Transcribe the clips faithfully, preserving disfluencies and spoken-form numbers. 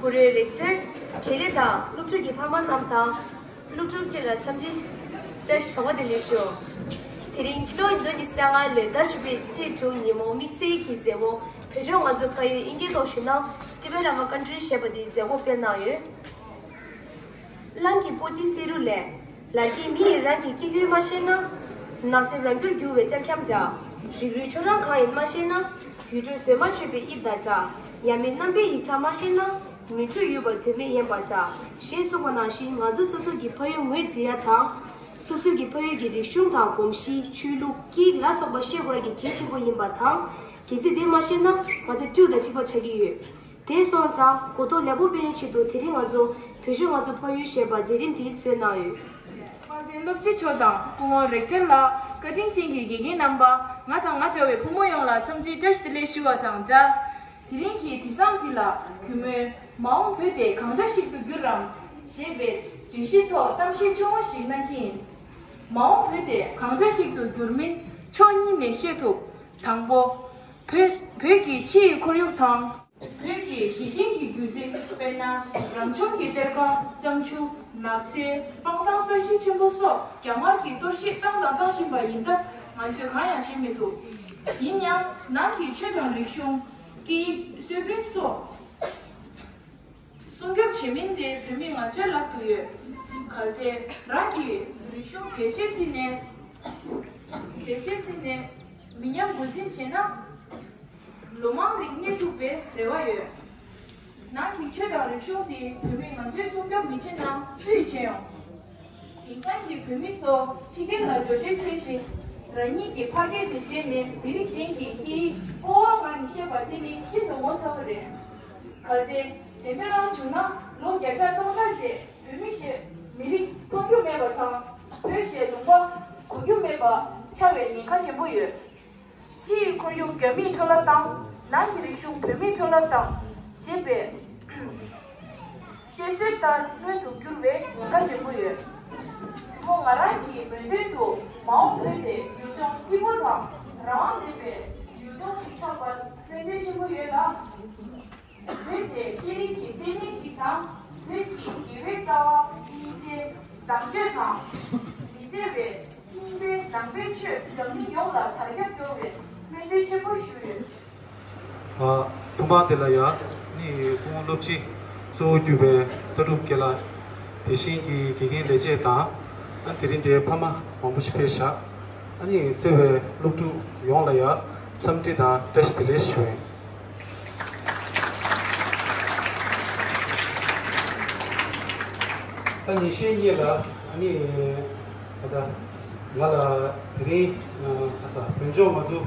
བོད་རིགས་རིག་གཞུང་དགེ་ལས་དང་སློབ་ཕྲུག་གི་ཕ་མ་རྣམས་དང་། སློབ་ཕྲུག་བཅས་ལ་འཚམས་འདྲི་བཀྲ་ཤིས་བདེ་ལེགས་ཞུ། དེ་རིང་ཕྱི་ལོ་ཉིས་སྟོང་ཉི་ཤུ་རྩ་ལྔ་ལོའི་ཟླ་བཅུ་པའི་ཚེས་དྲུག་ཉིན་མོ་དམིགས་བསལ་གྱི་མཛད་སྒོ་བོད་ལྗོངས་ང་ཚོ་ཕ་ཡུལ་དབྱིན་སྐད་ཐོག་ཞུས་ན་Tibetan Rama Country ཞེས་པ་དེའི་མཛད་སྒོ་སྤེལ་གནང་ཡོད། གླང་གི་པོ་ཏི་བསེ་རུ་ལས། ལ་རྒྱའི་མི་ཡིས་རང་གི་སྐྱེ་རྒྱུད་མ་ཤེས་ན། ནགས་གསེབ་རང་རྒྱུར་འགྱུར་བའི་ལྕགས་འཁྱམ་འདྲ། རིགས་རུས་ཆོས་རང་གང་ཡིན་མ་ཤེས་ན། ཡུལ་སྲོལ་བཟོས་མ་ཆོད་པའི་དབྱིབས་དང་འདྲ། ཡབ་མེས་རྣམ་པའི་ཡིག་ཚགས་མ་ཤེས་ན། མི་འཕྲོད་ཡོད་པ་དོན་མེད་ཡིན་པ་འདྲ། ཞེས་གསུངས་པ་ནང་བཞིན་ང་ཚོ་སོ་སོ་གི་ཕ་ཡུལ་ངོས་འཛིན་ཡ་དང་། སོ་སོ་གི་ཕ་ཡུལ་གྱི་རིག་གཞུང་དང་གོམས་གཤིས་ཆོས་ལུགས་སྐད་ཡིག་ལ་སོགས་པ་ཤེས་དགོས་ཡ་གི་གལ་ཆེན་པོ་ཡིན་པ་དང་། གལ་སྲིད་དེ་མ་ཤེས་ན་ང་ཚོ་སྤྲེའུ་དང་གཅིག་པ་ཆགས་ཀྱི་ཡོད། དེ་སོང་ཙང་གོ་རྟོགས་ལེགས་པོ་སྤེལ་ཆེད་དུ་དེ་རིང་ང་ཚོ་བོད་ལྗོངས་ང་ཚོ་ཕ་ཡུལ་ཞེས་པ་མཛད་རིམ་དེ་བཟོས་གནང་ཡོད། དཔལ་ལྡན་སློབ་སྤྱི་མཆོག་དང་སྐུ་ངོ་རེག་ཊར་ལགས། བཀའ་དྲིན་ཅན་གྱི་དགེ་རྒན་རྣམ་པ། ང་དང་ང་འདྲ་བའི་ཕོ་མོ་ཡོངས་ལ་འཚམས་འདྲི་བཀྲ་ཤིས་བདེ་ལེགས་ཞུ་བ་དང་སྦྲགས། དེ་རིང་གི་དུས་བཟང་འདི་ལ་གུས་མོས་མ་འོངས་བོད་དེ་གང་འདྲ་ཞིག་ཏུ་འགྱུར་རམ་ཞེས་པའི་བརྗོད་གཞིའི་ཐོག་གཏམ་བཤད་ཆུང་ངུ་ཞིག་གནང་གི་ཡིན། མ་འོངས་བོད་དེ་གང་འདྲ་ཞིག་ཏུ་འགྱུར་མིན་ཕྱོགས་གཉིས་ནས་ཤེས་ཐུབ། དང་པོ། བོད་བོད་ཀྱི་ཕྱི་ཡི་ཁོར་ཡུག་དང་། བོད་ཀྱི་གཞི་ཤིང་གི་རྒྱུད་འཛིན། དཔེར་ན། རང་བྱུང་གི་གཏེར་ཁ། གཙང་ཆུ། ནགས་ཚལ། སྤང་ཐང་། ས་གཞི་ཆེན་པོ་སོགས་རྒྱ་དམར་གྱིས་གཏོར་བཤིག་བཏང་དང་བཏང་བཞིན་པ་ཡིན་སྟབས་ང་ཚོས་གང་ཡང་བྱེད་མི་ཐུབ། ཡིན་ཡང་ནང་གི་ཆོས་དང་རིག་གཞུང་། སྐད་ཡིག་སྲོལ་རྒྱུན་སོགས་སྲུང་སྐྱོབ་བྱེད་མིན་དེ་བོད་མི་ང་ཚོའི་ལག་ཏུ་ཡོད། གལ་ཏེ་རང་གི་རིག་གཞུང་གལ་ཆེར་བརྩིས་ནས་གལ་ཆེར་བརྩིས་ནས་མི་ཉམས་རྒུད་འཛིན་བྱས་ན། ལོ་མང་རིང་གནས་ཐུབ་པའི་རེ་བ་ཡོད། ནང་གི་ཆོས་དང་རིག་གཞུང་དེ་བོད་མི་ང་ཚོས་སྲུང་སྐྱོབ་མི་བྱེད་ན་སུས་བྱེད་ཡོང་། དེང་སང་གི་བོད་མི་ཚོ་ཕྱི་རྒྱལ་ལ་འགྲོ་སྡོད་བྱེད་བཞིན་རང་ཉིད་ཀྱི་ཕ་སྐད་དེ་བརྗེད་ནས་མི་རིགས་གཞན་གྱི་སྐད་ཡིག་སྤོབས་པ་ངང་ནས་བཤད་པ་དེ་ནི་ཤིན་ཏུ་ངོ་ཚ་བོ་རེད། གལ་ཏེ་དེ་འདྲ་རང་བྱུང་ན་ལོ་བརྒྱ་ཕྲག་སྟོང་ཕྲག་རྗེས་བོད་མི་ཞེས་མི་རིགས་མཐོང་རྒྱུ་མེད་པ་དང་བོད་ཞེས་ལུང་པ་གོ་རྒྱུ་མེད་པ་ཆགས་པའི་ཉེན་ཁ་ཆེན་པོ་ཡོད། ཕྱི་ཡི་ཁོར་ཡུག་རྒྱ་མིས་འཕྲོ་བརླག་བཏང་། ནང་གི་རིག་གཞུང་བོད་མིས་འཕྲོ་བརླག་བཏང་ཅེས་པའི་བཤད་སྲོལ་ལྟར་སྔོན་དུ་འགྱུར་བའི་ཉེན་ཁ་ཆེན་པོ་ཡོད། བུ་མོ་ང་རང་གི་མོས་མཐུན་དུ་མ་འོངས་བོད་དེ་ཡུལ་ལྗོངས་སྐྱིད་པོ་དང་རང་དབང་ལྡན་པའི་ཡུལ་ལྗོངས་ཤིག་ཆགས་པར་ཕན་ཐོགས་ཆེན་པོ་ཡོད་ལ། བོད་དེ་ཤེས་རིག་གི་ལྟེ་གནས་ཤིག་དང་། བོད་ཀྱི་དགེ་བའི་རྩ་བ་སྙིང་རྗེ་བཟང་སྤྱོད་དང་། མི་བརྗེ་བའི་སྙིང་པའི་ནང་པའི་ཆོས་འཛམ་གླིང་ཡོངས་ལ་དར་ཁྱབ་འགྲོ་བའི་སྨོན་འདུན་ཆེན་པོ་ཞུ་ཡོད། ཐོག་མར་དེ་ལ་ཡང་ནི་སྐུ་ངོ་སློབ་སྤྱི་གཙོ་བོ་གྱུར་པའི་ལྟ་གྲུབ་དགེ་ལགས། དེ་བཞིན་གྱི་དགེ་རྒན་ལས་བྱེད་དང་། ཨ་དེ་རིང་དེའི་ཕ་མ་མང་པོ་ཞིག་ཕེབས་ཤག་ཨ་ནི་བརྩེ་བའི་སློབ་ཕྲུག་ཡོངས་ལ་ཡང་འཚམས་འདྲི་དང་བཀྲ་ཤིས་བདེ་ལེགས་ཞུ་ཡིན། ད་ཉིན་ཤས་གཉིས་ལ་ཨ་ནི་ད་ལྟ་ང་ལ་དེ་རིང་ཁ་ས་བོད་ལྗོངས་ང་ཚོ་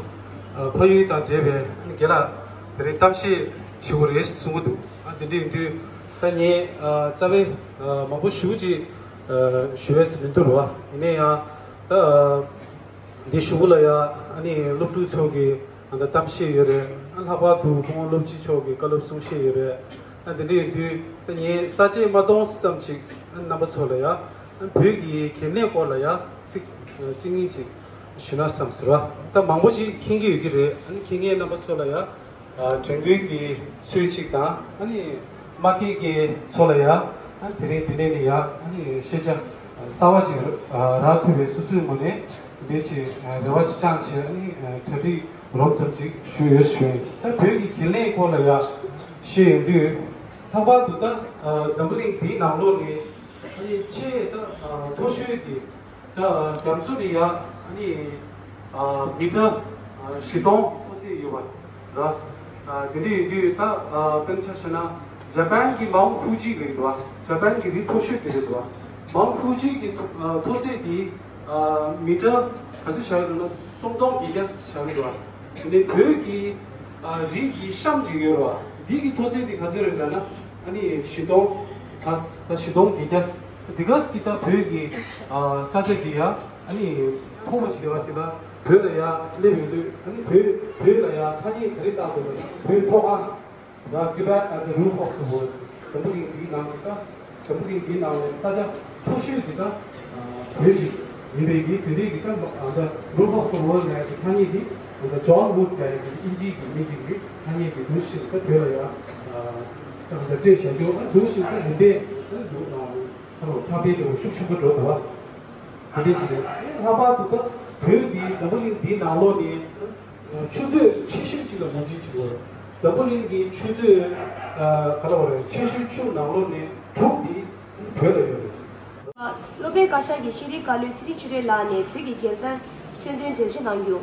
ཕ་ཡུལ་དང་འབྲེལ་བའི་ཨ་ནི་དགེ་ལགས་དེ་རིང་གཏམ་བཤད་བྱེད་དགོས་རེད་གསུང་གི་འདུག་ཨ་དེ་འདྲ་ཡིན་དུས་ད་ངས་རྩ་བའི་མང་པོ་ཞུ་ཅིག་ཞུ་ཡས་མི་འདུག་རོ། ཡིན་ན་ཡང་ད། འདི་གཞུག་ལ་ཡང་ཨ་ནི་སློབ་ཕྲུག་ཚོ་གི་ཨ་ད་གཏམ་བཤད་ཡོད་རེད། ཨ་ལྷག་པར་དུ་སྐུ་ངོ་སློབ་སྤྱི་མཆོག་གི་བཀའ་སློབ་གསུང་བཤད་ཡོད་རེད། ཨ་དེ་འདྲ་ཡིན་དུས་ད་ངས་ས་བཅད་མ་སྟོང་ཙམ་ཅིག་ཨ་རྣམ་པ་ཚོ་ལ་ཡང་ཨ་བོད་ཀྱི་གལ་གནད་སྐོར་ལ་ཡང་ཚིག་གཅིག་གཉིས་ཅིག་ཞུས་ན་བསམ་ཟེར་བ། ད་མང་པོ་ཅིག་མཁྱེན་གྱི་ཡོད་ཀྱི་རེད། ཨ་ནི་མཁྱེན་མཁན་རྣམ་པ་ཚོ་ལ་ཡང་། དྲན་སྐུལ་གྱི་ཚུལ་གཅིག་དང་ཨ་ནི་མ་མཁས་ཀྱི་ཚོ་ལ་ཡང་ཨ་དེ་རིང་དེ་ནས་ནི་ཡང་ཨ་ནི་ཤེས་བྱ་གསར་བ་ཅིག་རག་ཐུབ་པའི་སོ་སོའི་ངོས་ནས་འདི་ཅིག་རེ་བ་ཅིག་བཅངས་བྱས་ཨ་ནི་གྲ་སྒྲིག་རོབ་ཙམ་ཅིག་ཞུས་ཡོད་ཞུ་ཡིན། ད་བོད་ཀྱི་གལ་གནད་སྐོར་ལ་ཡང་བཤད་ཡོང་དུས་ལྷག་པར་དུ་ད་འཛམ་བུ་གླིང་འདིའི་ནང་ལོགས་ནས་ཨ་ནི་ཆེས་ད་མཐོ་ཤོས་ཀྱི། ད་རྒྱ་མཚོ་ནི་ཡ་ཨ་ནི་མི་ཊར་བཞི་སྟོང་མཐོ་ཚད་ཡོད་པ་ར། དེ་འདྲ་ཡིན་དུས་ད་དཔེར་ན་ཆ་བཞག་ན་ཇ་པན་གྱི་མའུན་ཕུ་ཇི་རེད་འདུག་བ། ཇ་པན་གྱི་རི་མཐོ་ཤོས་དེ་རེད་འདུག་བ། མའུན་ཕུ་ཇི་གི་མཐོ་ཚད་དེ་མི་ཊར་ག་ཚོད་བཞག་ཡོད་ན་སུམ་སྟོང་བརྒྱད་བརྒྱ་བཞག་ཡོད་འདུག་བ། དེ་ནས་བོད་ཀྱི་རི་གི་གཤམ་ཅིག་ཡོད་རེད་བ། འདི་གི་མཐོ་ཚད་དེ་ག་ཚོད་རེད་ལབ་ན་ཨ་ནི་བཞི་སྟོང་ཚ་ད་བཞི་སྟོང་བརྒྱད་བརྒྱ། འདི་ག་སི་ད་བོད་ཀྱི་ས་ཆ་འདི་ཡ་ཨ་ནི་མཐོ་བ་ཅིག་རེད་བ། ཅིག་ལ་བོད་ལ་ཡ་སླེབས་ཡོང་དུས་ཨ་ནི་བོད་བོད་ལ་ཡ་ཐ་སྙད་ག་རེ་བཏགས་འདུག་ལབ་ན་བོད་མཐོ་སྒང་། ད་Tibet as a roof of the world། འཛམ་བུ་གླིང་འདིའི་ནང་གི་ད་འཛམ་བུ་གླིང་འདིའི་ནང་ལ་ས་ཆ་མཐོ་ཤོས་འདི་ད་བོད་ཅིག་ཡིན་པའི་གི་དེ་འདྲའི་གི་ད་ད་roof of the world ལབ་ཡ་གི་ཐ་སྙད་འདི་ད་John Wood ལབ་ཡ་གི་དབྱིན་ཇིའི་གི་མི་ཅིག་གི་ཐ་སྙད་འདི་འདུག་ཕྱིན་ད་བོད་ལ་ཡ། ལ་སྤྲད་བཞག་རྒྱུ་ཨ་འདུག་ཞིག་ད་ཡིན་པས་ཨ་འདུག་ཨ་ཁ་ལོ་ཐག་པའི་ལེའུ་ཤུགས་ཆེན་པོ་འགྲོ་དགོས་པ། དེ་འདྲ་ཞིག་རེད། ལྷག་པར་དུ་ད་བོད་འདི་འཛམ་བུ་གླིང་འདིའི་ནང་ལོགས་ནས་ཆུ་མཛོད་ཆེ་ཤོས་གཅིག་ལ་ངོས་འཛིན་བྱེད་དགོས། འཛམ་བུ་གླིང་གི་ཆུ་མཛོད་ཨ་ག་ལ་བ་རེད། ཆེ་ཤོས་བཅུ་ནང་ལོགས་ནས་དྲུག་འདི་བོད་ལ་ཡོད་རེད། སློབ་དཔོན་བཀའ་ཤག་གི་ཤེས་རིག་བཀའ་བློན་ཚེ་རིང་ཆོས་སྒྲོན་ལགས་ནས་བོད་ཀྱི་རྒྱལ་དར་མཚོན་དོན་འགྲེལ་བཤད་གནང་རྒྱུ།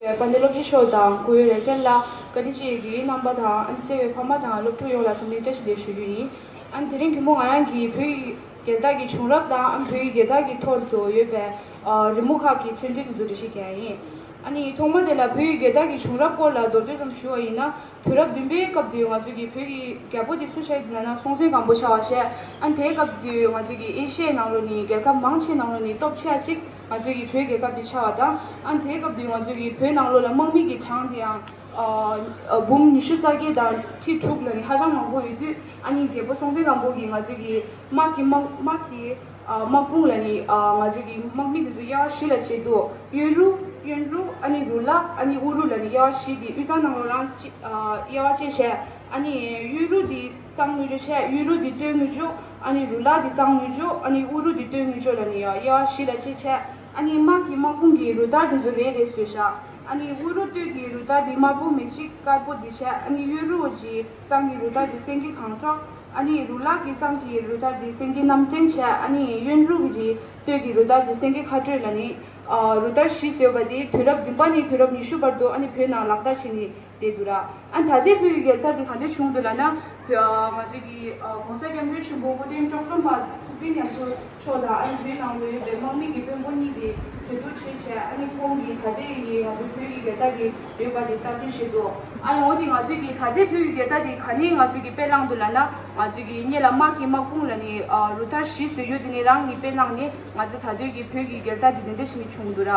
དཔལ་ལྡན་སློབ་སྤྱི་མཆོག་དང་སྐུ་ངོ་རེག་ཊར་ལགས། བཀའ་དྲིན་ཆེ་བའི་རྣམ་པ་དང་ཨ་ནི་བརྩེ་བའི་ཕ་མ་དང་སློབ་ཕྲུག་ཡོངས་ལ་འཛམ་གླིང་བཀྲ་ཤིས་བདེ་ལེགས་ཞུ་རྒྱུ་ཡིན། ཨ་ནི་དེ་རིང་ཐུན་མོང་ང་རང་གིས་བོད་ཀྱི་རྒྱལ་དར་གྱི་བྱུང་རབས་དང་ཨ་ནི་བོད་ཀྱི་རྒྱལ་དར་གྱི་ཐོག་ཏུ་ཡོད་པའི་ཨ་རི་མོ་ཁག་གི་མཚོན་དོན་དེ་ཚོ་འགྲེལ་བཤད་རྒྱག་ཡ་ཡིན། ཨ་ནི་ཐོག་མ་དེ་ལ་བོད་ཀྱི་རྒྱལ་དར་གྱི་བྱུང་རབས་སྐོར་ལ་མདོར་བསྡུས་ཙམ་ཞུ་བ་ཡིན་ན། དུས་རབས་བདུན་པའི་སྐབས་དུ་ང་ཚོ་གི་བོད་ཀྱི་རྒྱལ་པོ་དེ་སུ་ཆགས་ཡོད་ལབ་ན་སྲོང་བཙན་སྒམ་པོ་ཆགས་པ་བྱས། ཨ་ནི་དེའི་སྐབས་དུ་ང་ཚོ་གི་ཨེ་ཤི་ཡའི་ནང་ལོགས་ནས་རྒྱལ་ཁབ་མང་ཆེ་ནང་ལོགས་ནས་སྟོབས་ཆེ་བ་གཅིག་ང་ཚོ་གི་བོད་རྒྱལ་ཁབ་དེ་ཆགས་པ་དང་། ཨ་ནི་དེའི་སྐབས་དུ་ང་ཚོ་གི་བོད་ནང་ལོགས་ལ་དམག་མི་གི་གྲངས་དེའང་ཨ་ཨ་འབུམ་ཉི་ཤུ་རྩ་བརྒྱད་དང་ཁྲི་དྲུག་ལ་ནི་ཧ་ཅང་མང་པོ་ཡོད་དུས། ཨ་ནི་རྒྱལ་པོ་སྲོང་བཙན་སྒམ་པོ་གིས་ང་ཚོ་གི་དམག་གི་དམག་དམག་གི་ཨ་དམག་དཔུང་ལ་ནི་ཨ་ང་ཚོ་གི་དམག་མི་དེ་ཚོ་དབྱེ་བ་བཞི་ལ་ཕྱེ་འདུག་གཡོན་རུ། གཡོན་རུ། ཨ་ནི་རུ་ལག་ཨ་ནི་དབུ་རུ་ལ་ནི་དབྱེ་བ་བཞི་དེ་དབུས་གཙང་ནང་ལོགས་རང་གཅིག་ཨ་དབྱེ་བ་ཕྱེ་བྱས། ཨ་ནི་གཡོན་རུ་དེ་གཙང་དངུལ་ཆུ་བྱས། གཡོན་རུ་དེ་སྟོད་དངུལ་ཆུ། ཨ་ནི་རུ་ལག་དེ་གཙང་དངུལ་ཆུ། ཨ་ནི་དབུ་རུ་དེ་སྟོད་དངུལ་ཆུ་ལ་ནི་ཡ་དབྱེ་བ་བཞི་ལ་ཕྱེ་བྱས། ཨ་ནི་དམག་གི་དམག་དཔུང་གི་རུ་དར་དེ་ཚོ་རེ་རེ་བཟོས་བཞག་ཨ་ནི་དབུ་རུ་སྟོད་ཀྱི་རུ་དར་དེ་དམར་པོ་མེ་ལྕེ་དཀར་པོ་དེ་བྱས། ཨ་ནི་གཡོན་རུ་གི་གཙང་གི་རུ་དར་དེ་སེང་གེ་གངས་ཁྲོད། ཨ་ནི་རུ་ལག་གི་གཙང་གི་རུ་དར་དེ་སེང་གེ་རྣམ་སྤྲེལ་བྱས། ཨ་ནི་གཡོན་རུ་གི་སྟོད་ཀྱི་རུ་དར་དེ་སེང་གེ་ཁ་སྤྲོད་ལ་ནི་ཨ་རུ་དར་བཞི་བཟོས་པ་དེ་དུས་རབས་བདུན་པ་ནས་དུས་རབས་ཉི་ཤུ་བར་དུ་ཨ་ནི་བོད་ནང་ལག་བསྟར་བྱས་ནས་བསྡད་འདུག་ར། ཨ་ནི་ད་ལྟའི་བོད་ཀྱི་རྒྱལ་དར་དེ་ག་འདྲ་བྱུང་འདུག་ལབ་ན། བོད་ཨ་ང་ཚོ་གི་ཨ་༸གོང་ས་༸སྐྱབས་མགོན་ཆེན་པོ་སྐུ་ཕྲེང་བཅུ་གསུམ་པ་ཐུབ་བསྟན་རྒྱ་མཚོ་མཆོག་དང་། ཨ་ནི་བོད་ནང་ལ་ཡོད་པའི་དམག་མི་གི་དཔོན་པོ་གཉིས་དེ་གྲོས་བསྡུར་བྱས་བྱས། ཨ་ནི་ཁོང་གིས་ད་ལྟའི་ཡི་ང་ཚོ་བོད་ཀྱི་རྒྱལ་དར་དེ་ཡོད་པ་དེ་གསར་བཟོ་བྱས་འདུག་ཨ་ནི་འོ་དེ་ང་ཚོ་གི་ད་ལྟའི་བོད་ཀྱི་རྒྱལ་དར་དེ་ག་ནས་ང་ཚོ་གི་དཔེ་བླངས་འདུག་ལབ་ན། ང་ཚོ་གི་སྔོན་ལ་དམག་གི་དམག་དཔུང་ལ་ནི་ཨ་རུ་དར་བཞི་བཟོས་ཡོད་དེ་ནས་རང་གི་དཔེ་བླངས་ནས་ང་ཚོ་ད་ལྟའི་གི་བོད་ཀྱི་རྒྱལ་དར་དེ་དེ་འདྲ་ཞིག་ནས་བྱུང་འདུག་ར།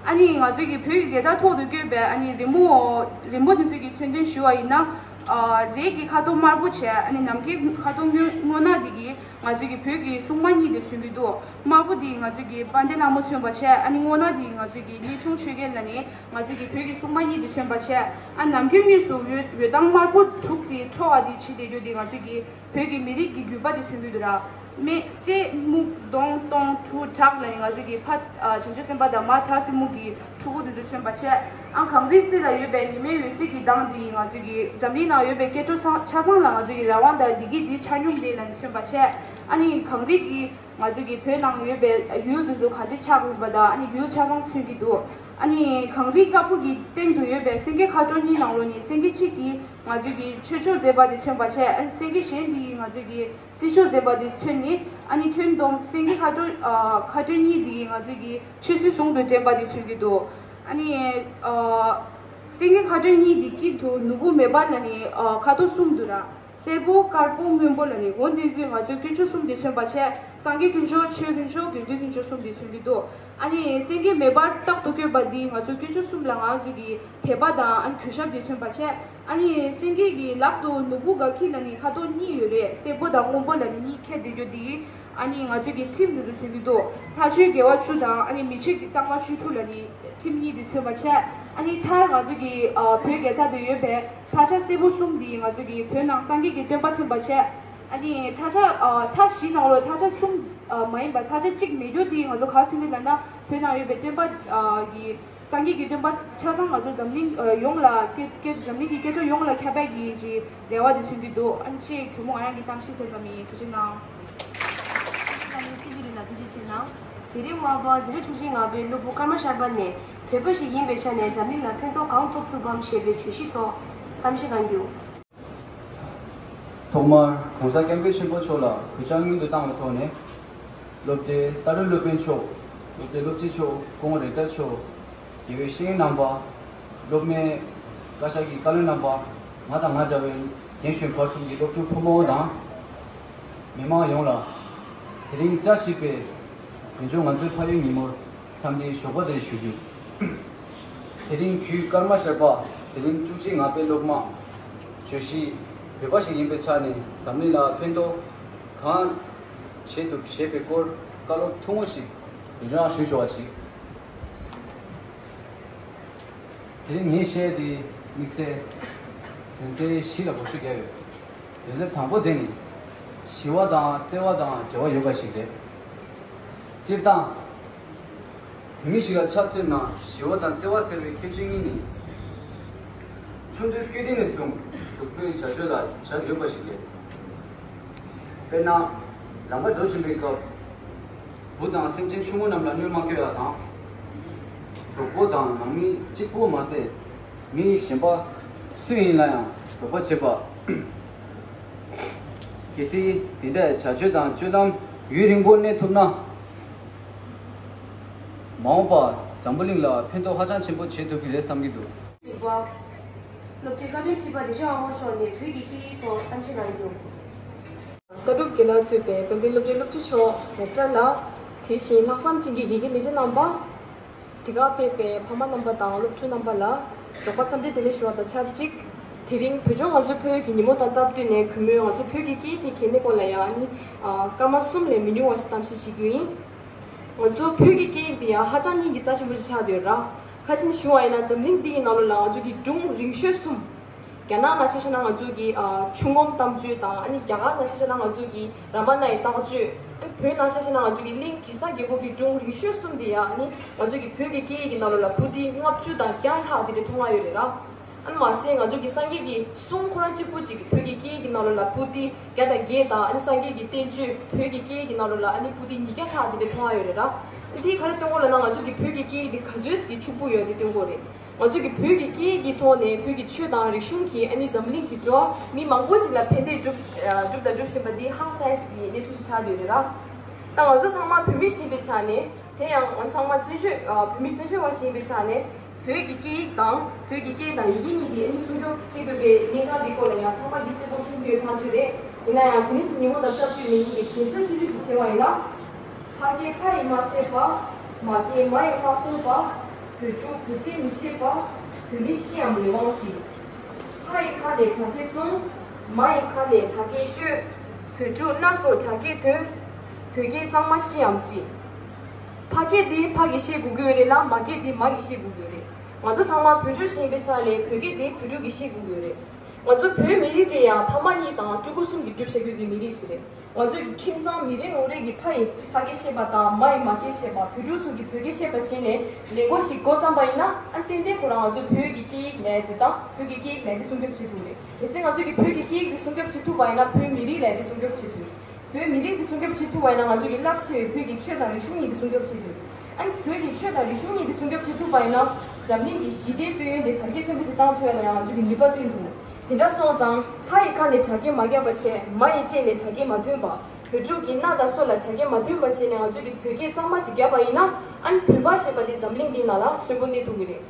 ཨ་ནི་ང་ཚོ་གི་བོད་ཀྱི་རྒྱལ་དར་ཐོག་ཏུ་བཀོད་པའི་ཨ་ནི་རི་མོ་རི་མོ་དེ་ཚོ་གི་མཚོན་དོན་ཞུ་བ་ཡིན་ན། ཨ་རས་ཀྱི་ཁ་དོག་དམར་པོ་བྱས། ཨ་ནི་ནམ་མཁའི་ཁ་དོག་སྔོ་སྔོ་ནག་དེ་གིས་ང་ཚོ་གི་བོད་ཀྱི་སྲུང་མ་གཉིས་དེ་མཚོན་གྱི་འདུག་དམར་པོ་དེ་ང་ཚོ་གི་དཔལ་ལྡན་ལྷ་མོ་མཚོན་པ་བྱས། ཨ་ནི་སྔོ་ནག་དེ་ང་ཚོ་གི་གནས་ཆུང་ཆོས་རྒྱལ་ལ་ནི་ང་ཚོ་གི་བོད་ཀྱི་སྲུང་མ་གཉིས་དེ་མཚོན་པ་བྱས། ཨ་ནམ་རྒྱུན་དངོས་སུ་འོད་འོད་མདངས་དམར་པོ་དྲུག་དེ་འཕྲོ་བ་དེ་བྱེད་བསྡད་རྒྱུ་དེ་ང་ཚོ་གི་བོད་ཀྱི་མི་རིགས་ཀྱི་རྒྱུད་པ་དེ་མཚོན་གྱི་འདུག་ར། མེ་སེ་སྨུག་གདོང་སྟོང་གྲུ་བྲག་ལ་ནི་ང་ཚོ་གི་ཕ་ཨ་བྱང་ཆུབ་སེམས་དཔའ་དང་མ་ཁྲ་སེ་སྨུག་གི་ཕྲུ་གུ་དེ་ཚོ་མཚོན་པ་བྱས། ཨ་གངས་རིའི་རྩེ་ལ་ཡོད་པའི་ཉི་མའི་འོད་ཟེར་གྱི་མདངས་དེ་ང་ཚོ་གི་འཛམ་གླིང་ནང་ཡོད་པའི་སྐྱེ་འགྲོ་ཚང་ཆ་ཚང་ལ་ང་ཚོ་གི་རང་དབང་དང་བདེ་སྐྱིད་དེ་ཆ་སྙོམས་རེད་ལབ་ནས་མཚོན་པ་བྱས། ཨ་ནི་གངས་རི་གི་ང་ཚོ་གི་བོད་ནང་ཡོད་པའི་ཡུལ་དེ་ཚོ་ག་འདྲ་ཆགས་ཡོད་པ་དང་། ཨ་ནི་ཡུལ་ཆ་ཚང་མཚོན་གྱི་འདུག་ཨ་ནི་གངས་རི་དཀར་པོ་གི་སྟེང་དུ་ཡོད་པའི་སེང་གེ་ཁ་སྤྲོད་གཉིས་ནང་ལོགས་ནས་སེང་གེ་གཅིག་གིས་ང་ཚོ་གི་ཆོས་ཕྱོགས་མཛད་པ་དེ་མཚོན་པ་བྱས། ཨ་ནི་སེང་གེ་གཞན་དེ་ཡིས་ང་ཚོ་གི་སྲིད་ཕྱོགས་མཛད་པ་དེ་མཚོན་ནས། ཨ་ནི་ཁྱོན་བསྡོམས་སེང་གེ་ཁ་སྤྲོད་ཨ་ཁ་སྤྲོད་གཉིས་དེ་ཡིས་ང་ཚོ་གི་ཆོས་སྲིད་ཟུང་དུ་འབྲེལ་བ་དེ་མཚོན་གྱི་འདུག་ཨ་ནི་ཨ་སེང་གེ་ཁ་སྤྲོད་གཉིས་དེ་དཀྱིལ་དུ་ནོར་བུ་མེ་འབར་ལ་ནི་ཨ་ཁ་དོག་གསུམ་འདུག་ར། སེར་པོ་དཀར་པོ་སྔོན་པོ་ལ་ནི། འོ་འདི་ཚོས་ང་ཚོའི་དཀོན་མཆོག་གསུམ་དེ་མཚོན་པ་བྱས། སངས་རྒྱས་དཀོན་མཆོག་ཆོས་དཀོན་མཆོག་དགེ་འདུན་དཀོན་མཆོག་གསུམ་དེ་མཚོན་གྱི་འདུག་ཨ་ནི་སེང་གེ་མེ་འབར་རྟག་ཏུ་བཀོད་པ་འདིས་ང་ཚོའི་དཀོན་མཆོག་གསུམ་ལ་ང་ཚོ་གི་དད་པ་དང་ཨ་ནི་གུས་ཞབས་དེ་མཚོན་པ་བྱས། ཨ་ནི་སེང་གེ་གི་ལག་ཏུ་ནོར་བུ་དགའ་སྐྱིད་ལ་ནི་ཁ་དོག་གཉིས་ཡོད་རེད། སེར་པོ་དང་སྔོན་པོ་ལ་ནི་གཉིས་ཁྱེར་བསྡད་རྒྱུ་འདི། ཨ་ནི་ང་ཚོ་གི་ཁྲིམས་དེ་ཚོ་མཚོན་གྱི་འདུག་ལྷ་ཆོས་དགེ་བ་བཅུ་དང་ཨ་ནི་མི་ཆོས་ཀྱི་གཙང་མ་བཅུ་དྲུག་ལ་ནི་ཁྲིམས་གཉིས་དེ་མཚོན་པ་བྱས། ཨ་ནི་མཐར་ང་ཚོ་གི་ཨ་བོད་རྒྱལ་དར་དུ་ཡོད་པའི་མཐའ་ཆ་སེར་པོ་གསུམ་འདི་ང་ཚོ་གི་བོད་ནང་སངས་རྒྱས་ཀྱི་སྟོན་པ་མཚོན་པ་བྱས། ཨ་ནི་མཐའ་ཆ་ཨ་མཐའ་བཞི་ནང་ལོགས་མཐའ་ཆ་གསུམ་ཨ་མ་ཡིན་པ་མཐའ་ཆ་གཅིག་མེད་རྒྱུ་འདི་ང་ཚོ་ག་རེ་མཚོན་གྱི་ལབ་ན། བོད་ནང་ཡོད་པའི་སྟོན་པ་ཨ་གི་སངས་རྒྱས་ཀྱི་སྟོན་པ་ཆ་ཚང་ང་ཚོ་འཛམ་གླིང་ཨ་ཡོངས་ལ་སྐད་སྐད་འཛམ་གླིང་གི་སྐད་གྲགས་ཡོངས་ལ་ཁྱབ་པའི་གི་ཅིག་རེ་བ་དེ་མཚོན་གྱི་འདུག་ཨ་ནི་ཅིག་གུས་མོ་ང་རང་གི་གཏམ་བཤད་དེ་ཙམ་ཡིན། ཐུགས་རྗེ་གནང་། ཚེ་ཆུ་རི་ལ་ཐུགས་རྗེ་ཆེ་གནང་། མཛད་རིམ་ལྔ་པ་མཛད་རིམ་བཅུ་གཅིག་ལྔ་པའི་སློབ་བུ་ཀརྨ་ཤར་པ་ནས་བོད་པ་ཞིག་ཡིན་པའི་ཆ་ནས་འཛམ་གླིང་ལ་ཕན་ཐོགས་གང་ཐོབ་ཐུབ་བམ་ཞེས་པའི་བརྗོད་གཞིའི་ཐོག་གཏམ་བཤད་གནང་རྒྱུ། ཐོག་མར་༸གོང་ས་༸སྐྱབས་མགོན་ཆེན་པོ་མཆོག་ལ་གུས་ཕྱག་སྔོན་དུ་བཏང་བའི་ཐོག་ནས། སློབ་གྲྭའི་ལྟ་གྲུབ་སློབ་དཔོན་མཆོག་སློབ་གྲྭའི་སློབ་སྤྱི་མཆོག་སྐུ་ངོ་རེག་ཊར་མཆོག་དགེ་བའི་བཤེས་གཉེན་རྣམ་པ། སློབ་མའི་བཀའ་ཤག་གི་བཀའ་བློན་རྣམ་པ། ང་དང་ང་འདྲ་བའི་རྒན་གཞོན་བར་གསུམ་གྱི་སློབ་ཕྲུག་ཕོ་མོ་དང་། མི་མང་ཡོངས་ལ། དེ་རིང་བཀྲ་ཤིས་པའི་བོད་ལྗོངས་ང་ཚོའི་ཕ་ཡུལ་ཉིན་མོར་འཚམས་འདྲིའི་ཞོགས་པ་འདིར་ཞུ་རྒྱུ། དེ་རིང་གུས་ཀརྨ་ཤར་པ་མཛད་རིམ་བཅུ་གཅིག་ལྔ་པའི་སློབ་མ། བརྗོད་གཞི། བོད་པ་ཞིག་ཡིན་པའི་ཆ་ནས་འཛམ་གླིང་ལ་ཕན་ཐོགས་གང་བྱེད་ཐུབ་ཞེས་པའི་སྐོར་བཀའ་སློབ་ཐུང་ངུ་ཞིག་ཡུན་རིང་ཞུ་ཆོག་པ་ཞིག་དེ་རིང་ངས་བཤད་དེ་དམིགས་བསལ་དོན་ཚན་བཞི་ལ་འགོ་ཤུགས་བརྒྱབ་ཡོད། དོན་ཚན་དང་པོ་དེ་ནི་ཞི་བ་དང་བརྩེ་བ་དང་འབྲེལ་བ་ཡོད་པ་ཞིག་རེད། སྤྱིར་བཏང་། བོད་མི་ཞིག་ལ་ཆབ་སྲིད་ནང་ཞི་བ་དང་བརྩེ་བ་ཟེར་བའི་ཁྱད་ཆོས་གཉིས་ནི། ཆུང་དུས་སྐྱེས་དུས་ནས་བཟུང་གཟུགས་པོའི་བྱ་སྤྱོད་ལ་སྦྱར་ཡོད་པ་ཞིག་རེད། དཔེར་ན། ལམ་ཁ་འགྲོ་བཞིན་པའི་སྐབས། བུ་དང་སེམས་ཅན་ཆུང་ངུ་རྣམས་ལ་གནོད་མ་བསྐྱལ་བ་དང་། གྲོགས་པོ་དང་ནང་མི་གཅིག་པུ་མ་ཟད། མི་གཞན་པ་སུ་ཡིན་ལ་ཡང་རོགས་པ་བྱེད་པ། གལ་སྲིད་དེ་འདྲའི་བྱ་སྤྱོད་དང་སྤྱོད་ལམ་ཡུན་རིང་པོ་གནས་ཐུབ་ན། མ་འོངས་པ་འཛམ་བུ་གླིང་ལ་ཕན་ཐོགས་ཧ་ཅང་ཆེན་པོ་བྱེད་ཐུབ་ཀྱི་རེད་བསམ་གྱི་འདུག། དྲུག་པ། སློབ་སྤྱི་བཀའ་འདྲི་དྲི་བ་བདེ་ཆེན་དབང་མོ་མཆོག་ནས་བོད་ཀྱི་སྐད་ཡིག་ཐོག་གཏམ་བཤད་གནང་རྒྱུ། བཀའ་སྒྲུབ་དགེ་ལགས་གཙོས་པའི་དཔལ་ལྡན་སློབ་གྲྭའི་སློབ་སྤྱི་མཆོག་རབ་བཀྲ་ལགས། དེ་བཞིན་ལྷག་བསམ་ཅན་གྱི་དགེ་རྒན་ལས་བྱེད་རྣམ་པ། དེ་གར་ཕེབས་པའི་ཕ་མ་རྣམ་པ་དང་སློབ་ཕྲུག་རྣམ་པ་ལ་ཞོགས་པ་འཚམས་འདྲི་བདེ་ལེགས་ཞུ་བ་དང་ཆབས་ཅིག། དེ་རིང་བོད་ལྗོངས་ང་ཚོའི་བོད་ཀྱི་ཉིན་མོ་དང་སྟབས་བསྟུན་ནས་གུས་མོས་ང་ཚོ་བོད་ཀྱི་སྐད་ཡིག་དེ་གལ་གནད་སྐོར་ལ་ཡང་ནི་སྐར་མ་གསུམ་ལས་མི་ཉུང་བ་ཞིག་གཏམ་བཤད་བྱེད་རྒྱུ་ཡིན། ང་ཚོ་བོད་ཀྱི་སྐད་ཡིག་འདི་ཡང་ཧ་ཅང་སྙིང་གི་རྩ་ཆེན་པོ་ཞིག་ཆགས་བསྡད་ཡོད་ར། ཁ་ཆེན་ཞུ་བ་ཡིན་ན་འཛམ་གླིང་འདི་གི་ནང་ལོགས་ལ་ང་ཚོ་གི་སྒྲུང་རིང་ཤོས་གསུམ། རྒྱ་ནག་ནང་ཆ་བཞག་ན་ང་ཚོ་གི་ཆུ་ངོམ་གཏམ་བརྗོད་དང་ཨ་ནི་རྒྱ་གར་ནང་ཆ་བཞག་ན་ང་ཚོ་གི་རཱ་མ་ན་ཡི་རྟགས་བརྗོད། ཨ་ནི་བོད་ནང་ཆ་བཞག་ན་ང་ཚོ་གི་གླིང་གེ་སར་རྒྱལ་པོ་གི་སྒྲུང་རིང་ཤོས་གསུམ་འདི་ཡང་ཨ་ནི་ང་ཚོ་གི་བོད་ཀྱི་སྐད་ཡིག་གི་ནང་ལོགས་ལ་པོ་ཏི་ལྔ་བཅུ་དང་བརྒྱ་ལྷག་འདི་འདྲ་མཐོང་ཡ་ཡོད་རེད་ར། ཨ་ནི་མ་ཟད་ང་ཚོ་གི་སངས་རྒྱས་ཀྱི་གསུང་ཁོ་རང་གཅིག་པུ་གཅིག་གི་བོད་ཀྱི་སྐད་ཡིག་གི་ནང་ལོགས་ལ་པོ་ཏི་བརྒྱ་དང་བརྒྱད་དང་ཨ་ནི་སངས་རྒྱས་ཀྱི་བསྟན་བཅོས་བོད་ཀྱི་སྐད་ཡིག་གི་ནང་ལོགས་ལ་ཨ་ནི་པོ་ཏི་ཉིས་བརྒྱ་ལྷག་འདི་འདྲ་མཐོང་ཡ་ཡོད་རེད་ར། ཨ་ནི་འདིའི་ག་རེ་སྟོན་གོ་ལབ་ན་ང་ཚོ་གི་བོད་ཀྱི་སྐད་ཡིག་འདི་ག་ཚོད་ཀྱི་ཕྱུག་པོ་ཡོད་འདི་སྟོན་གོ་རེད། ང་ཚོ་གི་བོད་ཀྱི་སྐད་ཡིག་གི་ཐོག་ནས་བོད་ཀྱི་ཆོས་དང་རིག་གཞུང་གིས་ཨ་ནི་འཛམ་གླིང་གི་འགྲོ་བ་མི་མང་པོ་ཅིག་ལ་ཕན་བདེ་བསྒྲུབ་བསྒྲུབས་དང་སྒྲུབ་བཞིན་པ་འདི་ཧང་སངས་ཤིག་གི་གནས་ཚུལ་ཞིག་ཆགས་བསྡད་ཡོད་རེད་ར། ད་ང་ཚོ་ཚང་མ་བོད་མི་ཞིག་ཡིན་པའི་ཆ་ནས་དེ་ཡང་ང་ཚང་མ་བཙན་བྱོལ་བོད་མི་བཙན་བྱོལ་བ་ཞིག་ཡིན་པའི་ཆ་ནས་བོད་ཀྱི་སྐད་ཡིག་དང་བོད་ཀྱི་སྐད་དང་ཡི་གེ་གཉིས་ཀྱི་ཨ་ནི་སྲུང་སྐྱོབ་བྱེད་དགོས་པའི་གནད་འགག་འདི་སྐོར་ལ་ཡང་ཚང་མ་གི་གསལ་པོ་མཁྱེན་ཡོད་ཐག་ཆོད་རེད། ཡིན་ན་ཡང་དེ་རིང་གི་ཉིན་མོ་དང་སྟབས་བསྟུན་ནས་ངེད་ཀྱིས་དྲན་གསོ་ཆུང་ཆུང་ཞིག་བྱས་པ་ཡིན་ན། ཕ་སྐད་ཕ་ཡིས་མ་ཤེས་པ། མ་སྐད་མ་ཡིས་མ་གསུངས་པ། བོད་ཕྲུག་བོད་སྐད་མི་ཤེས་པ། བོད་མི་ཤི་ཡང་མི་དབང་ཅིག། ཕ་ཡི་ཁ་ནས་དྲག་སྐད་གསུང་། མ་ཡི་ཁ་ནས་དྲག་སྐད་ཤོད། བོད་ཕྲུག་སྣ་ཚོགས་དྲག་སྐད་ཐོན། བོད་སྐད་གཙང་མ་ཤི་ཡང་ཅིག། ཕ་སྐད་དེ་ཕ་གིས་ཤེས་དགོས་ཀྱི་ཡོད་རེད་ལ་མ་སྐད་དེ་མ་གིས་ཤེས་དགོས་ཀྱི་ཡོད་རེད། ང་ཚོ་ཚང་མ་བོད་ཕྲུག་ཞིག་ཡིན་པའི་ཆ་ནས་བོད་སྐད་དེ་བོད་ཕྲུག་གིས་ཤེས་དགོས་ཀྱི་ཡོད་རེད། ང་ཚོ་བོད་མི་རིགས་དེ་ཡང་ཕ་མ་གཉིས་དང་ཕྲུ་གུ་གསུམ་གྱིས་གྲུབ་བཞག་རྒྱུ་གི་མི་རིགས་ཤིག་རེད། ང་ཚོ་གི་ཁྱིམ་ཚང་མི་རེ་ངོ་རེ་གི་ཕ་ཡི་ཕ་སྐད་ཤེས་པ་དང་མ་ཡི་མ་སྐད་ཤེས་པ་བོད་ཕྲུག་ཚོ་གི་བོད་སྐད་ཤེས་པ་བྱས་ནས་ལས་འགོ་ཞིག་འགོ་བརྩམས་པ་ཡིན་ན་ཨ་ཏན་ཏན་ཁོ་རང་ང་ཚོ་བོད་ཀྱི་སྐད་ཡིག་ལས་དེ་དང་བོད་ཀྱི་སྐད་ཡིག་ལས་དེ་སྲུང་སྐྱོབ་བྱེད་ཐུབ་རེད། གལ་སྲིད་ང་ཚོ་གི་བོད་ཀྱི་སྐད་ཡིག་དེ་སྲུང་སྐྱོབ་བྱེད་ཐུབ་པ་ཡིན་ན་བོད་མི་རིགས་ལས་དེ་སྲུང་སྐྱོབ་བྱེད་ཐུབ་རེད། བོད་མི་རིགས་དེ་སྲུང་སྐྱོབ་བྱེད་ཐུབ་པ་ཡིན་ན་ང་ཚོ་གི་རླབས་ཆེ་བའི་བོད་ཀྱི་ཆོས་དང་རིག་གཞུང་གཉིས་དེ་སྲུང་སྐྱོབ་བྱེད་ཐུབ་རེད། ཨ་ནི་བོད་ཀྱི་ཆོས་དང་རིག་གཞུང་གཉིས་དེ་སྲུང་སྐྱོབ་བྱེད་ཐུབ་པ་ཡིན་ན་འཛམ་གླིང་གི་ཞི་བདེའི་དཔལ་ཡོན་དེ་དར་རྒྱས་ཆེན་པོ་ཞིག་བཏང་ཐུབ་ཡ་ལ་ཡང་ང་ཚོ་གི་ནུས་པ་བཏོན་ཐུབ། དེ་འདྲ་སོང་ཙང་ཕ་ཡི་ཁ་ནས་དྲག་སྐད་མ་བརྒྱབ་པ་བྱས་མ་ཡི་ལྕེ་ནས་དྲག་སྐད་མ་ཐོན་པ། བོད་ཕྲུག་གི་སྣ་དང་སོ་ལ་དྲག་སྐད་མ་ཐོན་པ་བྱས་ནས་ང་ཚོ་གི་བོད་སྐད་གཙང་མ་ཅིག་བརྒྱབ་པ་ཡིན་ན་ཨ་ནི་བོད་པ་ཞེས་པ་དེ་འཛམ་གླིང་འདིའི་ནང་ལ་གསོན་པོ་གནས་ཐུབ་ཀྱི་རེད།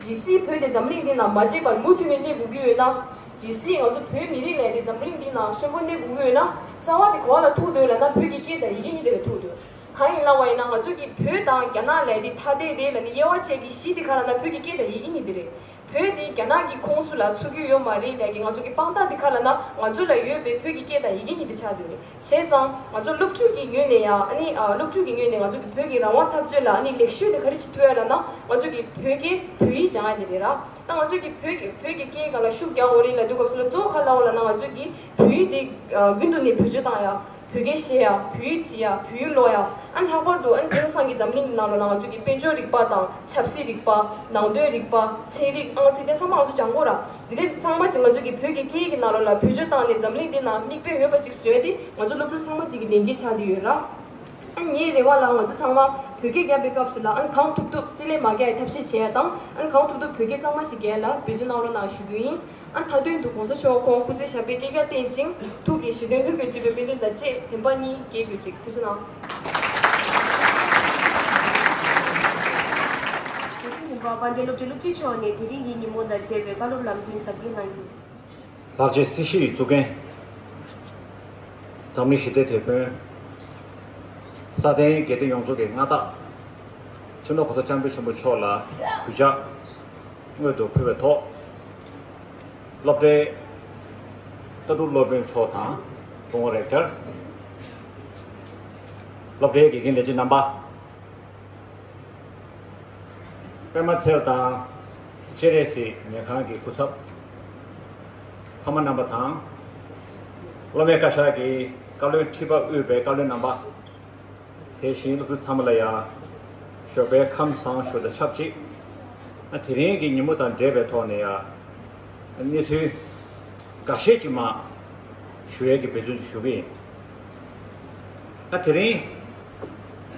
ཇི་སྲིད་བོད་དེ་འཛམ་གླིང་འདིའི་ནང་མ་བརྗེད་པར་མུ་མཐུད་ནས་གནས་དགོས་ཀྱི་ཡོད་ན། ཇི་སྲིད་ང་ཚོ་བོད་མི་རིགས་ལས་དེ་འཛམ་གླིང་འདིའི་ནང་གསོན་པོ་གནས་དགོས་ཀྱི་ཡོད་ན་རྩ་བ་དེ་ག་བ་ལ་ཐུག་འདུག་ལབ་ན་བོད་ཀྱི་སྐད་དང་ཡི་གེ་གཉིས་དེ་ལ་ཐུག་འདུག་གང་ཡིན་ལབ་པ་ཡིན་ན་ང་ཚོ་གི་བོད་དང་རྒྱ་ནག་ལས་དེ་ཐ་དད་རེད་ལབ་ནས་དབྱེ་བ་བཅད་ཀྱི་གཞི་དེ་ག་ལབ་ན་བོད་ཀྱི་སྐད་དང་ཡི་གེ་གཉིས་དེ་རེད། བོད་དེ་རྒྱ་ནག་གི་ཁོངས་སུ་ལ་ཚུད་ཀྱི་ཡོད་མ་རེད་ལབ་ཀྱི་ང་ཚོ་གི་དཔང་རྟགས་དེ་ག་ལབ་ན་ང་ཚོ་ལ་ཡོད་པའི་བོད་ཀྱི་སྐད་དང་ཡི་གེ་གཉིས་དེ་ཆགས་འདུག་རེད། བྱས་ཙང་ང་ཚོ་སློབ་ཕྲུག་གི་ངོས་ནས་ཡང་ཨ་ནི་ཨ་སློབ་ཕྲུག་གི་ངོས་ནས་ང་ཚོ་གི་བོད་ཀྱི་རང་དབང་འཐབ་རྩོད་ལ་ཨ་ནི་ལེགས་ཤོས་དེ་ག་རེ་བྱེད་ཐུབ་ཡ་ལབ་ན་ང་ཚོ་གི་བོད་སྐད་བོད་ཡིག་སྦྱང་ཡ་དེ་རེད་ར། ད་ང་ཚོ་གི་བོད་ཀྱི་བོད་ཀྱི་སྐད་སྒང་ལ་ཤུགས་རྒྱག་དགོས་རེད་ལབ་དུས་སྐབས་སུ་ལ་གཙོ་བོ་ག་ལབ་དགོས་ལབ་ན་ང་ཚོ་གི་བོད་ཡིག་དེ་རྒྱུན་དུ་ནས་བེད་སྤྱོད་བཏང་ཡ། བོད་སྐད་བཤད་ཡ། བོད་ཡིག་བྲིས་ཡ། བོད་ཡིག་ཀློག་ཡ། ཨ་ནི་ལྷག་པར་དུ་ཨ་ནི་དེང་སང་གི་འཛམ་གླིང་གི་ནང་ལོགས་ལ་ང་ཚོ་གི་དཔལ་འབྱོར་རིག་པ་དང་ཆབ་སྲིད་རིག་པ། ནང་དོན་རིག་པ། ཚན་རིག་ཨང་རྩིས་དེ་ཚང་མ་ང་ཚོ་སྦྱང་དགོས་ར། འདི་འདྲ་ཚང་མ་ཅིག་ང་ཚོ་གི་བོད་ཀྱི་སྐད་ཡིག་གི་ནང་ལོགས་ལ་བེད་སྤྱོད་བཏང་ནས་འཛམ་གླིང་འདི་ནང་མིག་དཔེ་ཡོད་པ་ཅིག་བཟོས་ཏེ་ང་ཚོ་སློབ་ཕྲུག་ཚང་མ་ཅིག་གི་ལས་འགན་ཆགས་བསྡད་ཡོད་ར། ཨ་ངའི་རེ་བ་ལ་ང་ཚོ་ཚང་མ་བོད་སྐད་རྒྱབ་པའི་སྐབས་སུ་ལ་ཨ་ནི་གང་ཐུབ་ཐུབ་བསྲེ་ལྷད་མ་རྒྱག་ཡའི་ཐབས་ཤེས་བྱེད་ཡ་དང་ཨ་ནི་གང་ཐུབ་ཐུབ་བོད་སྐད་གཙང་མ་ཞིག་རྒྱག་ཡ་ལ་འབད་བརྩོན་གནང་རོགས་གནང་ཞུ་རྒྱུ་ཡིན། ཨ་མཐའ་དོན་དུ་༸གོང་ས་མཆོག་ཁོང་སྐུ་ཚེ་ཞབས་པད་བསྐལ་བརྒྱར་བརྟན་ཅིང་ཐུགས་ཀྱི་བཞེད་དོན་ལྷུན་གྱིས་གྲུབ་པའི་སྨོན་འདུན་དང་བཅས་བདེན་པ་གཉིས་རྒྱལ་དགོས་ཅིག་ཐུགས་རྗེ་གནང་། དེ་བཞིན་ཡིན་པ་དཔལ་ལྡན་སློབ་གྲྭའི་སློབ་སྤྱི་མཆོག་ནས་དེ་རིང་གི་ཉིན་མོ་དང་འབྲེལ་བའི་བཀའ་སློབ་ལམ་སྟོན་ཟབ་རྒྱས་གནང་རྒྱུ། ལྷར་བཅས་སྲིད་ཞིའི་གཙུག་རྒྱན། འཛམ་གླིང་ཞི་བདེའི་དེད་དཔོན། སྲ་བརྟན་དགེ་འདུན་ཡོངས་རྫོགས་ཀྱི་མངའ་བདག་ཁྱིམ་བདག་གོང་ས་སྐྱབས་མགོན་ཆེན་པོ་མཆོག་ལ་གུས་ཕྱག་སྔོན་དུ་ཕུལ་བའི་ཐོག་སློབ་གྲྭའི་ལྟ་གྲུབ་སློབ་དཔོན་མཆོག་དང་སྐུ་ངོ་རེག་ཊར། སློབ་གྲྭའི་དགེ་རྒན་ལས་བྱེད་རྣམ་པ། པད་མ་ཚལ་དང་སྤྱན་རས་གཟིགས་ཉལ་ཁང་གི་སྐུ་ཚབ། ཕ་མ་རྣམ་པ་དང་ སློབ་མའི་བཀའ་ཤག་གི་བཀའ་བློན་ཁྲི་པ་དབུས་པའི་བཀའ་བློན་རྣམ་པ། དེ་བཞིན་སློབ་ཕྲུག་ཚང་མ་ལ་ཡང་ཞོགས་པའི་ཁམས་བཟང་ཞུ་དང་ཆབས་ཅིག་ཨ་དེ་རིང་གི་ཉིན་མོ་དང་འབྲེལ་བའི་ཐོག་ནས་ཡང་གནས་ཚུལ་འགའ་ཤས་ཅིག་མ་ཞུ་ཡས་ཀྱི་འབད་བརྩོན་ཅིག་ཞུ་གི་ཡིན། ཨ་དེ་རིང་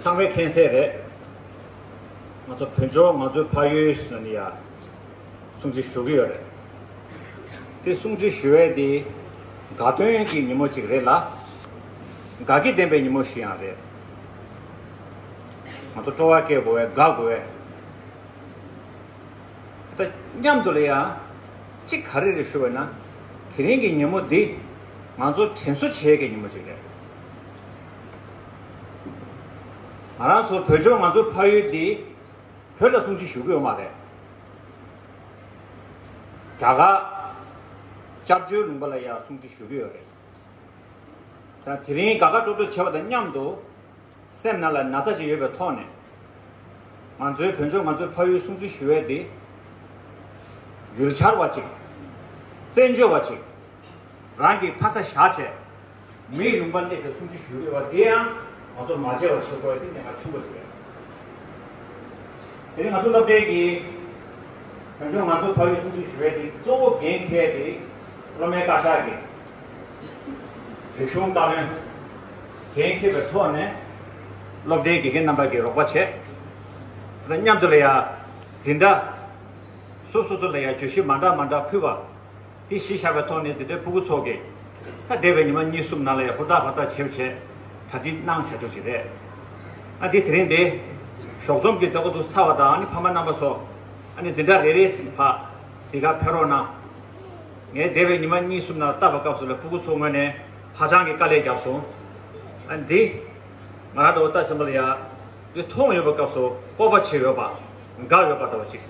ཚང་མས་མཁྱེན་གསལ་རེད། ང་ཚོ་བོད་ལྗོངས་ང་ཚོའི་ཕ་ཡུལ་ཟེར་ནས་ཡང་སྲུང་བརྩི་ཞུ་གི་ཡོད་རེད། དེ་སྲུང་བརྩི་ཞུ་ཡས་དེ་དགའ་སྟོན་གྱི་ཉིན་མོ་ཅིག་རེད་ལ། དགའ་སྐྱིད་ལྡན་པའི་ཉིན་མོ་ཞིག་ཡང་རེད། ང་ཚོ་སྤྲོ་བ་སྐྱེ་དགོས་པས་དགའ་དགོས་པས། ད་མཉམ་དུ་ལ་ཡང་གཅིག་ག་རེ་རེད་ཞུ་བས་ན། དེ་རིང་གི་ཉིན་མོ་འདི་ང་ཚོ་དྲན་གསོ་བྱེད་ཀྱི་ཉིན་མོ་ཅིག་རེད། ང་རང་ཚོ་བོད་ལྗོངས་ང་ཚོའི་ཕ་ཡུལ་འདི་བོད་ལ་སྲུང་བརྩི་ཞུ་གི་ཡོད་མ་རེད། རྒྱ་གར་སྐྱབས་བཅོལ་ལུང་པ་ལ་ཡང་སྲུང་བརྩི་ཞུ་གི་ཡོད་རེད། ད་དེ་རིང་དགའ་དགའ་སྤྲོ་སྤྲོ་བྱེད་པ་དང་མཉམ་དུ། སེམས་ནང་ལ་ན་ཚ་ཅིག་ཡོད་པའི་ཐོག་ནས། ང་ཚོའི་བོད་ལྗོངས་ང་ཚོའི་ཕ་ཡུལ་སྲུང་བརྩི་ཞུ་ཡས་འདི། ཡུལ་གྱར་བ་ཅིག་བཙན་བྱོལ་བ་ཅིག་རང་གི་ཕ་ས་བཞག་བྱས། མིའི་ལུང་པར་སླེབས་ཏེ་སྲུང་བརྩི་ཞུ་དགོས་པ་འདི་ཡང་ང་ཚོ་མ་བརྗེད་པ་བྱེད་དགོས་ཡ་འདི་གནད་འགག་ཆེན་པོ་ཞིག་རེད། དེ་རིང་ང་ཚོ་སློབ་གྲྭའི་གི། བོད་ལྗོངས་ང་ཚོ་ཕ་ཡུལ་སྲུང་བརྩི་ཞུ་ཡས་འདི་གཙོ་བོ་འགན་འཁྱེར་ཏེ་སློབ་མའི་བཀའ་ཤག་གི་རིག་གཞུང་བཀའ་བློན་འགན་འཁྱེར་བའི་ཐོག་ནས་སློབ་གྲྭའི་དགེ་རྒན་རྣམ་པ་གིས་རོགས་པ་བྱས། དེ་དང་མཉམ་དུ་ལ་ཡ་འཛིན་གྲྭ་སོ་སོ་སོ་ལ་ཡ་བརྗོད་གཞི་མ་འདྲ་མ་འདྲ་ཕུལ་བ་དེ་གཞི་བཞག་པའི་ཐོག་ནས་འཛིན་གྲྭའི་ཕྲུ་གུ་ཚོ་གིས་ད་འདས་པའི་ཉི་མ་གཉིས་གསུམ་ནང་ལ་ཡ་ཧུར་ཐག་ཧུར་ཐག་བྱས་བྱས་གྲ་སྒྲིག་གནང་བྱ་ཆོག་ཅིག་རེད། ཨ་དེ་དེ་རིང་དེ་ཞོགས་ཚོམ་གྱི་མཛད་སྒོ་ཚུགས་ཚར་བ་དང་ཨ་ནི་ཕ་མ་རྣམ་པ་ཚོ་ཨ་ནི་འཛིན་གྲྭ་རེ་རེ་བཞིན་ཕར་གཟིགས་གར་ཕེབས་རོགས་གནང་། ངས་འདས་པའི་ཉི་མ་གཉིས་གསུམ་ནང་བལྟས་པའི་སྐབས་སུ་ལ་ཕྲུ་གུ་ཚོ་ངོས་ནས་ཧ་ཅང་གི་དཀའ་ལས་བརྒྱབ་སོང་། ཨ་འདི་ང་རང་འདྲ་བོ་ལྟ་ཞིབ་པ་ལ་ཡ་འདི་མཐོང་ཡོད་པའི་སྐབས་སུ་སྤོབས་པ་བྱེད་ཡོད་པ་དགའ་ཡོད་པ་འདྲ་བོ་ཅིག་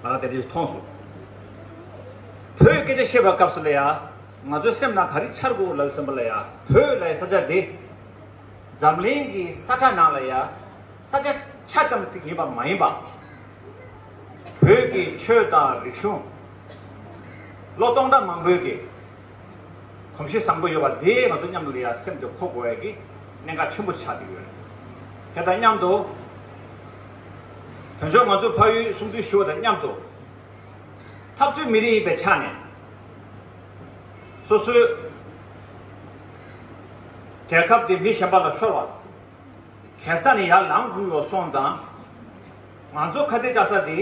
ང་རང་དེ་འདྲ་མཐོང་སོང་། བོད་སྐད་ཆ་བཤད་པའི་སྐབས་སུ་ལ་ཡ་ང་ཚོའི་སེམས་ནང་ག་རེ་འཆར་དགོས་ལབ་ཟིན་པ་ལ་ཡ་བོད་ལ་ཡ་ས་ཆ་འདི། འཛམ་གླིང་གི་ས་ཁྲ་ནང་ལ་ཡ་ས་ཆ་ཆ་ཙམ་ཅིག་ཡིན་པ་མ་ཡིན་པ། བོད་ཀྱི་ཆོས་དང་རིག་གཞུང་ལོ་སྟོང་ཕྲག་མང་པོའི་གི་གོམས་གཤིས་བཟང་པོ་ཡོད་པ་དེ་ང་ཚོ་མཉམ་དུ་ལ་ཡ་སེམས་དུ་འཁོར་དགོས་ཡ་གི་གནད་འགག་ཆེན་པོ་ཆགས་ཀྱི་ཡོད། དེ་དང་མཉམ་དུ་བོད་ལྗོངས་ང་ཚོའི་ཕ་ཡུལ་སྲུང་བརྩི་ཞུ་བ་དང་མཉམ་དུ། འཐབ་རྩོད་མི་རིགས་ཡིན་པའི་ཆ་ནས་སོ་སོའི་རྒྱལ་ཁབ་དེ་མི་གཞན་པ་ལ་ཤོར་བ། གེ་སར་ནས་ཡར་ལངས་དགོས་ཡོད་སོང་ཙང་། ང་ཚོ་ཁ་གཏད་བཅག་ས་དེ་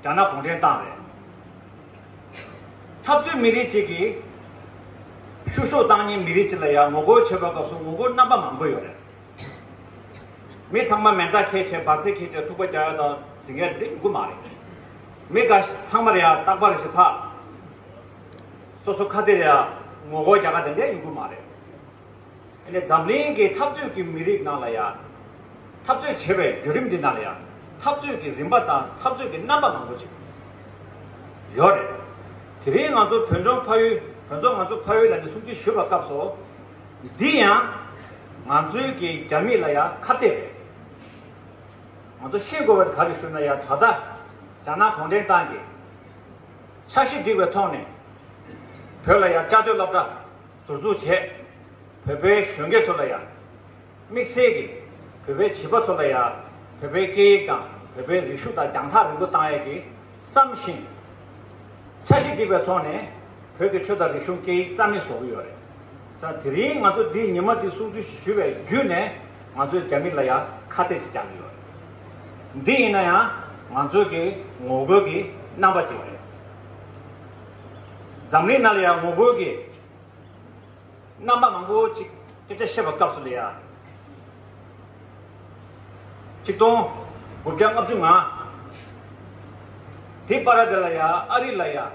རྒྱ་ནག་གུང་ཁྲན་ཏང་རེད། འཐབ་རྩོད་མི་རིགས་གཅིག་གིས་བཤུ་གཞོག་བཏང་མཁན་མི་རིགས་གཅིག་ལ་ཡང་ངོ་རྒོལ་བྱེད་པའི་སྐབས་སུ་ངོ་རྒོལ་རྣམ་པ་མང་པོ་ཡོད་རེད། མི་ཚང་མ་མེ་མདའ་འཁྱེར་བྱས་འབར་རྫས་འཁྱེར་བྱས་ཐུག་པ་རྒྱག་ཡ་དང་འཛིང་ཡ་འདི་ཡོང་གི་མ་རེད། མི་འགའ་ཤས་ཚང་མར་ཡང་རྟག་པར་ཞིག་ཕར་སོ་སོ་ཁ་གཏད་ཡ་ངོ་རྒོལ་རྒྱག་ག་དེ་འདྲ་ཡོང་གི་མ་རེད། ཨ་ནི་འཛམ་གླིང་གི་འཐབ་རྩོད་ཀྱི་མི་རིགས་ནང་ལ་ཡང་འཐབ་རྩོད་བྱེད་པའི་བརྒྱུད་རིམ་འདི་ནང་ལ་ཡང་འཐབ་རྩོད་ཀྱི་རིམ་པ་དང་འཐབ་རྩོད་ཀྱི་རྣམ་པ་མང་པོ་ཅིག་ཡོད་རེད། དེ་རིང་ང་ཚོ་བོད་ལྗོངས་ཕ་ཡུལ་བོད་ལྗོངས་ང་ཚོ་ཕ་ཡུལ་ལ་ནི་སྲུང་བརྩི་ཞུ་བའི་སྐབས་སུ་འདི་ཡང་ང་ཚོའི་གི་རྒྱ་མི་ལ་ཡང་ཁ་གཏད་རེད། ང་ཚོ་ཤེས་དགོས་པ་ག་རེ་ཞུ་ན་ཡང་ད་ལྟ་རྒྱ་ནག་གུང་ཁྲན་ཏང་གིས་འཆར་གཞི་སྒྲིག་པའི་ཐོག་ནས་བོད་ལ་ཡང་བཅའ་སྡོད་སློབ་གྲྭ་ཟུར་འཛུགས་བྱས། བོད་པའི་གཞོན་སྐྱེས་ཚོ་ལ་ཡང་དམིགས་བསལ་གྱིས་བོད་པའི་བྱིས་པ་ཚོ་ལ་ཡང་བོད་པའི་སྐད་ཡིག་དང་བོད་པའི་རིག་གཞུང་དང་རྒྱང་ཐག་རིང་པོ་བཏང་ཡས་ཀྱི་བསམ་བཞིན་འཆར་གཞི་སྒྲིག་པའི་ཐོག་ནས་བོད་ཀྱི་ཆོས་དང་རིག་གཞུང་སྐད་ཡིག་རྩ་མེད་བཟོ་གི་ཡོད་རེད། ཙང་དེ་རིང་ང་ཚོ་འདིའི་ཉི་མ་འདི་སྲུང་བརྩི་ཞུ་བའི་བརྒྱུད་ནས་ང་ཚོས་རྒྱ་མི་ལ་ཡང་ཁ་གཏད་ཅིག་རྒྱག་གི་ཡོད་རེད། འདི་ཡིན་ན་ཡང་ང་ཚོའི་གི་ངོ་རྒོལ་གྱི་རྣམ་པ་ཅིག་རེད། འཛམ་གླིང་ནང་ལ་ཡང་ངོ་རྒོལ་གྱི་རྣམ་པ་མང་པོ་ཅིག་སྐད་ཆ་བཤད་པའི་སྐབས་སུ་ལ་ཡང་ཆིག་སྟོང་དགུ་བརྒྱ་ལྔ་བཅུ་ང་དེ་བར་དེ་ལ་ཡང་ཨ་རི་ལ་ཡང་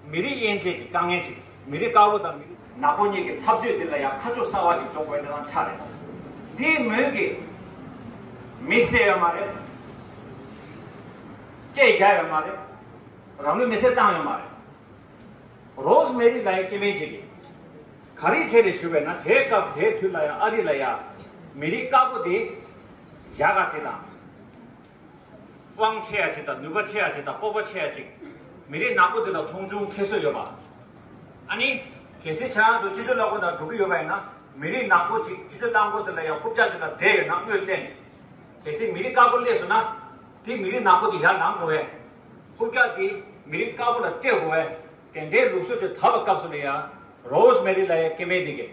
མི་རིགས་དབྱེ་འབྱེད་ཀྱི་དཀའ་ངལ་ཅིག་མི་རིགས་དཀར་པོ་དང་མི་རིགས་ནག་པོ་གཉིས་ཀྱི་འཐབ་རྩོད་འདི་ལ་ཡང་ཁ་ཕྱོགས་གསར་བ་ཅིག་འཇོག་དགོས་དེ་རང་ཆགས་རེད། འདིའི་ངོས་ཀྱིས་མི་བསད་ཡོད་མ་རེད། སྐད་རྒྱག་ཡོད་མ་རེད། རང་ལུས་མེར་སྲེག་བཏང་ཡོད་མ་རེད། རོ་སི་མེ་རི་ལབ་ཡ་སྐྱེ་དམན་ཅིག་གིས་ག་རེ་བྱས་རེད་ཞུས་པས་ན། དེའི་སྐབས་དེའི་དུས་ལ་ཡང་ཨ་རི་ལ་ཡང་མི་རིགས་དཀར་པོ་དེ་ཡག་ག་ཅིག་དང་། དབང་ཆེ་ཡ་ཅིག་དང་། ནུས་པ་ཆེ་ཡ་ཅིག་དང་། སྤོབས་པ་ཆེ་ཡ་ཅིག་མི་རིགས་ནག་པོ་དེ་ལ་མཐོང་ཆུང་ཁྱད་གསོད་ཡོད་པ། ཨ་ནི་ གལ་སྲིད་ཁྱེད་རང་ཚོ་སྤྱི་ཚོགས་ལ་ཁོ་དང་འགྲོ་གི་ཡོད་པ་ཡིན་ན། མི་རིགས་ནག་པོ་ཅིག་སྤྱི་ཚོགས་རླངས་འཁོར་དེ་ལ་ཡང་རྐུབ་བཀྱག་ཅིག་ལ་བསྡད་ཡོད་ན་དངུལ་བསྟན། གལ་སྲིད་མི་རིགས་དཀར་པོ་སླེབས་སོང་ན། དེ་མི་རིགས་ནག་པོ་དེ་ཡར་ལངས་དགོས་པས། རྐུབ་བཀྱག་དེ་མི་རིགས་དཀར་པོ་ལ་སྤྲད་དགོས་པས། དེ་འདྲའི་ལུགས་སྲོལ་དེ་དར་བའི་སྐབས་སུ་ལ་ཡང་རོ་སི་མེ་རི་ལ་ཡང་སྐྱེ་དམན་དེ་གས།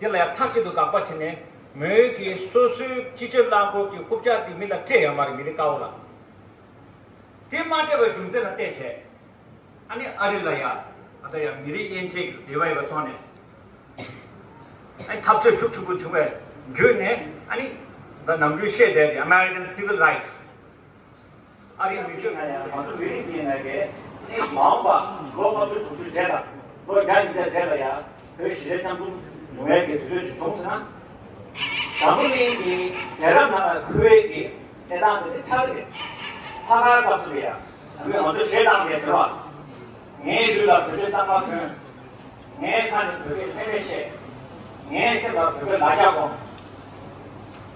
དེ་ལ་ཡང་མཐའ་གཅིག་ཏུ་དགག་པ་བྱས་ནས། མོས་ཀྱིས་སོ་སོའི་སྤྱི་ཚོགས་རླངས་འཁོར་གྱི་རྐུབ་བཀྱག་དེ་མི་ལ་སྤྲད་ཡོད་མ་རེད། མི་རིགས་དཀར་པོ་ལ། དེ་མ་སྤྲད་པའི་རྒྱུ་མཚན་ལ་བལྟས་བྱས། ཨ་ནི་ཨ་རི་ལ་ཡ། ཨ་ད་ཡ་མི་རིགས་དབྱེ་འབྱེད་ཀྱི་འབྲེལ་བ་ཡོད་པའི་ཐོག་ནས། ཨ་ནི་འཐབ་རྩོད་ཤུགས་ཆེན་པོ་བྱུང་བའི་བརྒྱུད་ནས། ཨ་ནི་ད་ནམ་རྒྱུན་བཤད་བསྡད་དེ་American Civil Rights། ཨ་རིའི་མི་ཆོས་ནང་ཡང་ང་ཚོ་མི་རིགས་འདིའི་ནང་གི་ཨ་ནི་མ་འོངས་པ་ལོ་ལྔ་བཅུ་དྲུག་ཅུ་རྗེས་ལ། ལོ་བརྒྱ་ཉིས་བརྒྱ་རྗེས་ལ་ཡ། བོད་ཞི་བདེ་མཉམ་འཛོམས་ཡོང་ཡས་ཀྱི་དུས་ཚོད་ཅིག་བྱུང་ཚེ་ན། འཛམ་བུ་གླིང་གི་རྒྱལ་རབས་ནང་ལ་འཁོད་ཡས་ཀྱི་གནས་སྟངས་དེ་ནི་ཆགས་ཀྱི་རེད། ལྷག་དཀར་སྐབས་སུ་ཡ། ང་ཚོས་བཤད་སྟངས་དེ་དེ་བ། ངའི་ལུས་ལ་བོད་ཆས་གཙང་མ་གྱོན། ངའི་ཁ་ནས་བོད་སྐད་ལྷད་མེད་བཤད། ངའི་སེམས་ལ་བོད་སྐད་ལ་རྒྱ་སྒོམ།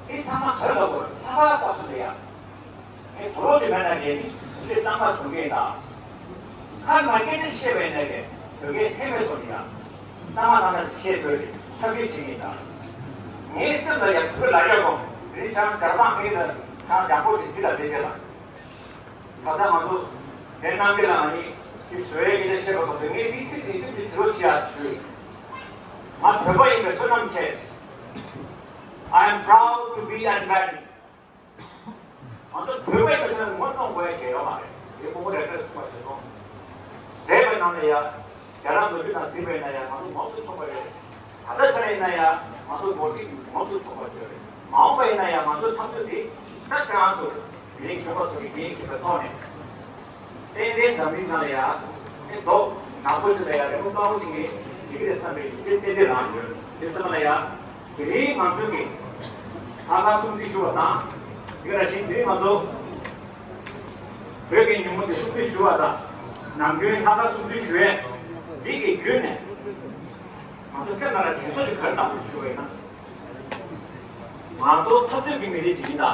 འདི་ཚང་མ་ག་རེ་ལབ་དགོས་རེད། ལྷག་དཀར་སྐབས་སུ་ལ་ཡ། ངས་དོ་རོག་ཅིག་མེད་ན་རྒན་ནི་བོད་ཆས་གཙང་མ་གྱོན་གྱི་ཡིན་ད། ཁ་ནས་སྐད་ཆ་བཤད་པ་ཡིན་ན་རྒན་བོད་སྐད་ལྷད་མེད་གཏོང་གི་ཡ། གཙང་མ་ཐང་ཐང་ཞིག་བཤད་དགོས་རེད། ཐབས་ཤེས་བྱེད་ཀྱི་ཡིན་ད། ངའི་སེམས་ལ་ཡ་བོད་ལ་རྒྱ་སྒོམ། དེ་རིང་ཁྱེད་རང་གར་པང་ཁེལ་ལ་ཁྱེད་རང་ཡག་པོ་ཅིག་གཟིགས་ལ་བསྡད་བྱས་ལ། ཁ་སང་ང་ཚོ་བན་རྣམ་རྒྱལ་ལགས་ནས་འདི་བཟོ་ཡས་ཀྱི་ལས་བྱེད་པ་ཁོ་ཚོས་ངས་ཏིག་ཏིག་ཏིག་ཏིག་ཏིག་དྲི་བ་བྱེད་ཡ་ཞུས། ང་བོད་པ་ཡིན་པའི་བསོད་ནམས་ཆེ། I am proud to be Tibetan. ང་ཚོ་བོད་པ་ཡིན་པའི་ཆ་ནས་ངོ་གནོང་དགོས་ཡ་གང་ཡང་ཡོད་མ་རེད། དེ་ཁོང་རེ་ཁྲལ་ཚུགས་པ་བྱེད་རོགས། འདས་པའི་ནང་ལ་ཡ། རྒྱ་ནག་ལོ་རྒྱུས་ནང་གཟིགས་པ་ཡིན་ན་ཡང་ང་ཚོ་ངོ་ཚ་ཆོག་པ་ཡོད་རེད། ད་ལྟ་ཆ་ཡིན་ན་ཡང་ང་ཚོ་ངོ་ཚ་ངོ་ཚ་ཆོག་པ་ཡོད་རེད། མ་འོངས་པ་ཡིན་ན་ཡང་ང་ཚོ་འཐབ་རྩོད་འདི་ད་ཁྱེད་རང་ཚོ་མི་རིགས་གཞོན་པ་ཚོ་གི་འགན་འཁྱེར་བའི་ཐོག་ནས། ཏན་ཏན་འཛམ་གླིང་ནང་ལ་ཡང་ཨེ་མདོག་ནག་པོ་ཅིག་ལ་ཡང་རི་མོ་དཀར་པོ་ཅིག་གིས་འགྲིག་གི་རེད་བསམ་པའི་ཡིད་ཆེས་ཏན་ཏན་རང་ཡོད། དེ་ཚོ་ལ་ཡང་དེ་རིང་ང་ཚོ་གི་ལྷག་དཀར་སྲུང་བརྩི་ཞུ་བ་དང་། དེ་ག་ནང་བཞིན་དེ་རིང་ང་ཚོ་བོད་ཀྱི་ཉིན་མོ་དེ་སྲུང་བརྩི་ཞུ་བ་དང་། ནམ་རྒྱུན་ལྷག་དཀར་སྲུང་བརྩི་ཞུ་ཡས་འདི་གི་བརྒྱུད་ནས། ང་ཚོ་སེམས་ནང་ལ་དྲན་གསོ་ཞིག་ག་རེ་བཏང་དགོས་ཞུ་བ་ཡིན་ན། ང་ཚོ་འཐབ་རྩོད་ཀྱི་མི་རིགས་ཅིག་ཡིན་ད།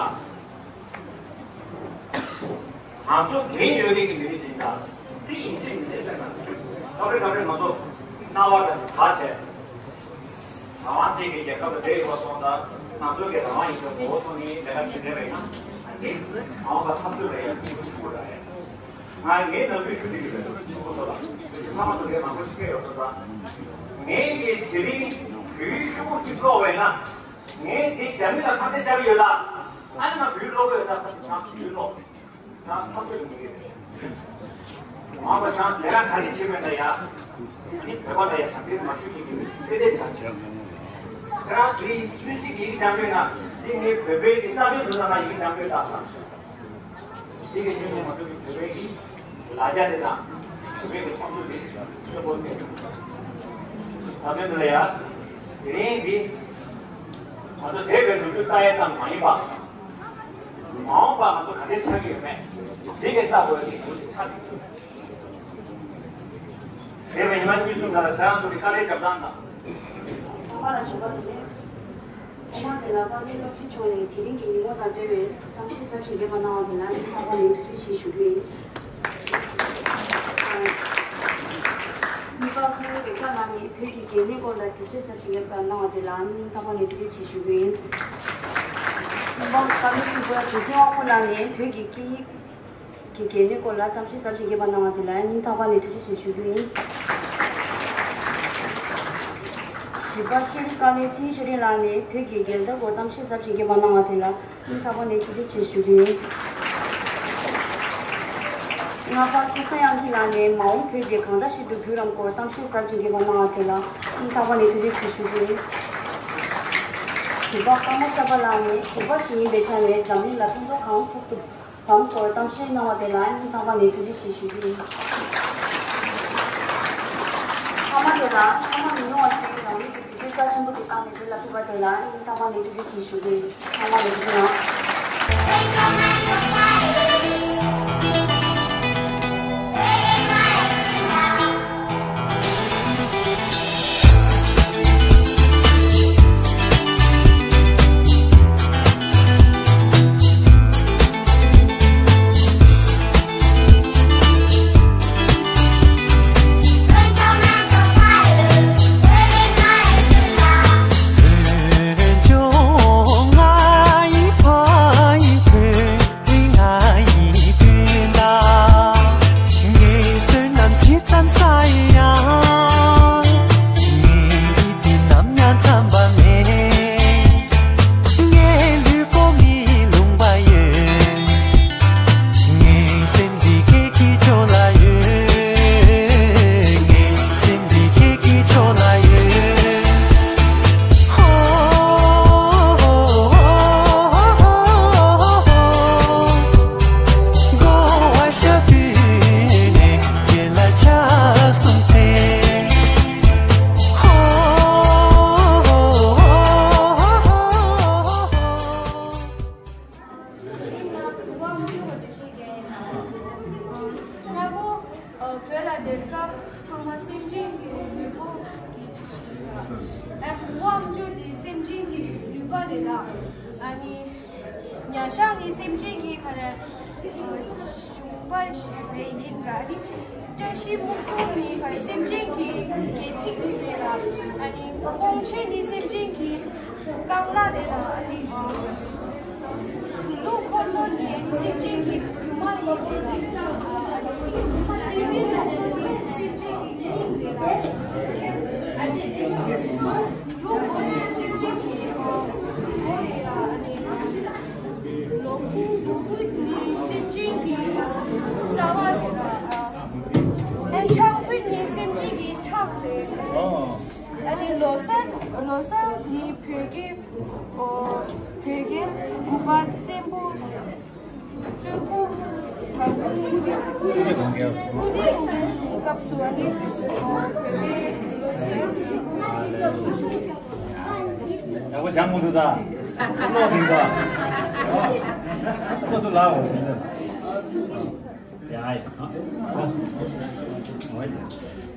ང་ཚོ་འགན་ཡོད་རིགས་ཀྱི་མི་རིགས་ཅིག་ཡིན་ད། འདི་ཡིན་གཅིག་མིན་གཅིག་ཟེར་ན། སྐབས་རེ་སྐབས་རེ་ང་ཚོ་སྣང་བ་འདྲ་ཞིག་དག་བྱས། རང་དབང་ཅན་གྱི་རྒྱལ་ཁབ་ལ་བསྡད་ཡོད་པ་སོང་ཙང་། ང་ཚོ་གི་རང་དབང་ཡིན་པའི་ངོ་བོ་མཐོང་ནས་ལས་ཀ་བྱེད་བསྡད་པ་ཡིན་ན། འདི་མ་འོངས་པ་འཐབ་རྩོད་ལ་ཡང་ཕན་ཐོགས་ཆེན་པོ་རེད། ང་ངའི་ནང་ཁུལ་ཞུ་གི་ཡོད། ཁོ་ཚོ་ལ་ཚང་མ་ཚོ་ལས་མང་པོ་ཞིག་སྐད་ཡོད་ས་རེད། ངས་ཀྱི་དེ་རིང་བོད་ཡིག་ཤོག་བུ་གཅིག་ཀློག་པ་ཡིན་ན། ངས་འདི་རྒྱ་མི་ལ་ཁ་གཏད་བཅག་གི་ཡོད་ལ། ཨ་ནི་ང་བོད་ཡིག་ཀློག་གི་ཡོད་ད་བསམ་ཙང་བོད་ཡིག་ཀློག་ཡང་ཐབས་ཤེས་མི་དགོས། མ་འོངས་པ་ཆང་ལས་ཀ་ག་རེ་བྱེད་པ་ཡིན་ན་ཡང་། ཨ་ནི་བོད་པ་ལ་ཡང་ཞབས་འདེགས་མ་ཞུ་གི་ཡིན་དཔེ་དེ་ཆགས་ཆེ། ཁྱེད་རང་བོད་ཡིག་ཚུན་ཆད་ཀྱི་ཡིག་སྦྱང་དགོས་ན། འདི་ངས་བོད་པའི་གི་རྩ་དོན་དུ་ན་ང་ཡིག་སྦྱང་དགོས་ད་བསམ། འདི་གི་ཉིན་མོ་ང་ཚོ་གི་བོད་པའི་གི་ལ་རྒྱ་དེ་དང་། བོད་པའི་གི་ཚོགས་འདུ་དེ་ཆེན་པོ་དེ། ད་དོན་དུ་ལ་ཡ། དེ་རིང་འདི་ང་ཚོ་འདས་པའི་ལོ་རྒྱུས་ལྟ་ཡ་ཙམ་མ་ཡིན་པ། མ་འོངས་པ་ང་ཚོ་ག་འདྲས་ཆགས་ཀྱི་ཡོད་མེད། འདི་གི་ལྟ་དགོས་ཀྱི་ལོ་རྒྱུས་ཆགས་ཀྱི་ཡོད། དེ་བས་ཉི་མ་གཉིས་གསུམ་ནང་ལ་ཁྱེད་རང་ཚོ་གི་དཀའ་ལས་རྒྱབ་སྟངས་དང་། ཚང་མ་ལ་བྱུང་བ་དེ་ནས། ཐོག་མར་དེ་ལ་དཔལ་ལྡན་སློབ་ཕྲུག་མཆོག་ནས་དེ་རིང་གི་ཉིན་མོ་དང་འབྲེལ་བའི་གཏམ་བཤད་ཟབ་ཅིང་རྒྱས་པ་གནང་བ་དེ་ལ་སྙིང་ཐག་པ་ནས་ཐུགས་རྗེ་ཆེ་ཞུ་རྒྱུ་ཡིན། གཉིས་པ་ཁོ་བོའི་ལས་ཀ་ནང་ནས་བོད་ཀྱི་གལ་གནད་སྐོར་ལ་འགྲེལ་བཤད་ཟབ་ཅིང་རྒྱས་པ་གནང་བ་དེ་ལ་སྙིང་ཐག་པ་ནས་ཐུགས་རྗེ་ཆེ་ཞུ་རྒྱུ་ཡིན། གསུམ་པ་བཀའ་བློན་ཁྲི་པ་དྲིན་ཅན་དབང་ཕོ་ལགས་ནས་བོད་ཀྱི་སྐད་ཡིག་གི་གལ་གནད་སྐོར་ལ་གཏམ་བཤད་ཟབ་ཅིང་རྒྱས་པ་གནང་བ་དེ་ལ་སྙིང་ཐག་པ་ནས་ཐུགས་རྗེ་ཆེ་ཞུ་རྒྱུ་ཡིན། བཞི་པ་ཤེས་རིག་བཀའ་བློན་ཚེ་རིང་ཆོས་སྒྲོན་ལགས་ནས་བོད་ཀྱི་རྒྱལ་དར་སྐོར་གཏམ་བཤད་ཟབ་ཅིང་རྒྱས་པ་གནང་བ་དེ་ལ་སྙིང་ཐག་པ་ནས་ཐུགས་རྗེ་ཆེ་ཞུ་རྒྱུ་ཡིན། ལྔ་པ་སྐལ་བཟང་དབྱངས་སྐྱིད་ལགས་ནས་མ་འོངས་བོད་དེ་གང་འདྲ་ཞིག་ཏུ་འགྱུར་རམ་སྐོར་གཏམ་བཤད་ཟབ་ཅིང་རྒྱས་པ་གནང་བ་དེ་ལ་སྙིང་ཐག་པ་ནས་ཐུགས་རྗེ་ཆེ་ཞུ་རྒྱུ་ཡིན། དྲུག་པ་ཀརྨ་ཤར་པ་ལགས་ནས་བོད་པ་ཞིག་ཡིན་པའི་ཆ་ནས་འཛམ་གླིང་ལ་ཕན་ཐོགས་གང་ཐུབ་ཐུབ་གང་སྐོར་གཏམ་བཤད་གནང་བ་དེ་ལ་སྙིང་ཐག་པ་ནས་ཐུགས་རྗེ་ཆེ་ཞུ་རྒྱུ་ཡིན། མཐའ་མ་དེ་ལ་མཐའ་མ་མི་ཉུང་བ་ཞིག་རང་ཉིད་ཀྱི་དུས་ཚོད་རྩ་ཆེན་པོ་དེ་བཏང་ནས་བོད་ལ་ཕེབས་པ་དེ་ལ་སྙིང་ཐག་པ་ནས་ཐུགས་རྗེ་ཆེ་ཞུ་རྒྱུ་ཡིན། ཚང་མ་ལ་ཐུགས་རྗེ་གནང་། ཡང་ངའི་ཡིད་འདི་ནམ་ཡང་ཚམ་པ་མེད། ངའི་ལུས་པོ་མིའི་ལུང་པ་ཡོད། ངའི་སེམས་འདི་ཁྱེད་ཀྱི་ཕྱོགས་ལ་ཡོད། ངའི་སེམས་འདི་ཁྱེད་ཀྱི་ཕྱོགས་ལ་ཡོད། ཧོ། ཨ་བོད་ལ་སྡོད་སྐབས་ཚང་མ་སེམས་ཅན་གྱི་ལུས་པོ་གི་ཨ་བོ་ཨམ་ཅོག་དེ་སེམས་ཅན་གྱི་རུས་པ་རེད་ལ། ཨ་ནི་ཉ་ཤ་ནི་སེམས་ཅན་གྱི་ག་རེ་བྱུང་པ་ཞིག་རེད་ཡིན་ར། ཨ་ནི་བཀྲ་ཤིས་སྨུག་པོ་ནི་ག་རེ་སེམས་ཅན་གྱི་སྒལ་ཚིགས་རེད་ལ། ཨ་ནི་ཀོང་ཆེན་ནི་སེམས་ཅན་གྱི་རྐང་ལག་རེད་ལ། ཨ་ནི་ལུག་འཁོར་ལོ་ནི་སེམས་ཅན་གྱི་རྒྱུ་མ་ཡིན་ཏེ། ལུག་འཁོར་ལོ་ནི་སེམས་ཅན་གྱི་སྙིང་རེད་ལ། ལུག་འཁོར་ལོ་ནི་སེམས་ཅན་གྱི་མགོ་རེད་ལ། ལོ་ཀུན་ལོ་ཀུན་ནི་སེམས་ཅན་གྱི་རྩ་བ་རེད་ལ། ཨ་ཆང་ཕུད་ནི་སེམས་ཅན་གྱི་ཁྲག་རེད། ཨ་ནི་ལོ་གསར་ལོ་གསར་ནི་བོད་སྐད། ཨོ། བོད་སྐད་དགུ་པ་བཙན་པོ། བཙན་པོ་དང་པོ་ནི་སྐུ་ལྡིང་སྐུ་ལྡིང་སྐབས་སུ་ཨ་ནི། ཨོ། བོད་སྐད་སྐབས་སུ་ཞུ། ཡག་པོ་སྦྱང་དགོས་འདུག་ད། བློ་ཟིན་ད། བློ་དུ་ལའོ། ཡ་ཡ།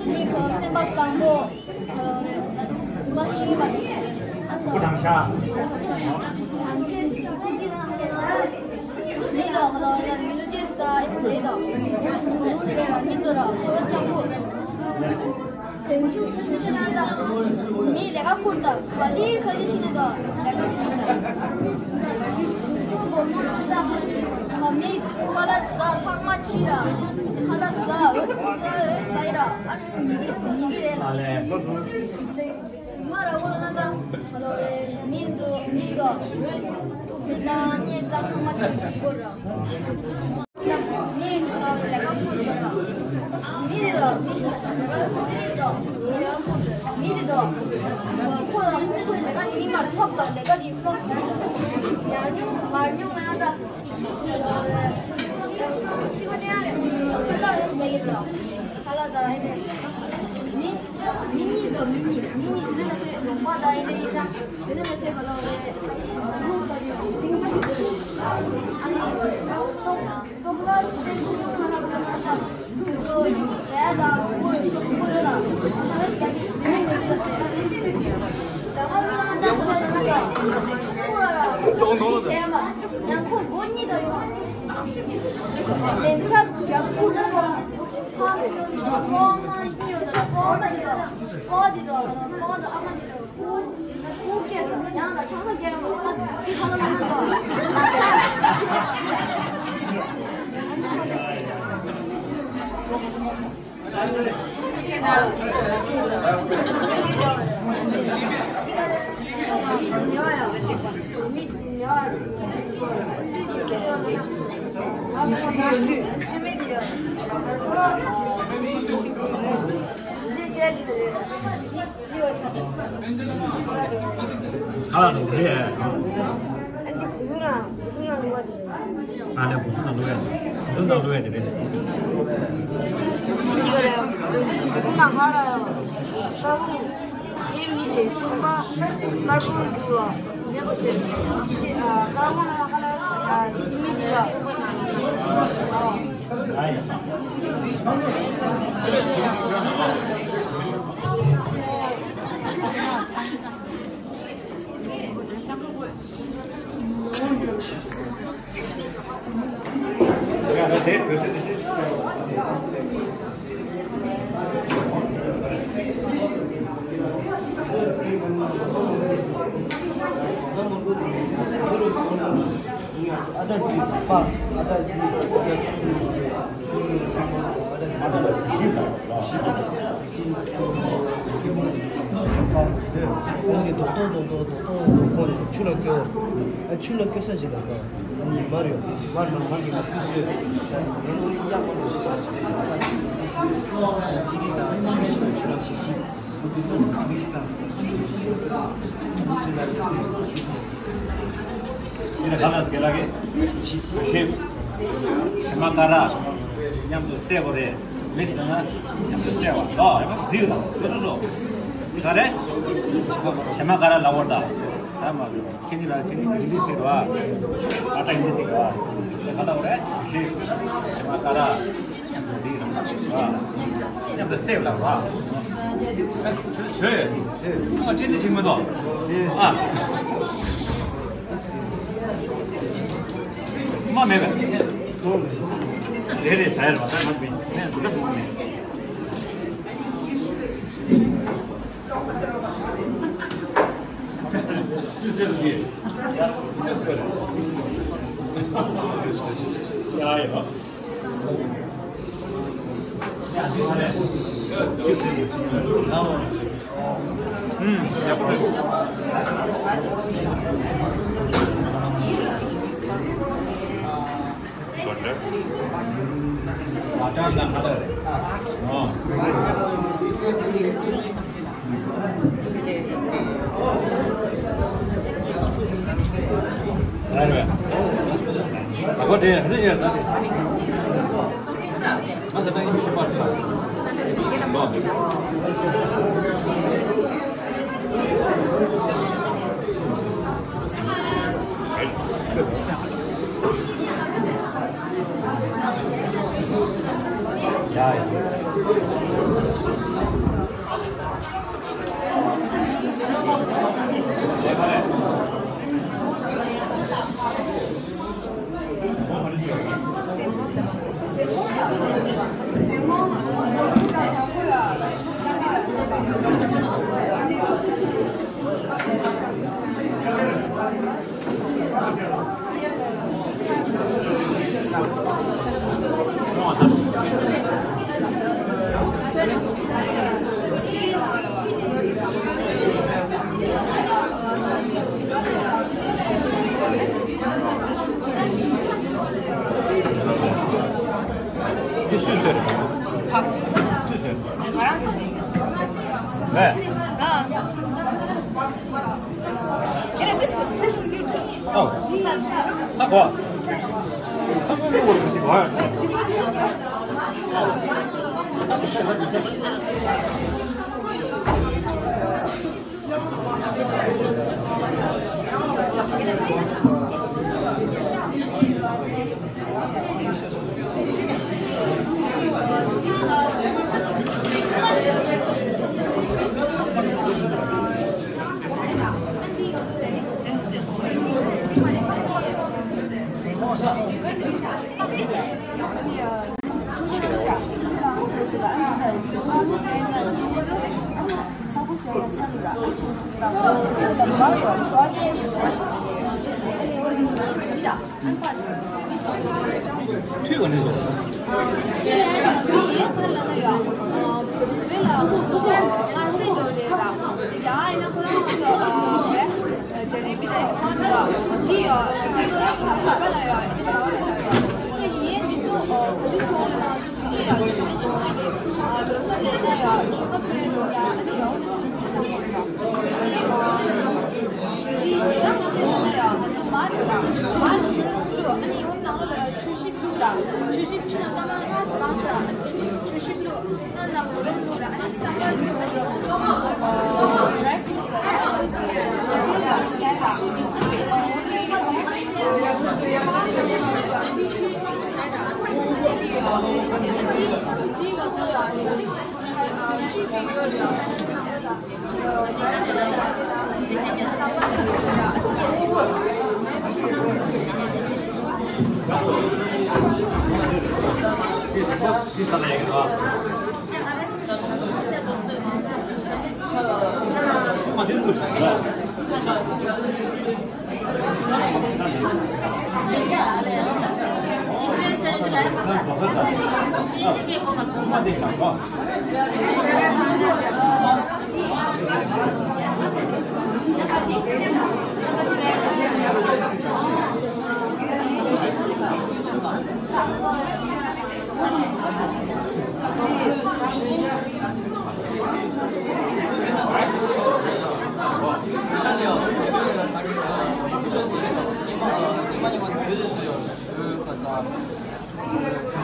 མི་ཁོ་སེམས་པ་བཟང་པོ། མ་ཤི་མ་ཤི། ཨ་ཏོ། དམ་ཤ། དམ་ཤ་ཁུ་གི་ན་ཧ་ལེ་ན། མི་ལ་ཧ་ལ་རེ་མི་ལ་ཅེ་ས་རེ་དོ། མུ་ནི་རེ་ལ་མི་འདོ་ར་ཁོ་ཅང་པོ། དེང་ཆུ་ཆུ་ཆེ་ན་ད། མི་ལས་ཀ་བཀུར་ད་ག་ལི་ག་ལི་ཤི་ནི་དོ་ལས་ཀ་ཆེ་ན་ད། ཁོ་བོ་མོ་ན་ད། མི་ཁ་ལ་ཟ་ཚང་མ་ཆི་ར། ཁ་ལ་ཟ་འོད་ཁ་འོད་ཟ་ཡི་ར། ཨ་ནི་གི་ནི་གི་རེད་ལ། སིང་མ་ར་བོ་ལ་ན་ད། ཧ་ལོ་རེ་མི་འདུག་མི་འདུག་འོད་ཐུག་ཅི་ད་ངས་ཟ་ཚང་མ་ཆི་གོ་ར། མི་ལ་ལས་ཀ་བཀོལ་དགོས་ར། མི་རེ་ལ་མི་ཞིག་ལ་ལས་ཀ་བཀོལ་དགོས། མི་རེ་ལ་ཁོ་ལ་ཁོ་ཁོའི་ལས་ཀ་ཉིན་མར་ཚབ་དང་ལས་ཀ་གི་ཕོགས་ཉར་མྱོང་མར་མྱོང་ང་ཡང་ད་ལོ་རེ་གཅིག་པ་ཅན་ཡང་ཁ་ལག་ཡོད་ཟེར་གི་ར། ཁ་ལག་དང་ཨེ་ནས་མི་མི་གཉིས་དང་མི་གཉིས་མི་གཉིས་དེ་ནས་ཚེ་ལོང་པ་དང་ཨེ་ནས་ཡིན་ད་དེ་ནས་ཚེ་ཁ་ལག་རེ་ལུག་ཟ་གི་ར། ཨ་ནི་ཏོག་ཏོག་ལ་ཚེ་ཁུ་ཁུ་ཁ་ལག་ཟ་ན་ད། ཨ་ལ་རེད། ཨ་འདི་གུ་ལ་གུ་ལ་ལུ་བ་དེ་རེད། ཨ་ལས་གུ་ལ་ལུ་བ་དེ་གུ་ལ་ལུ་བ་དེ་རེད། འདི་ག་རེད། གུ་ལ་ཧ་ལ་ཡ་ཀ་ར་བོ་དེ་མི་དེ་སུ་པ་ཀར་བོན་རྒྱུ་བ་མེད་པ་ཅན་དེ་ཀར་བོན་ལ་ཧ་ལ་ཡ་དེ་མི་དེ་ཡ། ཆུ་ལ་སྐྱོ། ཨ་ཆུ་ལ་སྐྱོ་ས་ཞིག་ལ་དང་། ཨ་ནི་མར་ཡོད། མར་ནང་མར་གྱི་ལ་ཕུ་ཟོས། ཡང་ཨོ་ནི་ཡག་པོ་ལ་ཞིག་ལ་ཅི་རིགས་དང་ཆུ་ཞིག་ཆུ་ལ་ཞིག་ཞིག་འདི་ཚོ་མིག་སི་དང་། འདི་ལ་ཡོད། འདི་ལ་ག་ལ་དགེ་ལགས་ཀྱིས་ཞིབ་ཞིབ་བྱེ་མ་ཀ་ར་མཉམ་དུ་བསྲེས་པ་རེད། མིག་སི་ན་མཉམ་དུ་བསྲེས་པ་ལ་ཡང་རྫིག་ལ་ལོ་ཚོ་ཚོ། འདི་ག་རེད། བྱེ་མ་ཀ་ར་ལ་བོར་ད། ད་མ་རེད། ཁྱེད་གཉིས་ལ་ཁྱེད་གཉིས་ཀྱི་འདི་ཟེར་བ། ཨ་ཏྲ་འདི་ཟེར་བ། དེ་ག་ལ་བོར་རེད། ཞིབ་ཞིབ་བྱེ་མ་ཀ་ར། མཉམ་དུ་འདི་རང་ལ་བྱེད་པ། མཉམ་དུ་བསྲེས་ལ་བ། ཨ་ཁྱོད་བཟོས་ཡོད་ནི། ཨ་ཏི་ཙི་ཆེན་མོ་དང་། ཨ། མ་མེད་པས། རེད་རེད་ཟ་ཡ་རེད་བ། ད་མ་མེད་ནས་འདུག་ད་མ་མེད། སུས་ཟེར་གི། སུས་ཟེར། ཡ་ཡ། འདི་སུས་ཟེར། ཕག་སུས་ཟེར། ང་རང་ཟེར་ཟིན། ལས། ཨ། ཡ་ལ་ཏིས་ཏིས་ཏིས་ཨོ། ཧ་གོ། ཧ་གོ་མི་བོར་གི་ཟིག་གོ། མཐུད་པ་ནི་ལོ།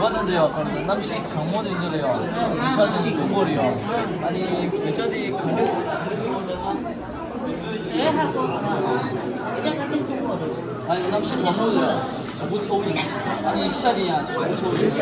བོད་པ་དང་འདྲ་ཡོད། ཁོ་རང་གནམ་གཤིས་གྲང་མོ་དེ་ཚོ་ལ་ཡོད། ཤར་དང་སྟོན་གོ་རེད་ཡོད། ཨ་ནི་བོད་ཤར་དེ་ག་འདྲ་ག་འདྲ་སོང་ལབ་ན། ཨ་ནི་གནམ་གཤིས་གྲང་མོ་ལ་ཡོད། གཟུགས་པོ་ཚ་པོ་ཡིན། ཨ་ནི་ཤར་དེ་ཡང་གཟུགས་པོ་ཚ་པོ་ཡིན།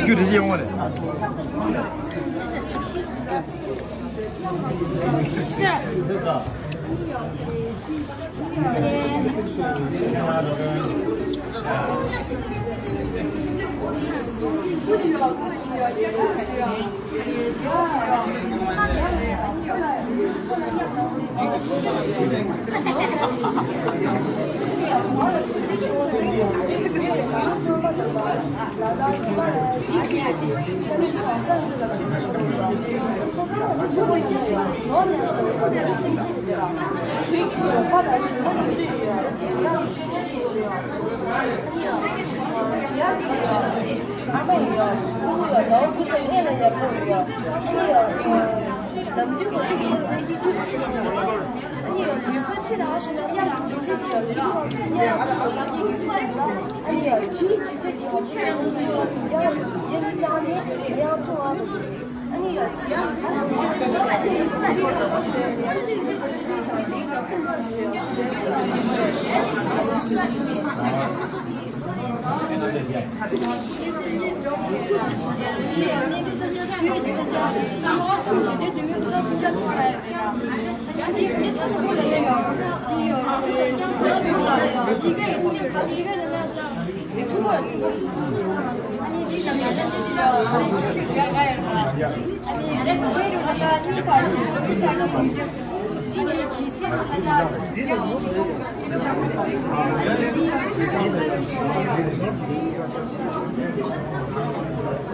རྒྱུ་རེ་ཡོང་བ་རེད།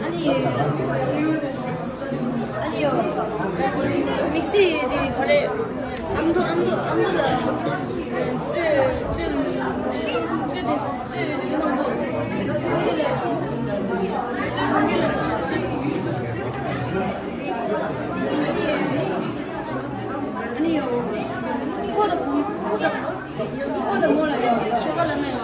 ཨ་ནི། ཨ་ནི་ཡོ། དམིགས་བསལ་དེ་ག་རེ། ཨ་མདོ་ཨ་མདོ་ཨ་མདོ་ལ། རྩེ་རྩེ་རྩེ་དེ་རྩེ་ཡོ་མང་པོ། རྩེ་གྲོང་ཁྱེར་ལ་རྩེ་གྲོང་ཁྱེར། ཨ་ནི་ཡོ། ཕོ་དང་བུ་ཕོ་དང་། ཕོ་དང་མོ་ལ་ཡོ། ཤོ་ཀ་ལ་ན་ཡོ།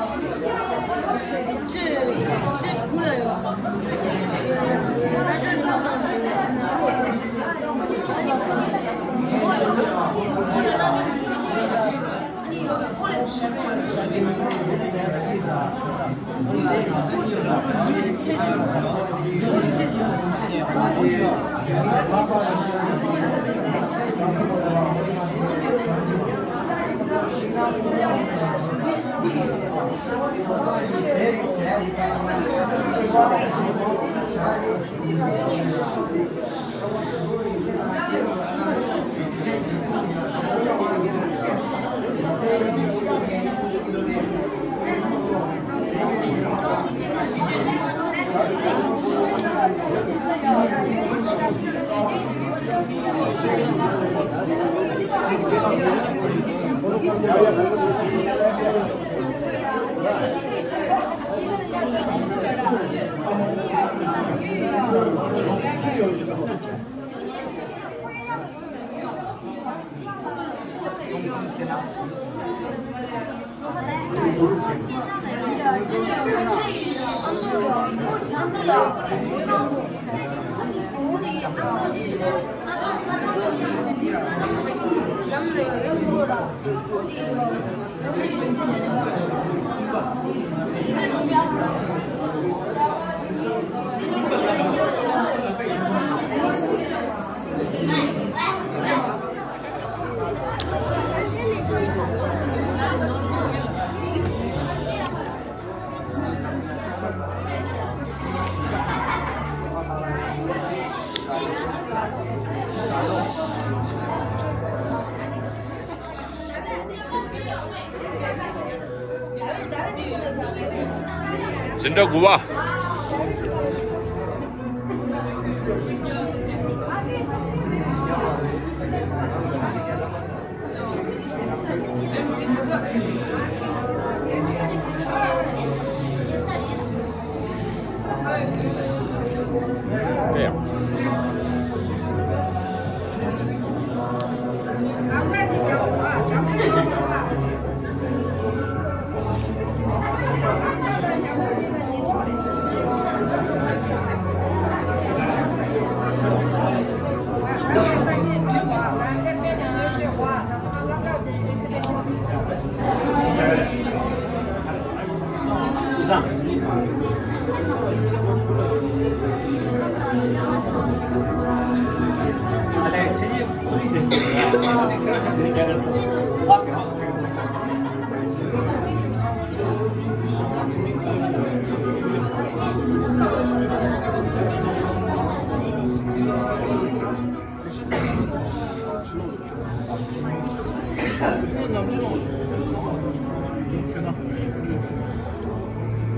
འཛིན་གྲྭ་དགུ་པ།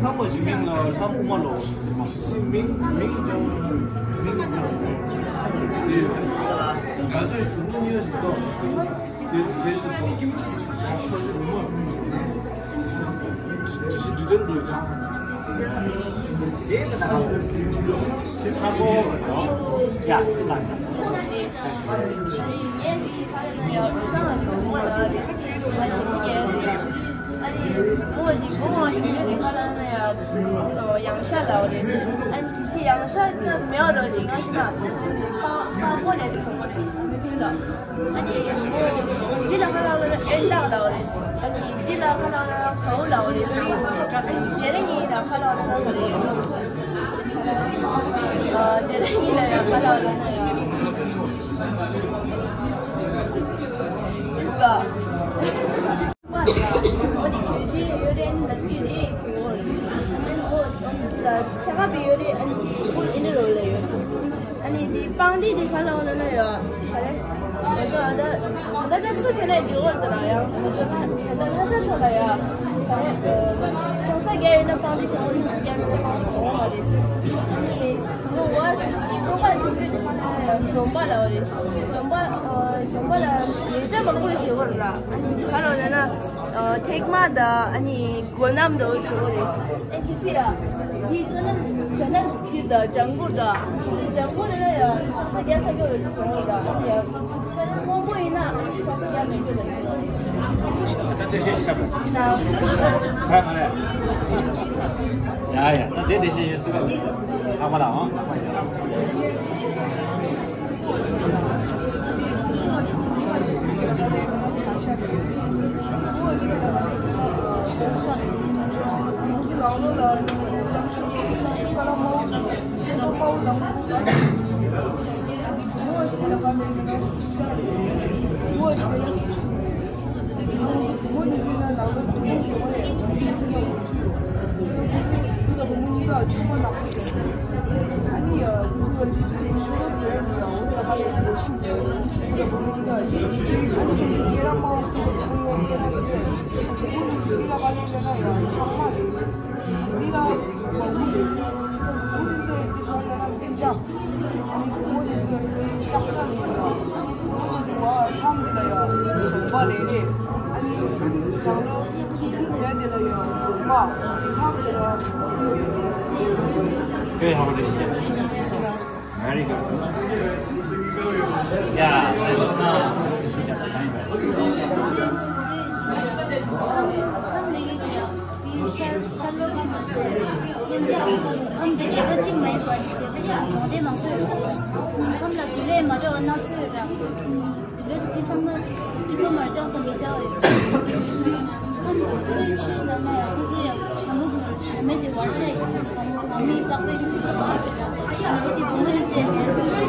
ལྷ་མོ་ཞིག་མིང་ལ་ལྷ་མོ་མ་ལོ། མིང་མིང་ཀྱང་མིང་ལ་མིང་ཀྱང་། ག་ཚོད་དུ་མི་ཉེ་ཞིག་ཏོ། དེ་དེ་ཞིག་ཏོ། ཞིག་འདི་དེ་འདོད་ཀྱང་། ཞིག་ཁ་པོ། ཡ་ས། ཡང་ཤ་ལའོ་རེད། ཨ་ནི་དེ་ཡང་ཤ་ན་མེའོ་རོ་ཅིག་ང་ཤི་མ་པ་པོ་ལས་ཐོན་པོ་རེད་ནི་ཕིན་ལ། ཨ་ནི་འདི་ལ་ཁ་ལའོ་ན་ཨེན་ཏག་ལའོ་རེད། ཨ་ནི་འདི་ལ་ཁ་ལའོ་ན་ཁའུ་ལའོ་རེད། ཨ་ནི་དེ་རིང་ཡིན་ལ་ཁ་ལའོ་ན་ཁ་རེད། ཨ་དེ་རིང་ཡིན་ལ་ཡང་ཁ་ལའོ་ན་ཡང་། Let's go. ཨ་ནི་ཁྱོད་ཀྱི་ཡོད་རེད་ནི་ད་ཁྱོད་རེད་ཁྱོད་ཡོད་རེད། ཨ་ནི་ཁོ་ཆ་ག་པའི་ཡོད་རེད། ཨ་ནི་ཁོ་ཨིན་ཌི་རོལ་ལ་ཡོད་རེད། ཨ་ནི་འདི་པང་འདི་འདི་ག་ལ་འོ་ན་ན་ཡོད་ག་རེ། ང་ཚོ་ཨ་ད་ད་ད་སུ་ཁྱོད་ནས་འདི་འོར་ད་ལ་ཡ། ང་ཚོ་ད་ད་ལྷ་ས་ཕྱོགས་ལ་ཡ་ག་རེ། ཅང་ས་རྒྱ་ཡོད་ན་པང་འདི་ཁྱོད་རེད། རྒྱ་མི་ད་པང་འདི་ཁྱོད་རེད། ཨ་ནི། ཁོ་བ་ཁོ་བ་དུས་དུས་ཁོ་ན་ཟོམ་པ་ལ་བ་རེད། ཟོམ་པ་ཨ་ཟོམ་པ་ལ་ཉེ་ཆར་མང་པོ་རེད་ཟེར་བ་རེད་ལ། ཨ་ནི་ག་ལ་ལ་ན་ཨ་ཐེག་མ་དང་ཨ་ནི་སྒོ་ནམ་འགྲོ་ཟེར་བ་རེད། ཨེ་ཁི་སི་ཡ་འདི་སྒོ་ནམ་ཇ་ན་འདི་དང་ལྗང་གུར་དང་ཁི་སི་ལྗང་གུར་ལ་ཡ་ཆག་ས་རྒྱ་ས་རྒྱ་བ་ཟེར་བ་རེད་ལ། ཨ་ནི་ཡ། སྔོན་པོ་ཡིན་ན་ཨ་ནི་ཆགས་ས་ཡ་མི་འདུག་ལ་ཚོ། ད་དེ་ཤེས་ཤེས་ཁ་བ། ཡ་ཡ་ད་དེ་དེ་ཤེས་ཤེས་སུ་ལ་ཨ་མ་ལ་ཨང་། Very good. Yeah, that's not. ཁམས་དེ་ཁམས་དེ་ཁམས་དེ་སྡེ་པ་གཅིག་མ་ཡིན་པ་སྡེ་པ་ཡ་གྲོང་སྡེ་མང་པོ་ཡོད། ཁམས་ལ་དུས་ལས་མ་འདྲ་བ་སྣ་ཚོགས་ཡོད་ར། དུས་ལས་དེ་ཚང་མ་གཅིག་པ་མར་ལྟོགས་ས་མི་བྱ་བ་ཡོད། ཁམས་དཔོན་ཆེན་ད་ན་ཡང་ཁོ་ཚོ་ཡང་ཞྭ་མོ་གུར་ཞྭ་མེད་དེ་བར་ཤ་ཡིན། ང་མི་པགས་པའི་ཞུ་ཞུ་མ་བྱེད་ར། ཁོ་དེ་བུ་མོ་ཡིན་ཚེ་ལན་ཁོ་ཚོའི་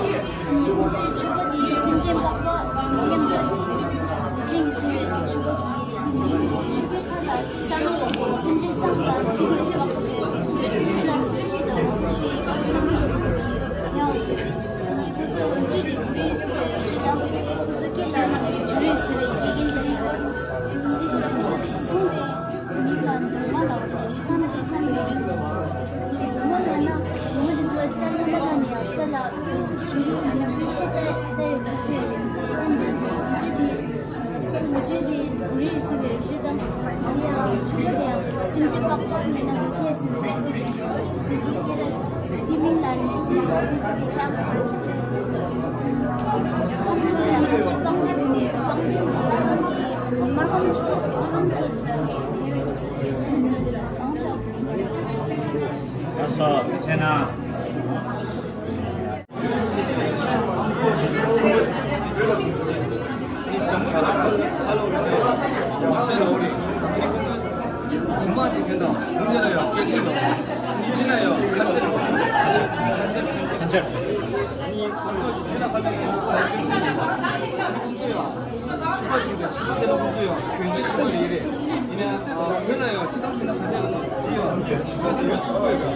ཕྱུ་པ་དེ་སེམས་ཅན་པགས་པ་མཉམ་དུ་ཡོད་ནི་ཆེན་གྱི་སེམས་ཅན་ཕྱུ་པ་གི་མི་རེད། ཕྱུ་པའི་ཁ་ལ། སེམས་ཅན་བསམ་པ་སེམས་ཅན་ཆེ་བ་ཁོ་ཚོས་ཕྱི་ལ་ཕྱི་ཚུལ་དང་ཁོ་ཚོ་ཤེས་ཡོད་ན་མི་ཡོང་ཡོད། ཁོ་ཚོ་འོན་ཅི་དེ་བུ་རེད་ཟེར་བའི་ཁྱི་དང་ཁོ་ཚོ་སྐད་ལ་ན་བུ་རེད་ཟེར་བའི་དགེ་རྒན་དེ་ཡིན་པ། འདི་ཚོ་ཁོ་ཚོ་དེ་མཐོང་སྟེ་མི་ལ་འདོད་མ་ལགས་ཤི་ཁམས་དེ་ཁམས་ཡོད་རེད། དེ་བུ་མོ་ལ་ན་བུ་མོ་དེ་ཚོ་ལྟ་ན་ལ་ནི་ཡང་ལྟ་ལ་ཡོད་ཆུང་ཆུང་མ་ན་བུ་ཤི་ལྟ་ལྟ་ཡོད་པ་སུ་ཡོད་རེད། ཁམས་དེ་འོན་ཅི་དེ། མི་ཆོས་དེ་རིགས་སུ་བའི་གཞི་དང་། དེ་ཡང་ཆོས་པ་དེ་ཡང་སེམས་ཅན་པགས་པ་མེད་ན་མི་ཆོས་སུ་བའི་གཞི་དང་། དེ་སྐད་ར་དེ་མིན་ལ་ནི་དེ་ཆགས་པ་ཆོས་པ་ཡང་ཆོས་པང་དེ་བས་ནི་པང་དེ་ནི་ཁོང་གི་མ་རང་ཆོས་མ་རང་ཆོས་དེ་དང་དེ་བས་ནི་མང་ཆོས། ཨ་སོ་ཆེ་ན། ཕྱུ་པ་ཞིག་དང་ཕྱུ་པ་དེ་ལ་ཁོ་ཚོ་ཡང་གྱོན་ཆས་ཆེན་པོ་རེད་རེད། ཡིན་ན་ཡང་བོད་ལ་ཡང་ཕྱི་ཐང་ཕྱི་ལ་ཁ་ཆེ་ལ་དེ་ཡང་ཕྱུ་པ་དེ་ཡོད་ཐུབ་ཀྱི་ཡོད།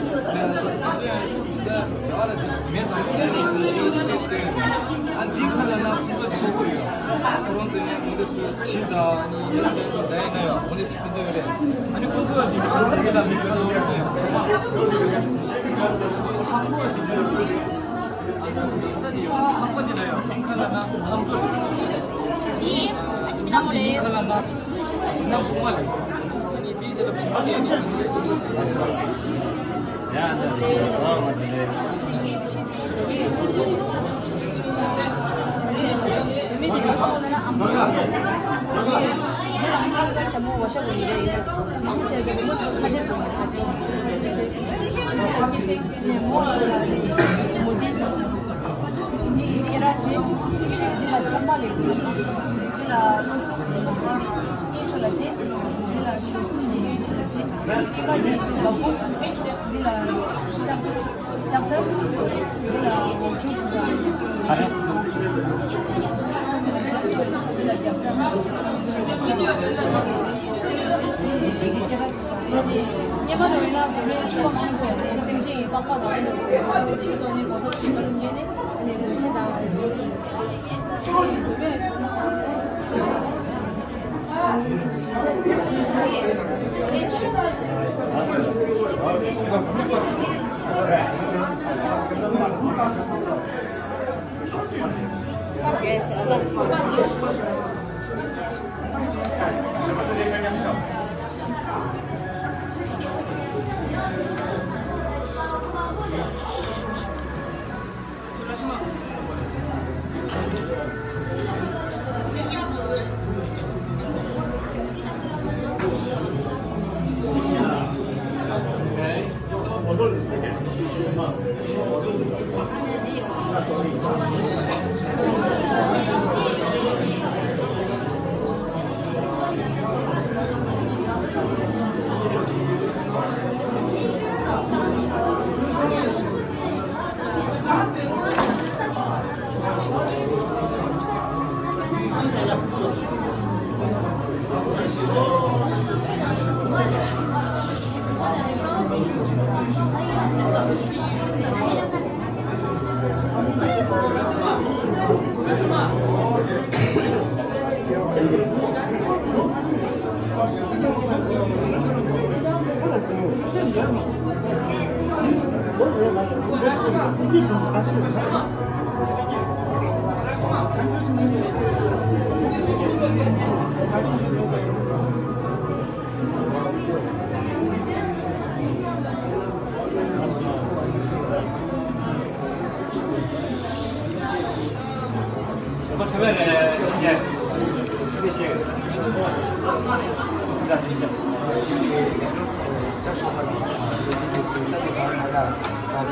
ཁོ་ཚོ་ཡང་ད་རྒྱ་གར་ལ་མེད་ཙང་ཨ་འདི་ཁ་ལ་ན་ཁོ་ཚོ་ཆེན་པོ་ཡོད། ཁོ་རང་ཚོ་ཡང་ཁོ་ཚོ་ཚོས་བྲིས་དང་ཡིན་ན་ད་ཡིན་ན་ཡང་ཁོ་ཚོ་ཕན་ཐོགས་ཡོད་རེད། ཨ་ནི་ཁོ་ཚོ་ཞིག་ཁོ་ཚོ་ལ་མི་ཁ་ལོ་ཡོད་ཡང་ཁོ་མ་ཁོ་ཚོ་ཞིག་ཁོ་ཚོ། སྙེ་མ་དང་ཡིན་ན་བུད་མེད་ཕྱུ་པ་མང་ཆེ་བ་ནི་སེམས་ཅན་ཡི་པགས་པ་དང་ཕྱི་སོ་ནི་གོ་ཐོབ་བྱེད་པར་བྱས་ནས་ནི་བུད་མེད་དང་བུད་མེད།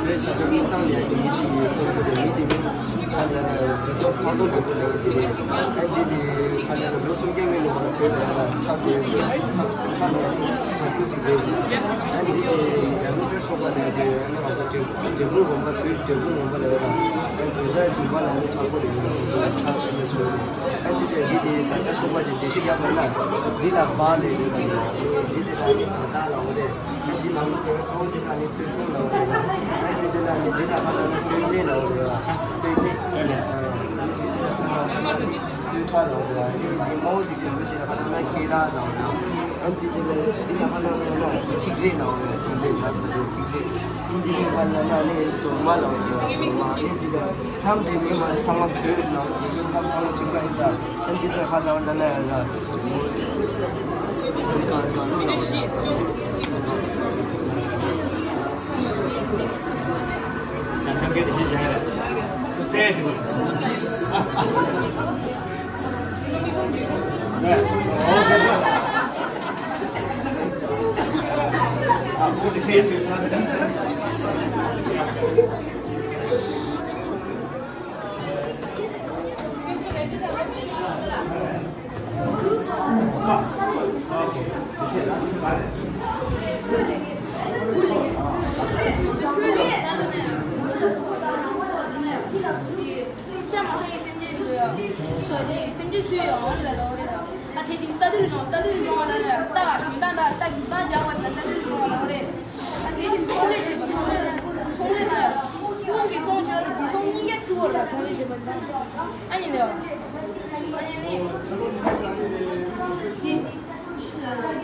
བོད་ས་ཆ་དངུལ་གསང་ལས་ཀྱི་མི་ཞིག་ཡོད་ཚོད་དེ་མི་དེ་མི་ཁ་ལ་ལ་དེ་ཚོ་ཐག་ཐོག་ཏུ་ལ་དེ་ཨ་འདི་དེ་ཁ་ལ་ལ་ལོ་སུམ་བརྒྱ་མན་ལ་བོད་ལ་ལ་ཆགས་དེ་ཆགས་ཆགས་ལ་ཁ་ཁུ་ཅིག་རེད། ཨ་འདི་དེ་ཡང་ནུབ་ཕྱོགས་ཕྱོགས་པ་ལ་དེ་ཨ་ནི་ང་ཚོ་འབྲས་འབྲས་སྤུངས་དགོན་པ་དུས་འབྲས་སྤུངས་དགོན་པ་ལ་ཡོད་ལ་ཨ་དུས་ད་དུས་པ་ལ་ནི་ཆགས་པོ་རེད། ཆགས་ཨ་ནི་ཆོས་རེད། ཨ་འདི་དེ་འདི་དེ་ད་ཆ་ཤོག་པ་ཅིག་འགྲེལ་བཤད་རྒྱག་པ་ན་འདི་ལ་བ་ལས་རེད་ལ་ཡོད་ལ་འདི་དེ་ད་ནི་ག་ད་ལ་འོ་རེད། འདི་ནང་ལོགས་ཀྱི་ཁོང་འདི་ལ་ནི་སྟོད་ཐུང་ལ་འོ་རེད་བ། ཨ་འདི་དེ་ལ་ནི་འདི་ལ་ཁ་ལ་ནི་སྟོད་ལེ་ལ་འོ་རེད་བ། སྟོད་ལེ། སྟོད་ལེ། ཨ་འདི་དེ་ལ་ཁ་ལ་ནི་སྟོད་ཁྲ་ལ་འོ་རེད་བ། ཨ་འདི་དེ་མའོ་འདི་གི་འདི་དེ་ལ་ཁ་ལ་ནི་སྐེ་ར་ལ་འོ་རེད་བ། ཨ་འདི་དེ་ལ་འདི་ལ་ཁ་ལ་ནི་ན་ཐིག་རེ་ལ་འོ་རེད་བ། ཐིག་རེ་ལ་ས་རེད་ཐིག་རེ། ཨ་འདི་དེ་ཁ་ལ་ནི་ནི་རྡོག་མ་ལ་འོ་རེད་བ། རྡོག་མ། ཨ་འདི་དེ་ལ་ལྷམ་དེ་མི་མ་ཚང་མ་བོད་ལ་འོ་རེད། ལྷམ་ཚང་མ་གཅིག་པ་ཡིན་ད། ཨ་འདི་དེ་ཁ་ལ་ནི་ན་ཡ་ལ། ཤ་མ་ཟ་ཡི་སེམས་ཅན་འདུག་ཡ། ཆོས་དེ་སེམས་ཅན་ཚུལ་ཡང་འོང་ལ་ལོ་རེད། ཨ་དེ་བཞིན་རྟ་དུལ་འབྱུང་རྟ་དུལ་འབྱུང་བ་ལ་རེད། རྟ་ཞོན་སྟངས་དང་རྟ་རྒྱུག་སྟངས་སྦྱང་བ་དང་རྟ་དུལ་འབྱུང་བ་ལོ་རེད། ཨ་དེ་བཞིན་ཚོང་ལས་བྱེད་པ་ཚོང་ལས་ཚོང་ལས་ན་ཡ། ཁོང་གི་ཚོང་བྱས་ཏེ་རྗེས་ཚོང་གཉིས་ཀ་ཚུར་བོར་ལ་ཚོང་ལས་བྱེད་པ་དང་། ཨ་ནི་ལེའོ། ཨ་ནི་ནི།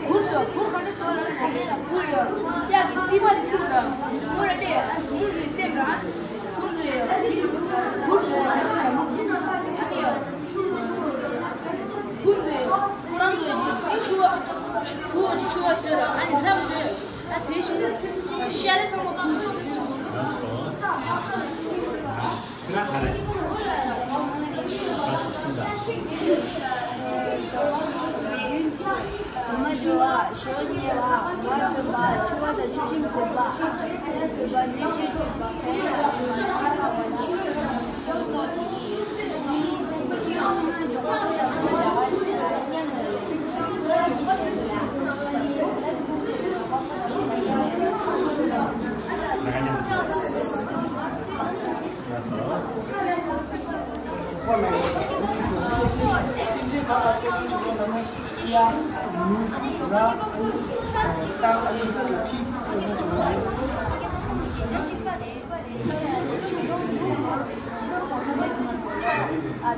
གུར་བཟོ། གུར་གང་འདྲ་བཟོ་ལབ་ན་གུར་ཡོད། གཡག་གི་རྩིབ་མ་དེ་གཏུབ་ར། གུར་ལ་སྤྲད། གུར་གྱི་རྩེབ་ར། གུར་བཟོ་ཡོད། གུར་བཟོ་ཡོད། གུར་བཟོ་ཡོད། གུར་རང་བཟོ་ཡོད། ཆུ་བ། གུར་གྱི་ཆུ་བ་བཟོས་ར། ཨ་ནི་ལྷམ་བཟོས། ཨ་དེ་བཞིན་ཤ་ལེ་ཚང་མ་གུར་གྱི།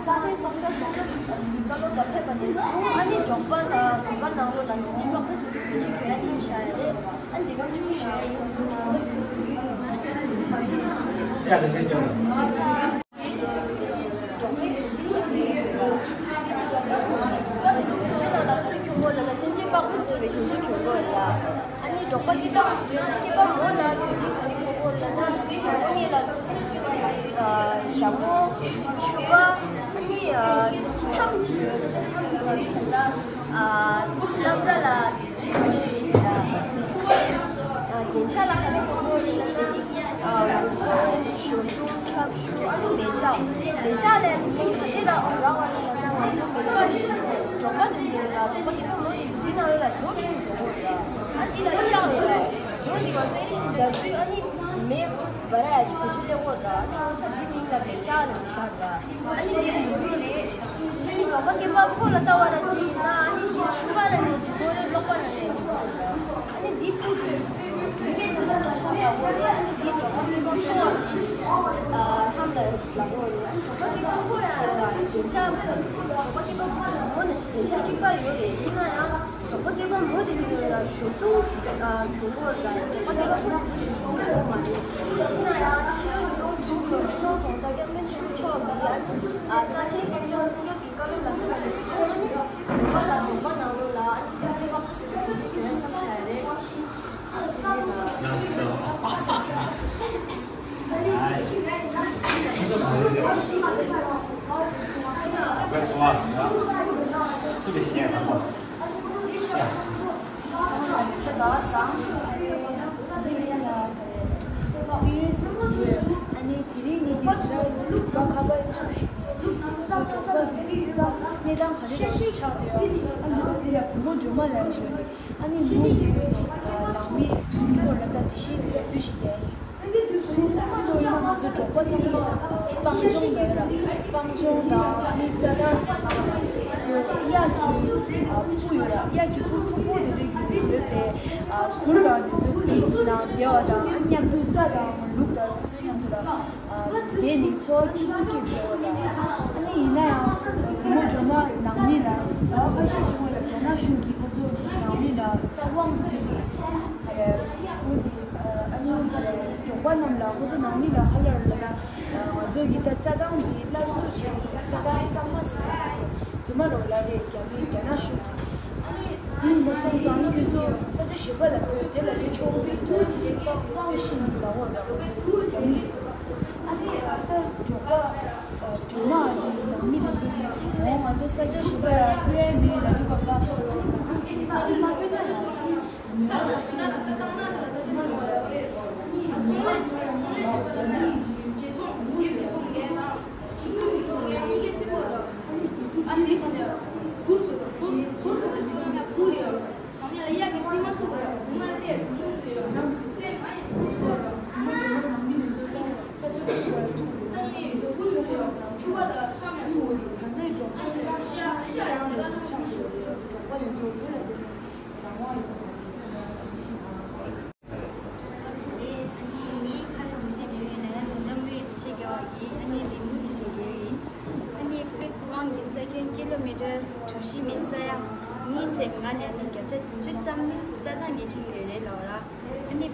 ཚ་ཞིང་སྲོག་ཆགས་སྲུང་སྐྱོབ་ཞུ་བ་ནི་བཀའ་སློབ་ལ་ཕེབས་པ་ནས་བཟུང་ཨ་ནི་འབྲོག་པ་དང་དགོན་པ་ནང་ལོགས་ལ་སེམས་ཅན་དཔའ་བོ་ཟེར་བའི་གོ་རྒྱུ་གྲོས་ཡ་མཚམས་བཞག་ཡ་རེད། ཨ་ནི་འདི་ག་ཚོད་ཞུ་ཡ་ཡོད། ཁྱོད་ལ་ལ་སེམས་ཅན་དཔའ་བོ་ཟེར་བའི་གོ་རྒྱུ་གྲོས་ཡོད་ལ། ཨ་ནི་འབྲོག་པ་སྐྱེས་པ་སྐྱེས་པ་མོ་ལ་གོ་རྒྱུ་ག་རེ་གོ་ལ་ན་དེ་གོ་ངེས་ལ། ཞྭ་མོ། ཕྱུ་པ། ཨ་ནི་ཐམ་གྱི་ལམ་ར་ལ། རྒྱན་ཆ་ལ་ཕུ་བོ་ཞོ་གསུམ་ཁྱབ་ཤུ་ཨ་ནི་མེ་ལྕགས། མེ་ལྕགས་ལས་མིང་ག་དེ་ལ་རག་པ་རེད་ལབ་ན་ང་ཚོ་མེ་ལྕགས་ཞེས་འབྲོག་པ་དེ་ཚོས་ལ་འབྲོག་པ་སྐྱེས་པ་མང་པོ་འདི་ནང་ལ་འགྲོ་མཁན་ཞིག་ཡོད་རེད། ཨ་འདི་ལ་ལྕགས་ལ་འགྲོ་འདི་ང་ཚོ་ཨེ་རི་ཤི་འདབས་རུས་ཨ་ནི་མེ་འབར་ཡ་གི་བེད་སྤྱོད་ལས་འོར་ར་ཨ་ནི་ང་ཚོ་འདི་མིང་ལ་མེ་ལྕགས་ལ་བཞག་ར། ཨ་ནི་འདི་ལ་ཡོད་རྒྱུ་རེད། ཨ་ནི་འབྲོག་པ་སྐྱེས་པ་ཕོ་ལ་ལྟ་བ་ར་ཅིག་ཡིན་ན་ཨ་ནི་འདི་ཕྱུ་པ་ལ་ནས་ཅིག་མགོ་རེ་ཀློག་པ་ལ་ནས་ཨ་ནི་འདི་ཕུ་དུ་འདི་སྐད་དུ་ལ་ལ་ཤ་ལ་འོ་རེད། ཨ་ནི་འདི་འབྲོག་པ་སྐྱེས་པ་ཕོ་ལ་ལྷམ་ལ་ལ་འོ་རེད། ཨ་ནི་འབྲོག་པ་སྐྱེས་པ་ཕོ་ཡ་ལ་རྒྱན་ཆ་འབྲོག་པ་སྐྱེས་པ་ཕོ་ལ་མོ་ནས་ གཅིག་པ་ཡོད་རེད། ཡིན་ན་ཡང་གྲོགས་པོ་སྐྱེ་ས་མོ་དེ་ཚོ་ལ་ཞུ་གསུང་གྱོང་པོ་རེད། གྲོགས་པོ་སྐྱེ་ས་མོ་དེ་ཞུ་གསུང་གྱོང་པོ་མ་རེད། ཡིན་ན་ཡང་ཕྱི་ལོགས་ཀྱི་ལོ་ཆུང་ཆུང་གྲོང་གསར་སྐྱབས་མགོན་ཆེན་པོ་མཆོག་གིས་ཨ་ནི་རྩ་ཆེན་གསུམ་ཆ་སྲུང་སྐྱོབ་ཀྱི་བཀའ་སློབ་ལ་ལྟོས་པ་ནས་གྲོགས་པོ་ལ་གྲོགས་པོ་ནང་ལོགས་ལ་ཨ་ནི་སེམས་ཁྲལ་དམའ་པོ་ཟེར་བའི་གོ་སྒྲིག་བྱས་མཚམས་བཞག་རེད། ཨ་ནི་དེ་རིང་ངེད་ཀྱི་ཚེ་རབས་ལུག་ཁ་པར་ཚབ་ཞུས་ནས་ལུག་ཁ་པར་ཚབ་ཞུས་ནས་གནས་སྟངས་ག་རེ་ཆགས་ཡོད། ཨ་ནི་དེ་ལ་བུ་མོ་སྒྲོལ་མ་ལགས་ཞུས་ནས་ཨ་ནི་མོ་དེ་ནང་མི་ཚོགས་འདུ་ལ་ད་དེ་བཞིན་དུ་དུས་ཤིག་རྒྱག་ཡིན། ཨ་ནི་དུས་སུ་ང་ཚོ་གྲོགས་པོ་ཚང་མ་སྤང་ལྗོངས་ལ་ཡོད་ར། སྤང་ལྗོངས་དང་ཨ་ནི་རྩྭ་ཐང་ཚོ་གཡག་གི་སྤུ་ཡོད་ར། གཡག་གི་སྤུ་མཐུག་པོ་དེ་འདྲ་ཡིན་བཟོས་ཏེ་གུར་དང་དེ་ཚོ་གི་ནང་བསྡད་པ་དང་ཨ་ནི་མཉམ་དུ་རྩྭ་དང་ལུག་དང་དེ་ཚོའི་མཉམ་དུ་ར་བསྡད་ནས་འཚོ་བ་སྐྱིད་པོ་སྐྱིད་པོ་ཡོད་པ་དང་ཨ་ནི་ཡིན་ན་ཡང་བུ་མོ་སྒྲོལ་མ་ནང་མི་ལ་ཟ་བ་ཁ་ཤས་ཤིག་ལ་རྒྱ་ནག་གཞུང་གིས་ཁོ་ཚོ་ནང་མི་ལ་ད་དབང་བྱས་ནས་ཁོ་ཚོ། ཨ་ནི་གྲོགས་པོ་རྣམས་ལ་ཁོ་ཚོ་ནང་མི་ལ་ཧ་ལར་ལ་ན་ང་ཚོ་གི་ད་རྩྭ་ཐང་འདི་སླར་གསོ་བྱས་ནས་རྩྭ་ཐང་གཙང་མ་བཟོས་རྫུན་མ་རོ་ལ་རེད། རྒྱ་མི་རྒྱ་ནག་གཞུང་གིས་ཨ་ནི་འདི་མ་སོང་ཙང་ཁྱོད་ཚོ་ས་ཆ་གཞན་པ་ལ་སྤོས་དེ་ལ་དེ་ཆོག་གི་འདུག་དབང་ཤིང་ལ་འོ་ལ་ཁོ་ཚོ་རྒྱ་མི་ཚོ་ཨ་ནི་ད་གྲོགས་པོ་སྒྲོལ་མ་ཞིག་ནང་མི་དེ་ཚོ་གིས་འོ་ང་ཚོ་ས་ཆ་གཞན་པ་ལ་སྤོས་མེད་ལ་དུས་སྐབས་ལ་ཨ་ནི་ཁོ་ཚོ་གིས་ཁོ་ཚོ་མ་སྤོས་ན་ཡང་། ཨ་ནི་ངའི་ཁ་ལ་འགྲེལ་བཤད་རྒྱག་ཡོད་ན་ཡང་དོན་དམ་བུའི་འགྲེལ་བཤད་རྒྱག་པ་གི་ཨ་ནི་ལས་མུ་མཐུད་ནས་རྒྱག་ཡིན། ཨ་ནི་བོད་མཐོ་སྒང་གི་ས་ཁྱོན་ཀི་ལོ་མི་ཊར་གྲུ་བཞི་མའི་ས་ཡ་གཉིས་ཚེག་ལྔ་ནས་ཨ་ནི་བརྒྱ་ཆ་བདུན་ཅུ་ཙམ་ནི་རྩྭ་ཐང་གིས་ཁེངས་ཡོད་རེད་ལབ་ར། ཨ་ནི་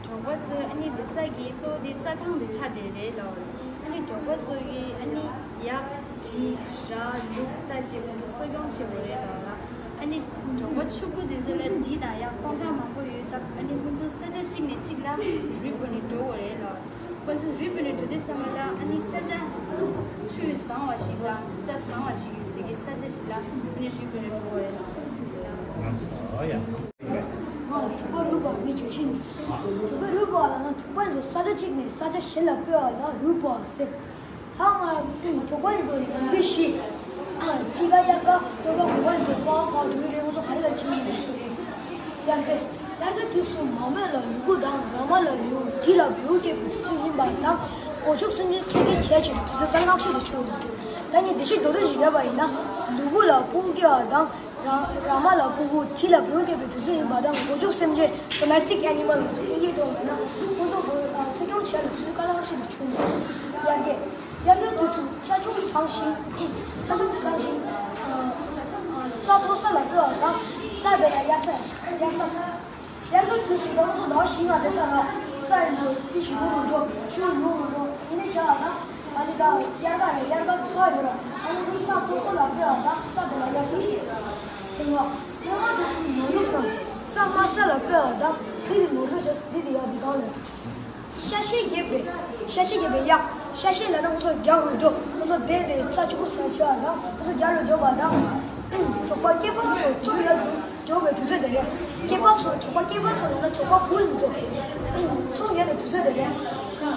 གྲོགས་པོ་ཚོས་ཨ་ནི་བསྡད་ས་གི་གཙོ་བོ་དེ་རྩྭ་ཐང་དེ་ཆགས་བསྡད་རེད་ལབ་ར། ཨ་ནི་གྲོགས་པོ་ཚོ་གིས་ཨ་ནི་ཡག་གྲི་ར་ལུག་ལྟ་ཅི་ཁོང་ཚོ་གསོ་སྐྱོང་བྱེད་དགོས་རེད་ལབ་ར། ཨ་ནི་གྲོགས་པོ་ཕྱུག་པོ་དེ་ཚོ་ལ་གྲི་དང་ཡག་སྟོང་ཕྲག་མང་པོ་ཡོད་སྟབས་ཨ་ནི་ཁོང་ཚོ་ས་ཆ་གཅིག་ནས་གཅིག་ལ་རུལ་བུ་ནས་འགྲོ་དགོས་རེད་ལབ། ཁོང་ཚོ་རུལ་བུ་ནས་འགྲོ་དུས་ཙམ་པ་ལ་ཨ་ནི་ས་ཆ་ཆུ་བཟང་བ་ཞིག་དང་རྩྭ་བཟང་བ་ཞིག་ཡོད་སའི་གི་ས་ཆ་ཞིག་ལ་ཨ་ནི་རུལ་བུ་ནས་འགྲོ་དགོས་རེད་ལབ། ང་ཐུག་པ་རུལ་བ་མི་བྱོས་ཤིང་། ཐུག་པ་རུལ་བ་ལ་ན་ཐུག་པ་ཚོ་ས་ཆ་གཅིག་ནས་ས་ཆ་གཞན་ལ་སྤོས་པ་ལ་རུལ་བ་ཟེར། ད་ང་གྲོགས་པོ་ཡིན་ཚོ་ནམ་དུས་ཤི། ཨ་ཅི་ག་ཡར་ག་སྟོད་པ་གོ་བ་ཡིན་ཚོ་ཀ་ཀ་དུས་རེ་ང་ཚོ་ག་ལ་ཕྱིན་ཡིན་ཞིག་རེད། ཡར་ག་ཡར་ག་དུས་སུ་མ་རྨོས་ལ་ལུ་གུ་དང་ར་མ་ལ་ལུ་དྲི་ལ་བེའུ་སྐྱེས་པའི་དུས་ཚོད་ཡིན་པ་དང་། སྒོ་ཕྱུགས་སེམས་ཅན་ཚོ་གི་བྱས་ཆེད་དུས་ཚོད་ག་ལག་ཤེས་དུ་ཆུག་འདུག་ད་ངས་འདི་ཞིག་མདོར་བསྡུས་ཤིག་བརྒྱབ་པ་ཡིན་ན། ལུ་གུ་ལ་སྤུ་གུ་སྐྱེ་བ་དང་། ར་ར་མ་ལ་སྤུ་གུ་དྲི་ལ་བེའུ་སྐྱེས་པའི་དུས་ཚོད་ཡིན་པ་དང་། སྒོ་ཕྱུགས་སེམས་ཅན་domestic animal་ལ་སོགས་དབྱིན་ཇིའི་ཐོག་ནས་ན་ཁོང་ཚོ་གོ་འཚོ་སྐྱོང་བྱས་ལ་དུས་ཚོད་ག་ལ་ཧ་ཤེས་པའི་ཆུང་ཡ་གི་ཡ་གི་དུས་ཚོད་ཆ་ཆུང་བཟང་ཞིང་ཆ་ཆུང་བཟང་ཞིང་ས་མཐོ་ས་ལ་སྤོས་པ་དང་ས་དེ་ལ་དབྱར་ས་དབྱར་ས་ས། ཡར་ག་དུས་སུ་ད་ང་ཚོ་ཟླ་བ་བཞི་ལྔ་བསྡད་ས་ལ་ས་ཡིན་ཚོ་དེ་ཞིག་ལུག་རུ་འགྲོ་ཆུ་ལུག་རུ་འགྲོ་ཡིན་ནི་བྱ་བ་དང་ཨ་ནི་ད་དབྱར་ག་རེད། དབྱར་ག་ཚ་ཡོད་ར། ཨ་ནི་ས་མཐོ་ས་ལ་སྤོས་པ་དང་ས་དེ་ལ་དབྱར་ས་ཟེར། དེ་ང་དེ་ང་དུས་སུ་ནོར་ལུག་དང་ས་དམའ་ས་ལ་སྤོས་པ་དང་འདི་ནི་ནོར་ལུག་བྱས་འདི་དེ་ཡག་འདི་གང་ལས། ཤ་ཤེད་རྒྱས་པའི་ཤ་ཤེད་རྒྱས་པའི་གཡག་ཤ་ཤེད་ལ་ན་ང་ཚོ་རྒྱག་རུ་འགྲོ། ང་ཚོ་བསྡད་དེ་ས་ཆུ་བོ་ས་ཆ་དང་ང་ཚོ་རྒྱག་རུ་འགྲོ་བ་དང་། གྲོགས་པོ་སྐྱེས་པ་ཚོ་ཚུར་ཡར་འགྲོ་བའི་དུས་ཚོད་དེ་རེད། སྐྱེས་པ་ཚོ་གྲོགས་པོ་སྐྱེས་པ་ཚོ་ལ་ན་གྲོགས་པོ་བུ་ཚོ་ཚུར་ཡར་དུས་ཚོད་དེ་རེད།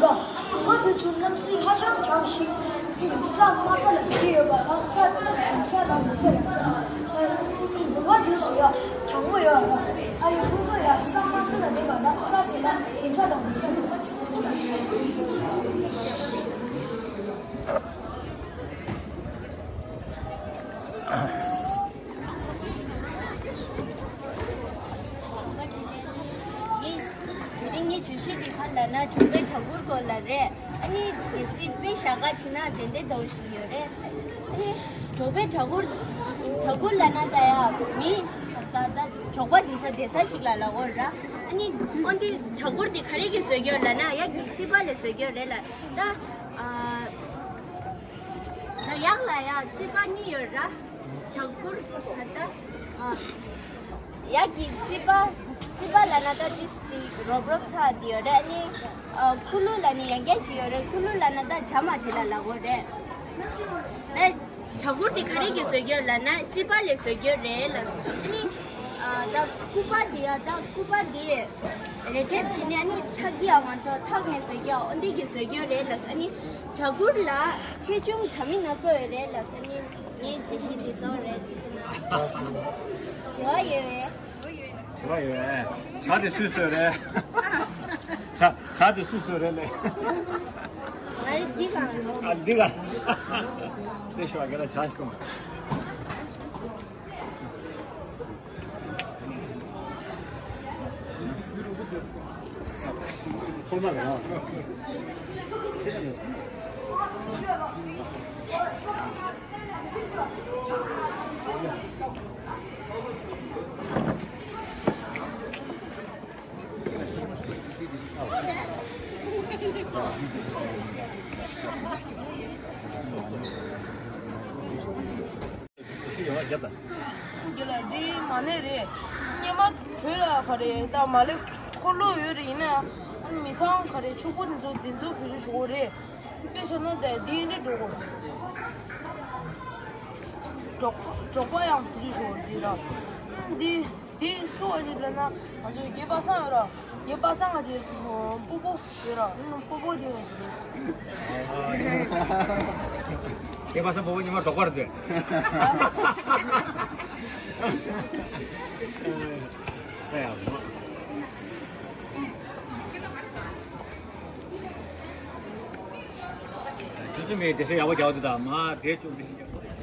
གྲོགས་པོ་དེ་ཚོ་གནམ་གཤིས་ཧ་ཅང་གྲང་ཞིང་ས་དམའ་ས་ལ་བསྡད་ཡོད་པ་དང་ས་དམའ་ས་ལ་ངོ་ཚ་ཡོད་ས། གྲོགས་པོ་དེ་ཚོ་ཡ་གྲང་མོ་ཡོད་ར། ཨ་ཡི་ཁོང་ཚོ་ཡ་ས་དམའ་ས་ལ་བསྡད་པ་དང་ས་དེ་ལ་ངོ་ཚ་དང་ངོ་ཚ་ཡོད་ས། དེ་རིང་ངའི་བརྗོད་གཞི་འདི་ག་ལབ་ན་གྲོགས་པོའི་གྲྭ་གུར་སྐོར་ལ་རེད། ཨ་ནི་གལ་སྲིད་དཔེ་བཞག་ག་ཕྱིན་ན་དེ་འདྲ་འདྲ་བོ་ཞིག་ཡོད་རེད། ཨ་ནི་གྲོགས་པོའི་གྲྭ་གུར་ གྲྭ་གུར་ལབ་ན་ད་ཡ་མི་ད་ད་གྲོགས་པོ་འདི་ཚོ་བསྡད་ས་ཅིག་ལ་ལབ་དགོས་ར། ཨ་ནི་ཨོ་འདི་གྲྭ་གུར་འདི་ག་རེ་གིས་བཟོས་ཀྱི་ཡོད་ལབ་ན་ཡ་གི་རྩིག་པ་ལས་བཟོས་ཀྱི་ཡོད་རེད་ལ། ད་ཨ་ད་ཡག་ལ་ཡ་རྩིག་པ་གཉིས་ཡོད་ར། གྲྭ་གུར་ད་ད་ཨ་ཡ་གི་རྩིག་པ་རྩིག་པ་ལབ་ན་ད་འདི་འདི་རོབ་རོབ་ཚ་འདི་ཡོད་རེད། ཨ་ནི་ཨ་ཁུ་ལུ་ལབ་ནི་ཡང་སྐད་ཅིག་ཡོད་རེད། ཁུ་ལུ་ལབ་ན་ད་བྱ་མ་བྱེད་ལ་ལབ་དགོས་རེད། ད་གྲྭ་གུར་དེ་ག་རེ་གིས་བཟོས་ཀྱི་ཡོད་ལབ་ན་རྩིག་པ་ལས་བཟོས་ཀྱི་ཡོད་རེད་ལབ། ཨ་ནི་ཨ་ད་སྐུད་པ་དེ་ཡ་ད་སྐུད་པ་དེ་རེ་ཐེབས་བྱས་ནས་ཨ་ནི་ཐག་གི་ཡ་ང་ཚོ་ཐག་ནས་བཟོས་ཀྱི་ཡ་འོ་འདི་གིས་བཟོས་ཀྱི་ཡོད་རེད་ལབ། ཨ་ནི་གྲྭ་གུར་ལ་ཆེ་ཆུང་འདྲ་མིན་སྣ་ཚོགས་ཡོད་རེད་ལབ། ཨ་ནི་ངས་དེ་བཞིན་འདི་ཚོ་རེད། དེ་བཞིན་ན་དྲི་བ་ཡོད་པས། དྲི་བ་ཡོད་པས། ཇ་དེ་སུས་བཟོས་རེད། ཇ་ཇ་དེ་སུས་བཟོས་རེད་ལེ། ང་རེ་འདི་གང་ལོ། ཨ་འདི་ག་དེ་ཤོག་ག་ལ་ཇ་སོང་། རྒྱ་ལ་འདི་མ་ནས་རེད། སྙེ་མ་བོད་ལ་ག་རེ་ད་མ་ལེ་འཁོར་ལོ་ཡོད་རེད། ཡིན་ན་མི་ཚང་ག་རེ་ཕྱུག་པོ་འདི་ཚོ་འདི་ཚོ་བོད་ཆུ་ཞོག་རེད། དཔེ་བཞག་ན་ད་འདི་འདྲ་འགྲོ་གོ། འབྲོག་འབྲོག་པ་ཡང་བོད་ཆུ་ཞོག་འདི་ར། འདི་འདི་སུ་བ་ཞིག་ལབ་ན་ང་ཚོ་རྒྱལ་པ་སངས་ཡོད་ར། རྒྱལ་པ་སངས་ང་ཚོའི་སྤོ་བོ་ཡོད་ར། སྤོ་བོ་དེ་ཡོད་རེད། རྒྱལ་པ་སངས་སྤོ་བོ་ཉི་མ་འབྲོག་པ་རེད། ཨ་ཡ། ཆུ་ཚོད་མེད་དེ་ཚོ་ཡག་པོ་རྒྱག་འདུག་ད་མ་དེ་བཅུག་པའི་ཤིང་རྒྱག་པ་རེད།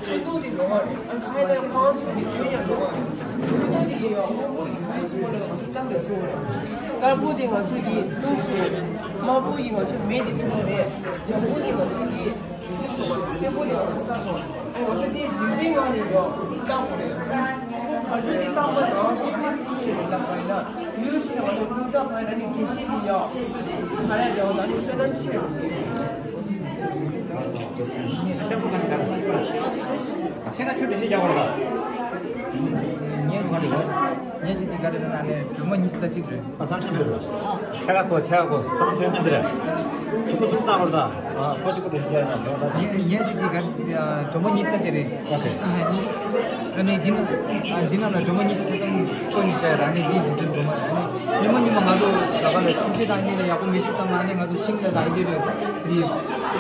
ཚོན་མདོག་དེ་འདྲ་བ་རེད། ཨ་ཕ་ཡུལ་ལ་ཁོང་ཚོ་གི་དོན་ཡང་འགྲོ་བ་རེད། ཚོན་མདོག་དེ་ཡིན་ཡང་སྔོན་པོ་ཡི་ཁ་ཡི་ཚོན་པོ་ལ་ང་ཚོ་བཏང་ནས་ཚོན་པོ་རེད། དཀར་པོ་དེ་ང་ཚོ་གི་རླུང་ཚོན་རེད། དམར་པོ་ཡི་ང་ཚོ་མེ་དེ་ཚོན་པོ་རེད། ལྗང་གུ་དེ་ང་ཚོ་གི་ཆུ་ཚོན་པོ་རེད། སེར་པོ་དེ་ང་ཚོ་ས་ཚོན་པོ་རེད། ཨ་ནི་ང་ཚོ་དེ་རིམ་པའི་ངང་ནས་ཡང་བཏང་དགོས་རེད། ཁོང་བ་ཕྱུགས་དེ་བཏང་པ་རང་ཚོ་ཨ་ནི་ཕུལ་ཚོན་རེད། ལབ་པ་ཡིན་ན་ཡུལ་ཕྱིན་ན་ང་ཚོ་རླུང་རྟ་བ་ཡིན་ན་ཨ་ནི་དགེ་བཤེས་དེ་ཡང་ཕ་ཡ་རེད། ཨ་ནི་བསོད་ནམས་ཆེ་རེད། ཁྱེད་ན་ཆུ་མི་ཤེས་རྒྱག་པར་ལ། ངས་ག་རེ་ཡོད། ངས་ཅིག་ག་རེ་ན་ནས་སྒྲོལ་མ་ཉི་ཤུ་རྩ་གཅིག་རེད། ཨ་སང་ཁྱིམ་དུ་རེད། ཆ་ག་གོ་ཆ་ག་གོ་སང་ཆོས་ཉན་དེ་རེད། ཐུག་པ་གསུམ་བཏང་བར་ད། ཨ་ཁོ་གཅིག་པུ་དེ་ཤི་རྒྱག་ན་ཡོང་ད། ངས་ངས་ཅིག་ག་རེ་སྒྲོལ་མ་ཉི་ཤུ་རྩ་གཅིག་རེད། ཨ་ནི་འདི་ན་འདི་ནང་ལ་སྒྲོལ་མ་ཉི་ཤུ་རྩ་གཅིག་ཁོ་ཉི་ཤ་ར་ནི་འདི་ཇི་ཙམ་སྒྲོལ་མ་ར་ནི་ཉི་མ་ཉི་མ་ང་ཚོ་ད་ག་ལ་འཁྲུག་ཆ་དང་ཉེ་ནས་ཡག་པོ་མེད་དུས་ཙམ་ལ་ནི་ང་ཚོ་ཤིང་ལ་དང་ཡི་གེ་རེད། འདི་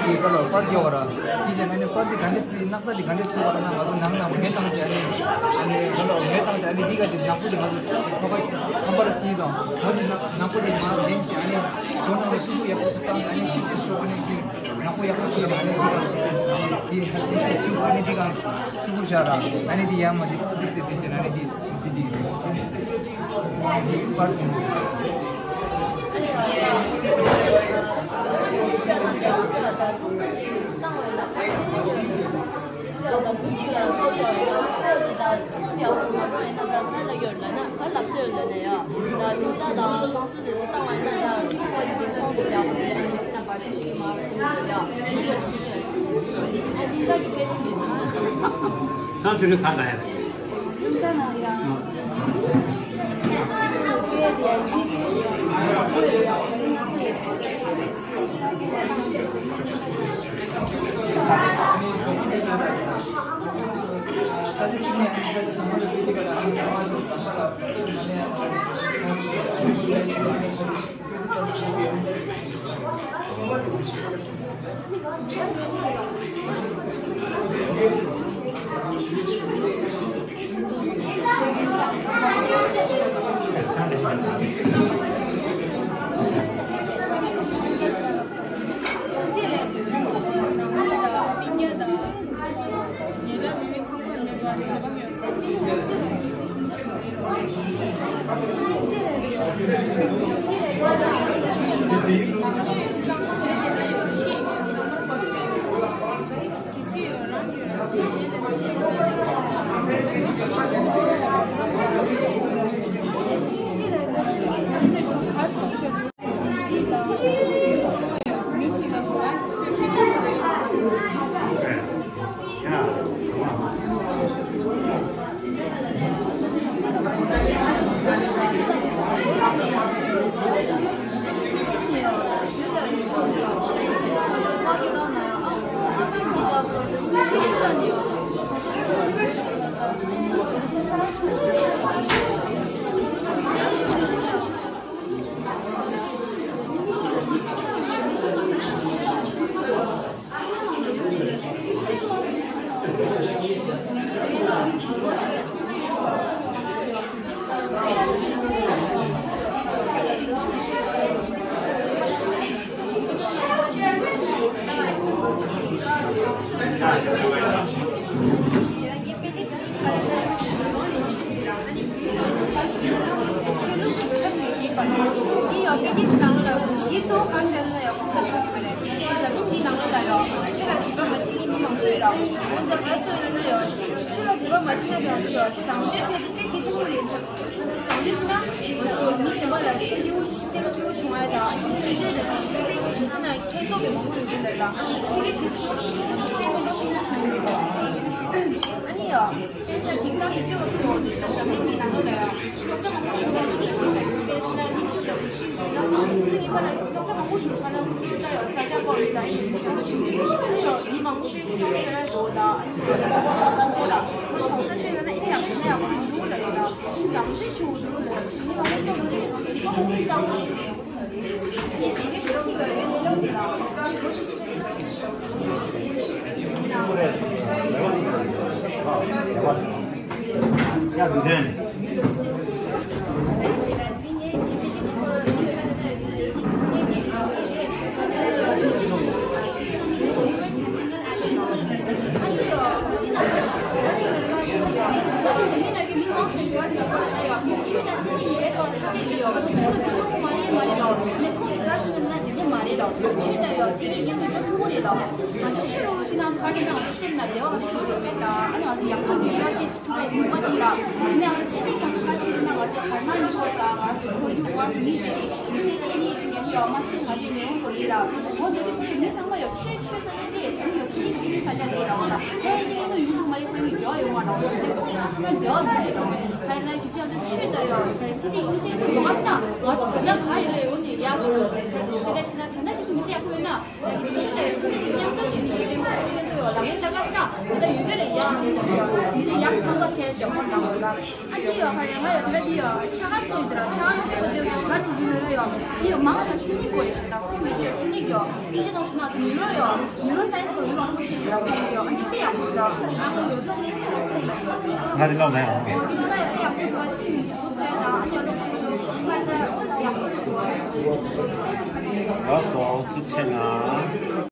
འདི་ག་ལ་པར་རྒྱག་པ་ར། འདི་བྱས་ན་ནི་པར་འདི་ག་འདྲ་སི་སྣག་ཚ་འདི་ག་འདྲ་སི་བ་ན་ང་ཚོ་ནང་ནང་མེ་བཏང་བྱས་ནི་ཨ་ནི་ང་ཚོ་མེ་བཏང་བྱས་ཨ་ནི་འདི་ག་ཅིག་ནག་པོ་འདི་ང་ཚོ་ཐོག་ཁ་ཁམ་པ་ར་ཐིག་དང་ང་འདི་ནག་པོ་འདི་མ་ལེན་བྱས་ཨ་ནི་ཇོ་ནང་ལ་ཆུ་ཚོད་ཡག་པོ་ཚུགས་བཏང་ཨ་ནི་ཆུ་ཚོད་སྤྲོ་བ་ནི་འདི་ནག་པོ་ཡག་པོ་ཚུགས་ཡོད་ཨ་ནི་འདི་ག་ཅིག་འདི་ཧ་ཅི་ཆུ་ཨ་ནི་འདི་ག་ཤུ་གུ་ཤ་ར་ཨ་ནི་འདི་ཡ་མ་འདི་འདི་འདི་འདི་བྱས་ན་ཨ་ནི་འདི། ཚང་ཆུ་ཆུ་ཁ་ལ་ཡ། འདི་ཡང་དཔེ་དེབ་ནང་ལ་གཞི་གཙོ་བོ་ག་བཤད་ན་ཡང་ཁོང་ཚོ་ཤོད་ཀྱི་མེད་རེད། འཛམ་གླིང་འདི་ནང་ལ་ཡང་ཁོང་ཚོ་ཆོས་ལ་དད་པ་མ་བྱེད་མཁན་མི་མང་པོ་ཡོད་ར། ཁོང་ཚོ་ག་སོ་ཡོད་ན་ཡང་ཆོས་ལ་དད་པ་མ་བྱེད་ན་ཡང་འདི་ཡང་བཟང་སྤྱོད་བྱེད་ན་འདི་དཔེ་གལ་ཆེན་པོ་རེད། བཟང་སྤྱོད་བྱེད་ན་ང་ཚོ་མི་གཞན་པ་ལ་སྐྱིད་པོ་སེམས་སྐྱིད་པོ་བྱུང་བ་དང་སྙིང་རྗེ་དང་དེ་བཞིན་དཔེ་མི་ཚེ་ནང་ཕན་ཐོགས་པའི་མང་པོ་ཡོད་མཁན་ལ་དང་ཕྱི་རིགས་ཀྱི་སུ་ཕན་ཐོགས་ཤིན་ཏུ་བྱུང་ཡོད། ཨ་ནི་ཡང་། དཔེ་ཆ་དེང་སང་དུས་ཚོད་ཀྱི་འོག་ཏུ་ད་འཛམ་གླིང་འདིའི་ནང་ལོགས་ལ་ཡང་སློབ་གྲྭ་མང་པོ་ཞིག་ལ་ཆུ་ཚོད་ཞིག་ཞིག་དཔེ་ཆ་ནང་མི་འདུག་ད་འདུག་སེ་འདུག་ན་ཁོང་ཚོ་གཉིས་པ་ལ་སློབ་གྲྭ་མང་པོ་ཞིག་ཐོན་ན་ཁོང་ཚོ་ད་ཡང་ས་ཆ་སྐོར་རེད་ད་ཡིན་ད་ཞིག་འདུག་ད་ཡང་མི་མང་པོ་དཔེ་བསམ་ཤེས་ར་འགྲོ་ད་ཨ་ནི་ད་ཆུ་ཚོད་ལ་ཁོང་ཚོ་ས་ཆ་ཡོད་ན་ཨེ་ཡག་ཤོས་ན་ཡག་པོ་འདུག་ལ་རེད་ད་བཟང་ཤོས་ཆུ་འདུག་ལ་མི་མང་པོ་སོང་ནས་མི་མང་པོ་བསམ་གྱི་འདུག་མ་རེད་མ་རེད་ལ། ནས་ཁོང་གི་ལྟར་སོང་ན་དེ་འདྲ་མ་རེད་ལ། ཆོས་དང་ཡང་ཚན་རིག་མཉམ་དུ་འགྲོ་ཐུབ་ཀྱི་རེད་ལ། ང་ཚོ་ཆོས་རོགས་ཤིག་ན་ག་རེ་ན་ང་ཚོ་སེམས་ན་བདེ་བ་ག་ནས་བྱུང་ཡོད་མེད་ད། ཨ་ནི་ང་ཚོ་ཡག་པོ་ཡོད་ཤག་ཅེས་ཐུབ་པ་ཡོད་མ་དེ་ལ། ཨ་ནི་ང་ཚོ་ཚན་རིག་ཀྱང་ཚོ་ཁ་ཤས་ན་ང་ཚོ་གར་ནང་ནི་སྐོར་དང་ང་ཚོ་ཁོར་ཡུག་བར་དུ་མི་རེ་གི་མི་ཚེ་སྐྱེལ་ནི་ཅིག་ཡང་ཡོད་མ་ཆེ་ང་རེ་མེད་འོང་གོ་ཡིན་ལ། འོ་དེ་དུས་ཁོ་ཚོ་མི་ཚང་མ་ཡོད་ཆོས་ཆོས་ས་ཆ་དེ་ཨ་ནི་ཡོད་ཚན་རིག་ཚན་རིག་ས་ཆ་རེད་ལ། འོ་ལ་ཁོ་ཡང་ཅིག་ཨེ་ནོ་ཡུལ་དུ་མ་རེད་ཁོ་ཡང་འབྲེལ་བ་ཡོད་མ་རེད། ཁོ་ཚོ་ཚང་མ་འབྲེལ་བ་མེད་རེད། ཧ་ལ་གི་ཚེ་ང་ཚོ་ཆོས་དང་ཡང་ཚེ་དེ་ཡིན་ཚེ་དུ་མ་ཤི་ན་ང་ཚོ་ག་ན་ག་རེ་ལ་ཡོད་ནས་ཡག་ཆོས་དེ་འདྲ་ཤི་ན་ད་ན་དེ་ཚོ་མི་ཚེ་ཡག་པོ་ཡོད་ན་ཡང་གི་ཚེ་ཆོས་དང་ཡང་ཚེ་དེ་མཉམ་དུ་ཆུ་ནི་ཡིན་ཚེ་ཁོ་ཚོ་ཡོད་དུ་ཡོད་ལ་ངས་ད་ག་ཤི་ན་ད་ཡོད་ག་ལ་ཡག་དེ་ད་ཡོད་མི་ཚེ་ཡག་ཐང་པ་ཆེ་ཞེ་ཁོ་ན་ཡོད་ལ། ཨ་འདི་ཡོད་ཧ་ཡང་ང་ཡོད་དེ་འདི་ཡོད་ཆ་ག་སོ་ཡོད་དེ་ར་ཆ་ག་སོ་དེ་ག་དུ་ཡིན་ན་ཡོད་འདི་ཡོད་མང་ཆ་ཚིག་གཉིས་སྐོར་རེད་ཤེས་ད་ཁོང་མི་འདི་ཡོད་ཚིག་གཉིས་ཡོད་ཨིན་ཤི་ནང་ཤི་ན་ནུས་རོ་ཡོད་ནུས་རོ་སའེན་སི་སྐོར་ཡོད་མང་པོ་ཤེས་ཤེས་ར་ཁོང་མི་ཡོད་ཨ་འདི་དཔེ་ཡག་པོ་ཡོད་ར་ཨ་འདི་ང་ཡོད་ལོག་ཡོད་དེ་ང་ཚོ་ཡོད་དེ་ཡག་པོ་ཡོད་ཚིག་ཡོད་ཚོད་ད་ཨ་འདི་ཡོད་ལོག་ཤི་ནུས་རོ་སའེན་ད་ཨ་འདི་ཡོད་ལོག་ཤི་ནུས་རོ་ང་ད་ཡག་པོ་ཡོད་དེ། ལགས་སོ་ཐུགས་རྗེ་གནང་།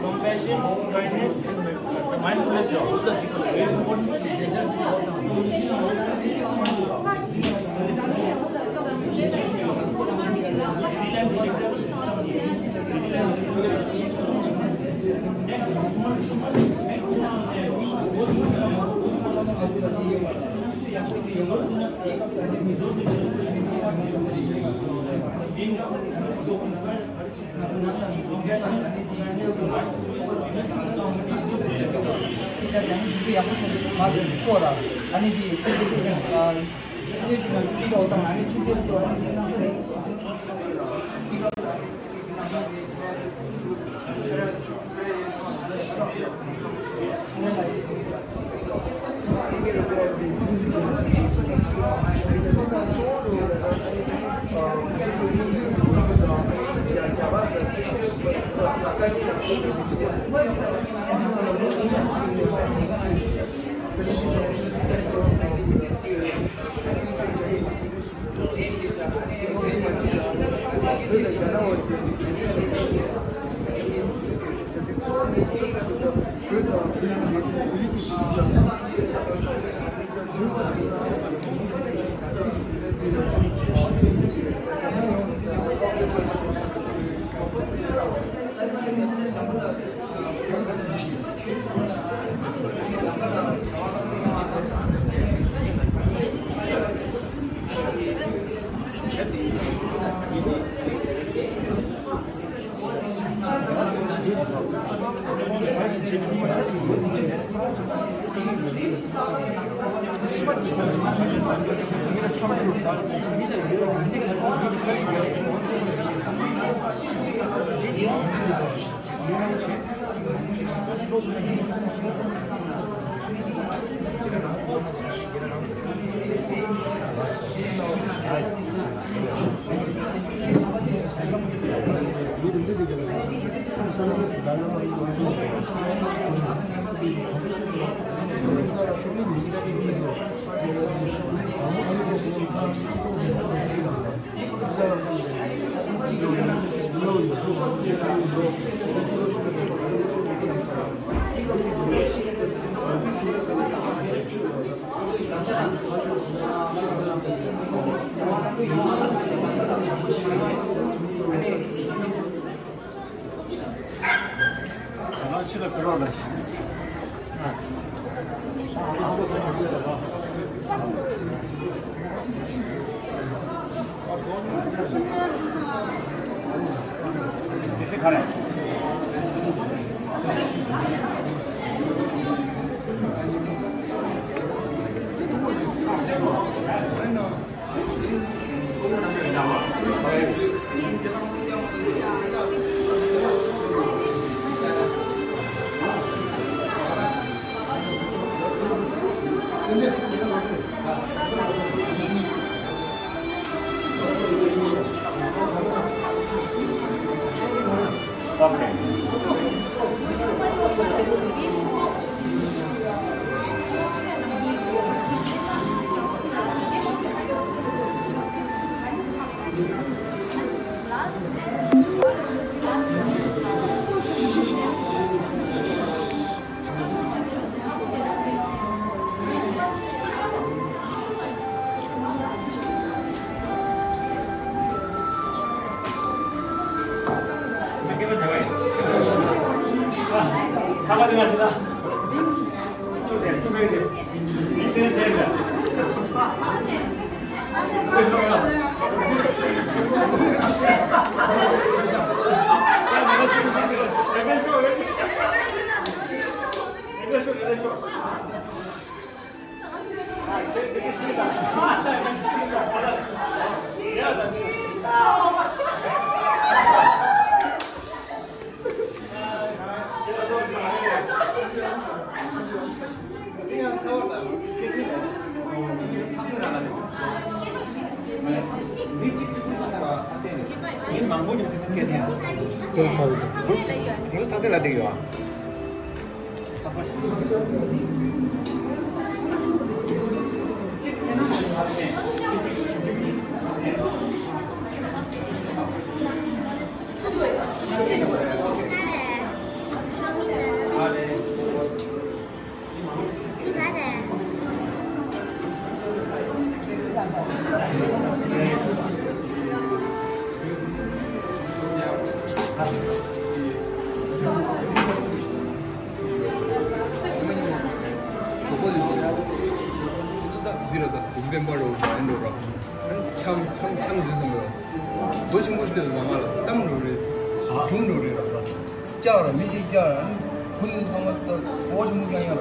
Compassion, kindness, and mindfulness are all the things very important. འདི་ར་ད་བུམ་པའི་པ་རོ་ཡིན་འགྲོ་ར། འཁྱམ་འཁྱམ་འཁྱམ་འདི་ཟིན་འགྲོ། ལོ་ཆེན་པོ་ཞིག་ལ་མ་ང་ལ་གཏམ་འགྲོ་རེད། སྒྲུང་འགྲོ་རེད་ར། སྐྱག་ར་མི་ཞིག་སྐྱག་ར། ཁུ་ནུ་ཚང་མ་ད་ཨོ་ཆེན་པོ་རྐྱང་རྐྱང་ར། ཨོ་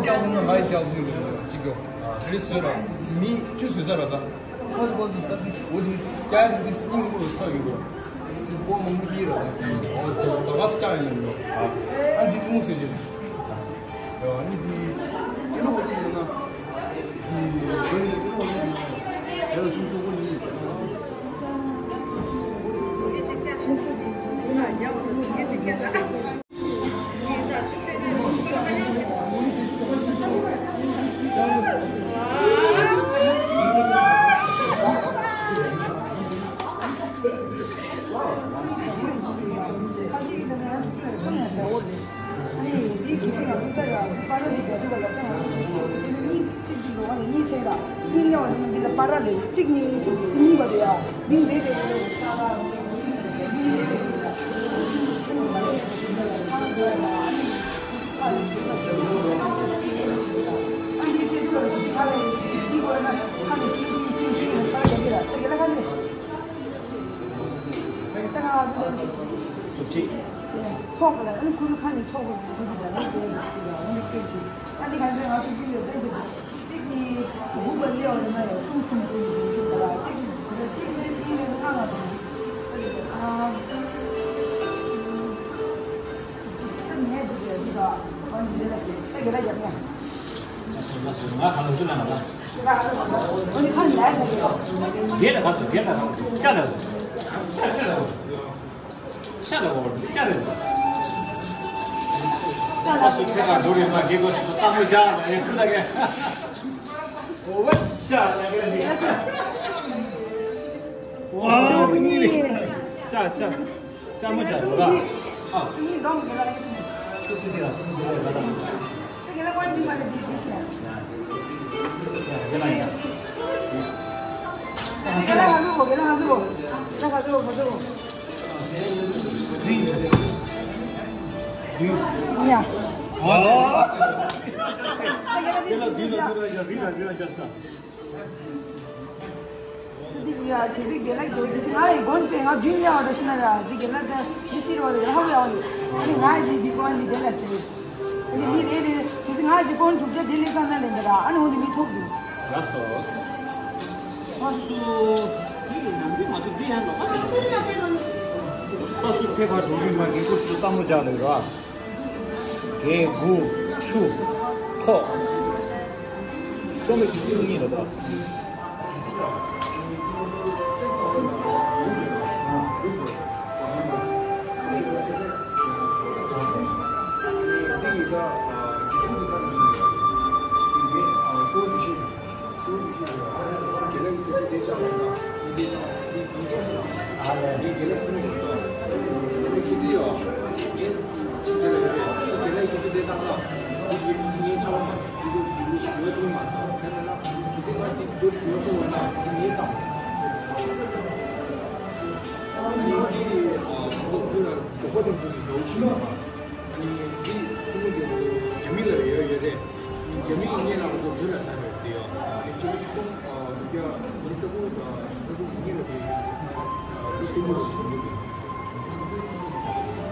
རྐྱང་ཁུ་ནུ་ང་ཡི་སྐྱག་ཁུ་ནུ་རེད་ར་གཅིག་གྱོ། དེ་རིང་བཟོས་ར། མི་ཆུ་བཟོས་ཚར་ར་ད། ཕོ་ཕོ་ད་དིས་ཨོ་དི་སྐྱག་ར་དིས་སྙིང་ཁུ་རུ་ཐག་ཡོད་ར། སུ་པོ་མང་པོ་ཡིན་ར་ད། ཨོ་ད་ད་བ་སྐྱག་ཡིན་ར། ཨ་འདི་ཙུང་སུ་ཞིག་ཨ་ནི་འདི་དེ་ལོ་བ་སུ་ཡིན་ན། འདི་དེ་ལོ་བ་སུ་ཡིན་ན། དེ་ལ་སུ་སུ་བོ་ཡིན། ཨ་ནི་འདི་གི་སི་ང་ཚོ་ལྟ་ཡ་པ་ར་འདི་རྒྱ་ཐུབ་པ་ལ་ལྟ་ཡ་གཅིག་གཅིག་ནི་གཉིས་གཅིག་གཅིག་འགྲོ་བ་ལ་གཉིས་ཆེ་ར། གཉིས་གཉིས་བ་ལ་འདི་ལ་པ་ར་ལེ་གཅིག་གཉིས་གཅིག་གཉིས་པ་དེ་ཡ་མིང་རེ་རེ་རེ་རེ་ད་ལ་མིང་རེ་རེ་རེ་ར། ཨ་འདི་ཚེ་ཐུབ་པ་ལ་ཤི་ཁ་ལ་ཤི་དགོས་ན་ཁ་ནས་སིང་སིང་སིང་སིང་ལ་པ་ར་རྒྱ་ཐུབ་ར་ཤ་གི་ལ་ཁ་ནས། ཐོག་ལ་ཨ་ནི་ཁུ་ཁ་ནས་ཐོག་ལ་ཁུ་ཁ་ནས་ཐོག་ལ་ཁུ་ཁ་ལ་ཁུ་ཁ་ལ་ཁུ་ཁ་ལ་ཁུ་ཁ་ལ་ཨ་ནི་ཁ་ནས་ང་ཚོ་ཁྱི་ཡོད་པས་གཅིག་ནི་དགུ་པ་ལེའོ་ལ་ན་ཡང་གསུམ་གསུམ་དགུ་ཡོད་ཀྱི་འདུག་ལ་གཅིག་ནི་གཅིག་ནི་གཉིས་ནི་ལྔ་ལ་དང་ཨ་ད་ནས་ཞིག་ཡོད་འདུག་ཨ་ནི་འདི་ལ་ཞིག་ད་ག་ལ་ཡག་ཡང་། ང་ག་ལ་ཚུར་ལ་ང་ལ། ཨོ་ནི་ཁ་ནས་ལ་ཡག་ཡོད། དེ་ལ་ག་ཚོད་དེ་ལ་ག་ཚོད་ཤ་ལ་ཚོད། ཤ་ལ་ཚོད། ཤ་ལ་འོ་འདི་ཅག་རེད། ས་ལ་སུ་ཁྱེད་ཀ་འགྲོ་རེད་མ་རྒྱལ་གོ་སུ་ལྟ་མོ་རྒྱག་ལ་ཡེ་ཁུ་ལ་གེ། འོ་བ་ཤ་ལ་གེ་རེད། ཝའོ་གཉིས་རེད། ཅག་ཅག་ཅག་མོ་ཅག་རེད་ཨ། གཉིས་སྡོམ་གེ་ལ་ཡེ་སུ་ནི། ཤུགས་ཅི་དེ་ལ་ཐུག་འགྲོ་རེད་ལ། དེ་གེ་ལ་ཀོ་འདི་མ་རེད་འདི་འདི་ཤ། གེ་ལ་ཡ། གེ་ལ་ཧ་ཟུ་གོ་གེ་ལ་ཧ་ཟུ་གོ་གེ་ལ་ཧ་ཟུ་གོ་ཧ་ཟུ་གོ། ཉ། ཨ། དེ་ལ་དེ་ལ་དེ་ལ་ཡ་རི་ལ་རི་ལ་རྒྱབ་ས། འདི་ཡ་དེ་ཚིག་དེ་ལ་དེ་ཚིག་ང་ཡི་མགོན་ཚེ་ང་རྒྱུན་ཡང་བ་ཤི་ན་ར་འདི་དེ་ལ་དེ་མི་ཤི་རོ་རེ་ཧ་ཡང་ཨ་ནི་ང་ཡི་འདི་གོ་ཨ་ནི་དེ་ལ་ཆེ། ཨ་ནི་མི་རེ་རེ་དེ་ཚིག་ང་ཡི་གོན་དྲུག་བརྒྱ་དེ་ལས་ས་ན་ལེན་ད་ར་ཨ་ནི་འོ་འདི་མི་ཐོག་འདུག་ལགས་སོ། ཨ་སུ། འདི་ཡི་ནང་འདི་ང་ཚོ་འདི་ཡང་ལོག་པ་རེད། ཨ་སུ་ཚེ་ཕར་འགྲོ་རིང་མ་རྒན་གོ་སུ་ལྟ་མོ་རྒྱག་ལེ་ར། རྒྱན་དགུ་ཆུ་ཐོག་ཀྲོང་མེ་གི་ཏི་རུ་གཉིས་རེད་དོ།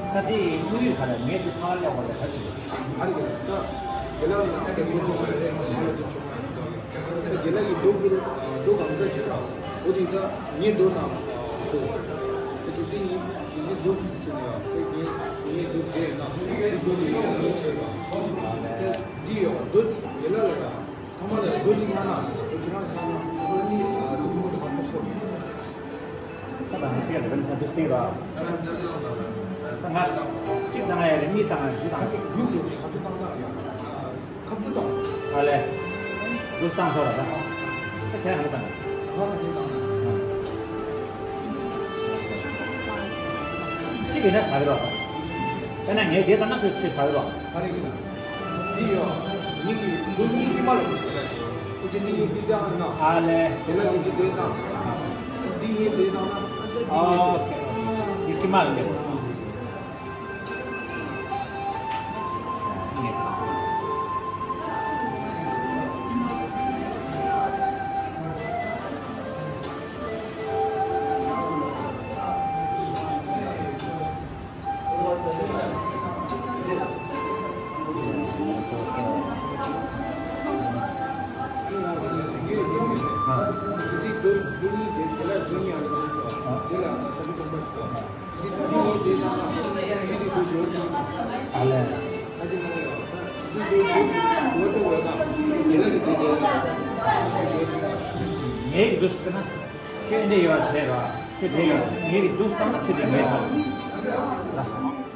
ད་དེ་དངོས་ཡོད་ག་ལ་ངས་དེ་ཕར་སླེབས་པ་ལ་ག་ཅིག་ཨ་རེད། ད་དགེ་ལགས་ལ་ཨ་ད་ངས་ཆོག་མ་རེད། ང་ལ་དེ་ཆོག་མ་རེད། ད་དགེ་ལགས་ཀྱི་རྡོ་ཀུན་རྡོ་གང་ས་ཞིག་ར། འོ་དེ་ད་ངས་རྡོ་དང་སོ། ད་དུས་ཚོད་ཡིན། དུས་ཚོད་རྡོ་སུ་ཟེར་ནས་ཡ་ད་ངས་ངས་རྡོ་དེ་ན་དེ་རྡོ་དེ་ཡང་ངས་བྱས་པ། ད་འདི་ཡོད་རྡོ་དགེ་ལགས་ལ་ར། ཐ་མ་ལ་རྡོ་གཅིག་མ་ན་རྡོ་གཅིག་མ་ཆགས་ན་ཨ་ནི་རྡོ་གསུམ་པོ་དེ་བར་དུ་ཕོར། ད་ང་ཚིག་ལ་བན་ཆ་འདུག་སེང་ར། ད་ང་གཅིག་དང་ང་ཡ་རེ་གཉིས་དང་བཞི་དང་རྒྱུ་ཞོག་གི་ཁ་ཚུ་བཏང་ད་ཡ། ཁ་ཚུ་དང་། ཨ་ལེ། འདུག་བཏང་ཤོག་ར་ད། ད་ཁྱེད་རང་བཏང་། ང་རང་བཏང་། གཅིག་ཡིན་ན་ཟ་གི་རོགས། ད་ན་ངས་དེ་ལྟ་ན་ཁོས་ཆོས་ཟ་གི་རོགས། ཨ་རེ་གི་ན། འདི་ཡོད། ཉིད་ཀྱི་ལུགས་གཉིས་ཀྱི་མ་ལ་འདི་ལྟ་ན། ཨ་ལེ། དེ་ལ་ཉིད་ཀྱི་ལྟས་དང་། འདི་ཉིད་ལྟས་དང་ན། ཨ་ཨོ་ཁེ། ཉིད་ཀྱི་མ་ལ་ལེ། ངའི་འདུག་ཟེར་ན། ཁྱོད་འདི་ཡོད་བྱས་ར། ཁྱོད་དེ་ཡོད། ངའི་གི་འདུག་བཏང་ན་ཁྱོད་དེ་ངའི་ཚོ། ལགས་སོ།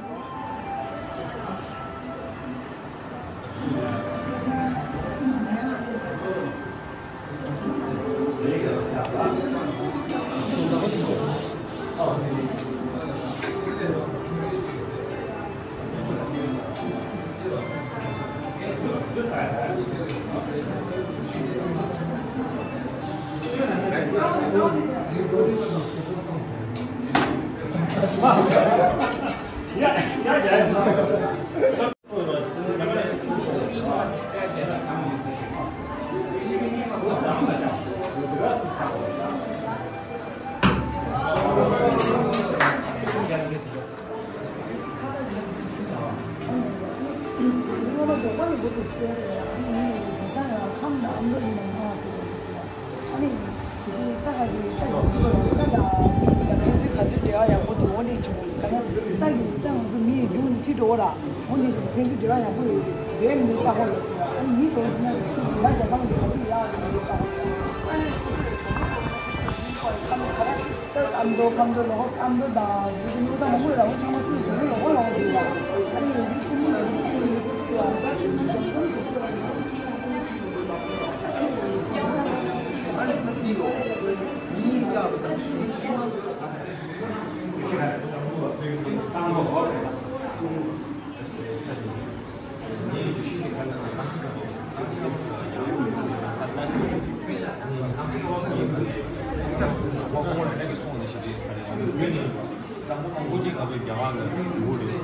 གཙང་པོ་མང་པོ་ཅིག་ང་ཚོ་རྒྱ་གར་ལ་ཡོད་རེད།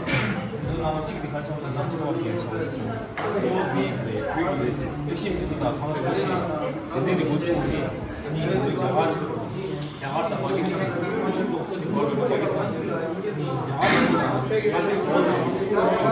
ནང་གཅིག་དེ་ག་རེ་ཟེར་ན་ང་ཚོ་རྒྱ་ཆེ་བ་རེད། ཁོ་བོད་ཀྱི་རེད། བོད་ཀྱི་རེད། དེ་ཤིང་མི་ཚོ་དང་ཁང་རེ་བོ་ཆེ་དེ་འདྲའི་རེད། འགོ་བཙུགས་ནས་ནི་ང་ཚོ་རྒྱ་གར་རྒྱ་གར་དང་པ་ཀི་སི་ཐན་ཆུ་ཚོགས་ས་ཆུ་བར་དུ་པ་ཀི་སི་ཐན་ནི་རྒྱ་གར་དང་པ་ཀི་སི་ཐན།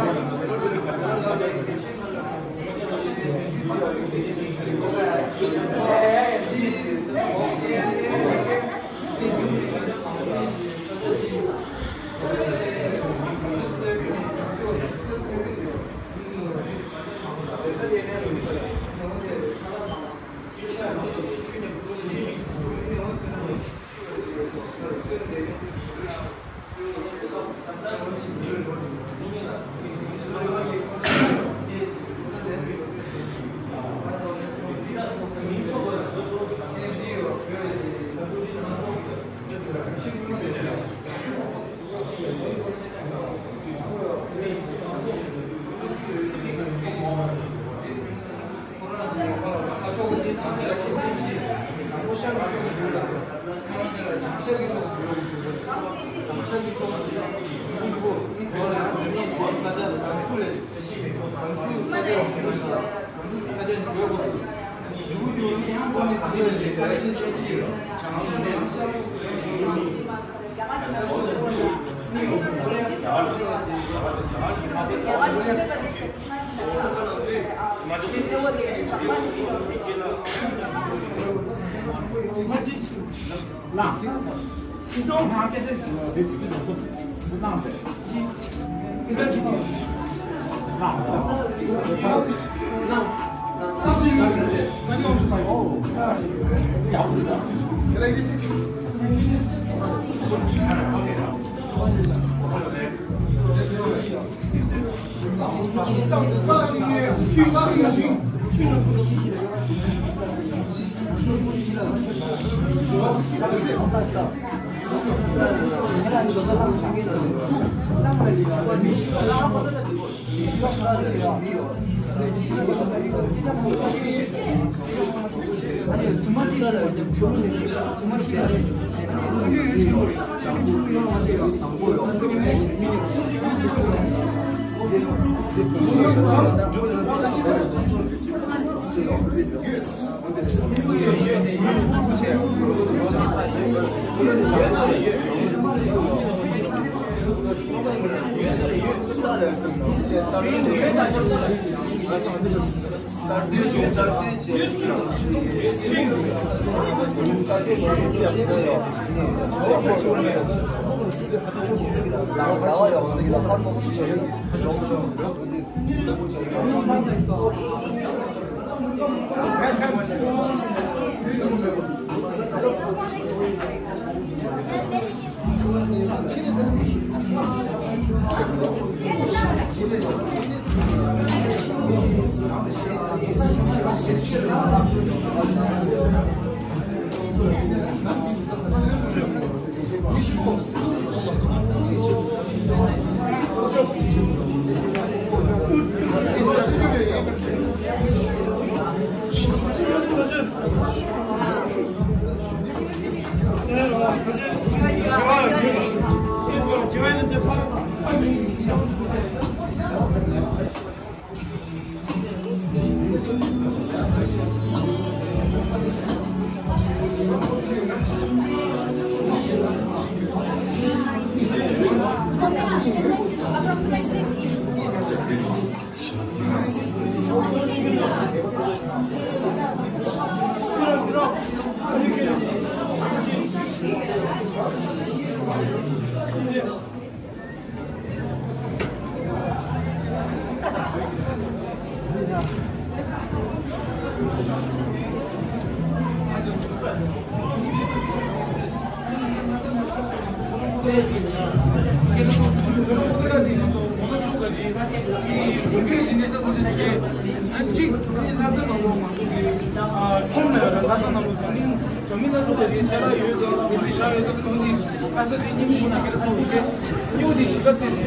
ཁྲོམ་ལ་ཡོད་ལ་ལྷ་ས་ནང་ལོགས་འཛམ་གླིང་འཛམ་གླིང་ལ་སོགས་པ་ཞིག་ཆ་ལག་ཡོད་ཙང་དེ་ཚོའི་ཤ་ཡོད་ཙང་ཁོང་གིས་ལྷ་ས་དེ་སྙིང་རྗེ་པོ་ནང་ཁེལ་སོང་གི་སྙིང་པོ་དེ་གཞིས་ཀ་རྩེ་ནས་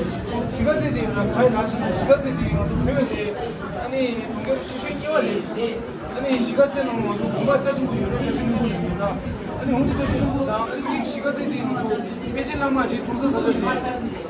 གཞིས་ཀ་རྩེ་དེ་ལ་ཁ་ཡི་ལ་ཕྱིན་ནས་གཞིས་ཀ་རྩེ་དེ་ཕེབས་པ་བྱས། ཨ་ནི་གྲོང་ཁྱེར་ཆེ་ཤོས་གཉིས་པ་རེད། ཨ་ནི་གཞིས་ཀ་རྩེ་ནང་ལ་ང་ཚོ་དགོན་པ་རྩ་ཆེན་པོ་ཡོད་རེད། བཀྲ་ཤིས་ལྷུན་པོ་ནས་ཡིན་ད། ཨ་ནི་འོན་ཏེ་བཀྲ་ཤིས་ལྷུན་པོ་དང་ཨ་ནི་གཅིག་གཞིས་ཀ་རྩེ་དེ་ང་ཚོ་པཎ་ཆེན་བླ་མ་རྗེ་འཁྲུངས་ས་ས་ཆ་རེད།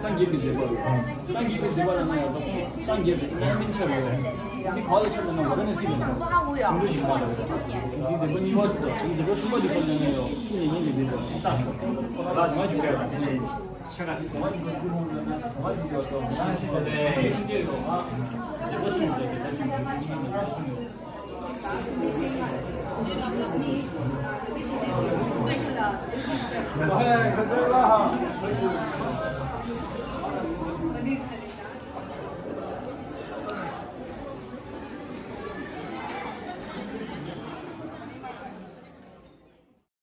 སངས་རྒྱས་པའི་མཛད་པ། སངས་རྒྱས་པའི་མཛད་པ་ལ་ང་ཡང་སངས་རྒྱས་པའི་རྣམ་སྨིན་ཆེ་བ་ཡོད། འདི་ག་ལ་ཆེ་བ་ན་ཝཱ་ར་ཎ་སི་ལ་ཆེ་བ། ཆུང་དུས་ཀྱི་མ་ལ་འདི་མཛད་པ་གཉིས་པ་ཆེ་བ། འདི་མཛད་པ་གསུམ་པ་འདི་ག་ལ་ང་ཡང་ཀུན་ནས་སྙིང་གི་མཛད་པ་ཏག་སོ། ང་ང་འཇུག་ཡ་ལ་དེ་ནས་ཆ་ག་དེ་ང་འཇུག་ང་འཇུག་ཡ་སོ། ང་ཤེས་པ་དེ་མཛད་པ་གསུམ་མཛད་པ་ད་གསུམ་མཛད་པ་གསུམ་ཡོད། Thank you.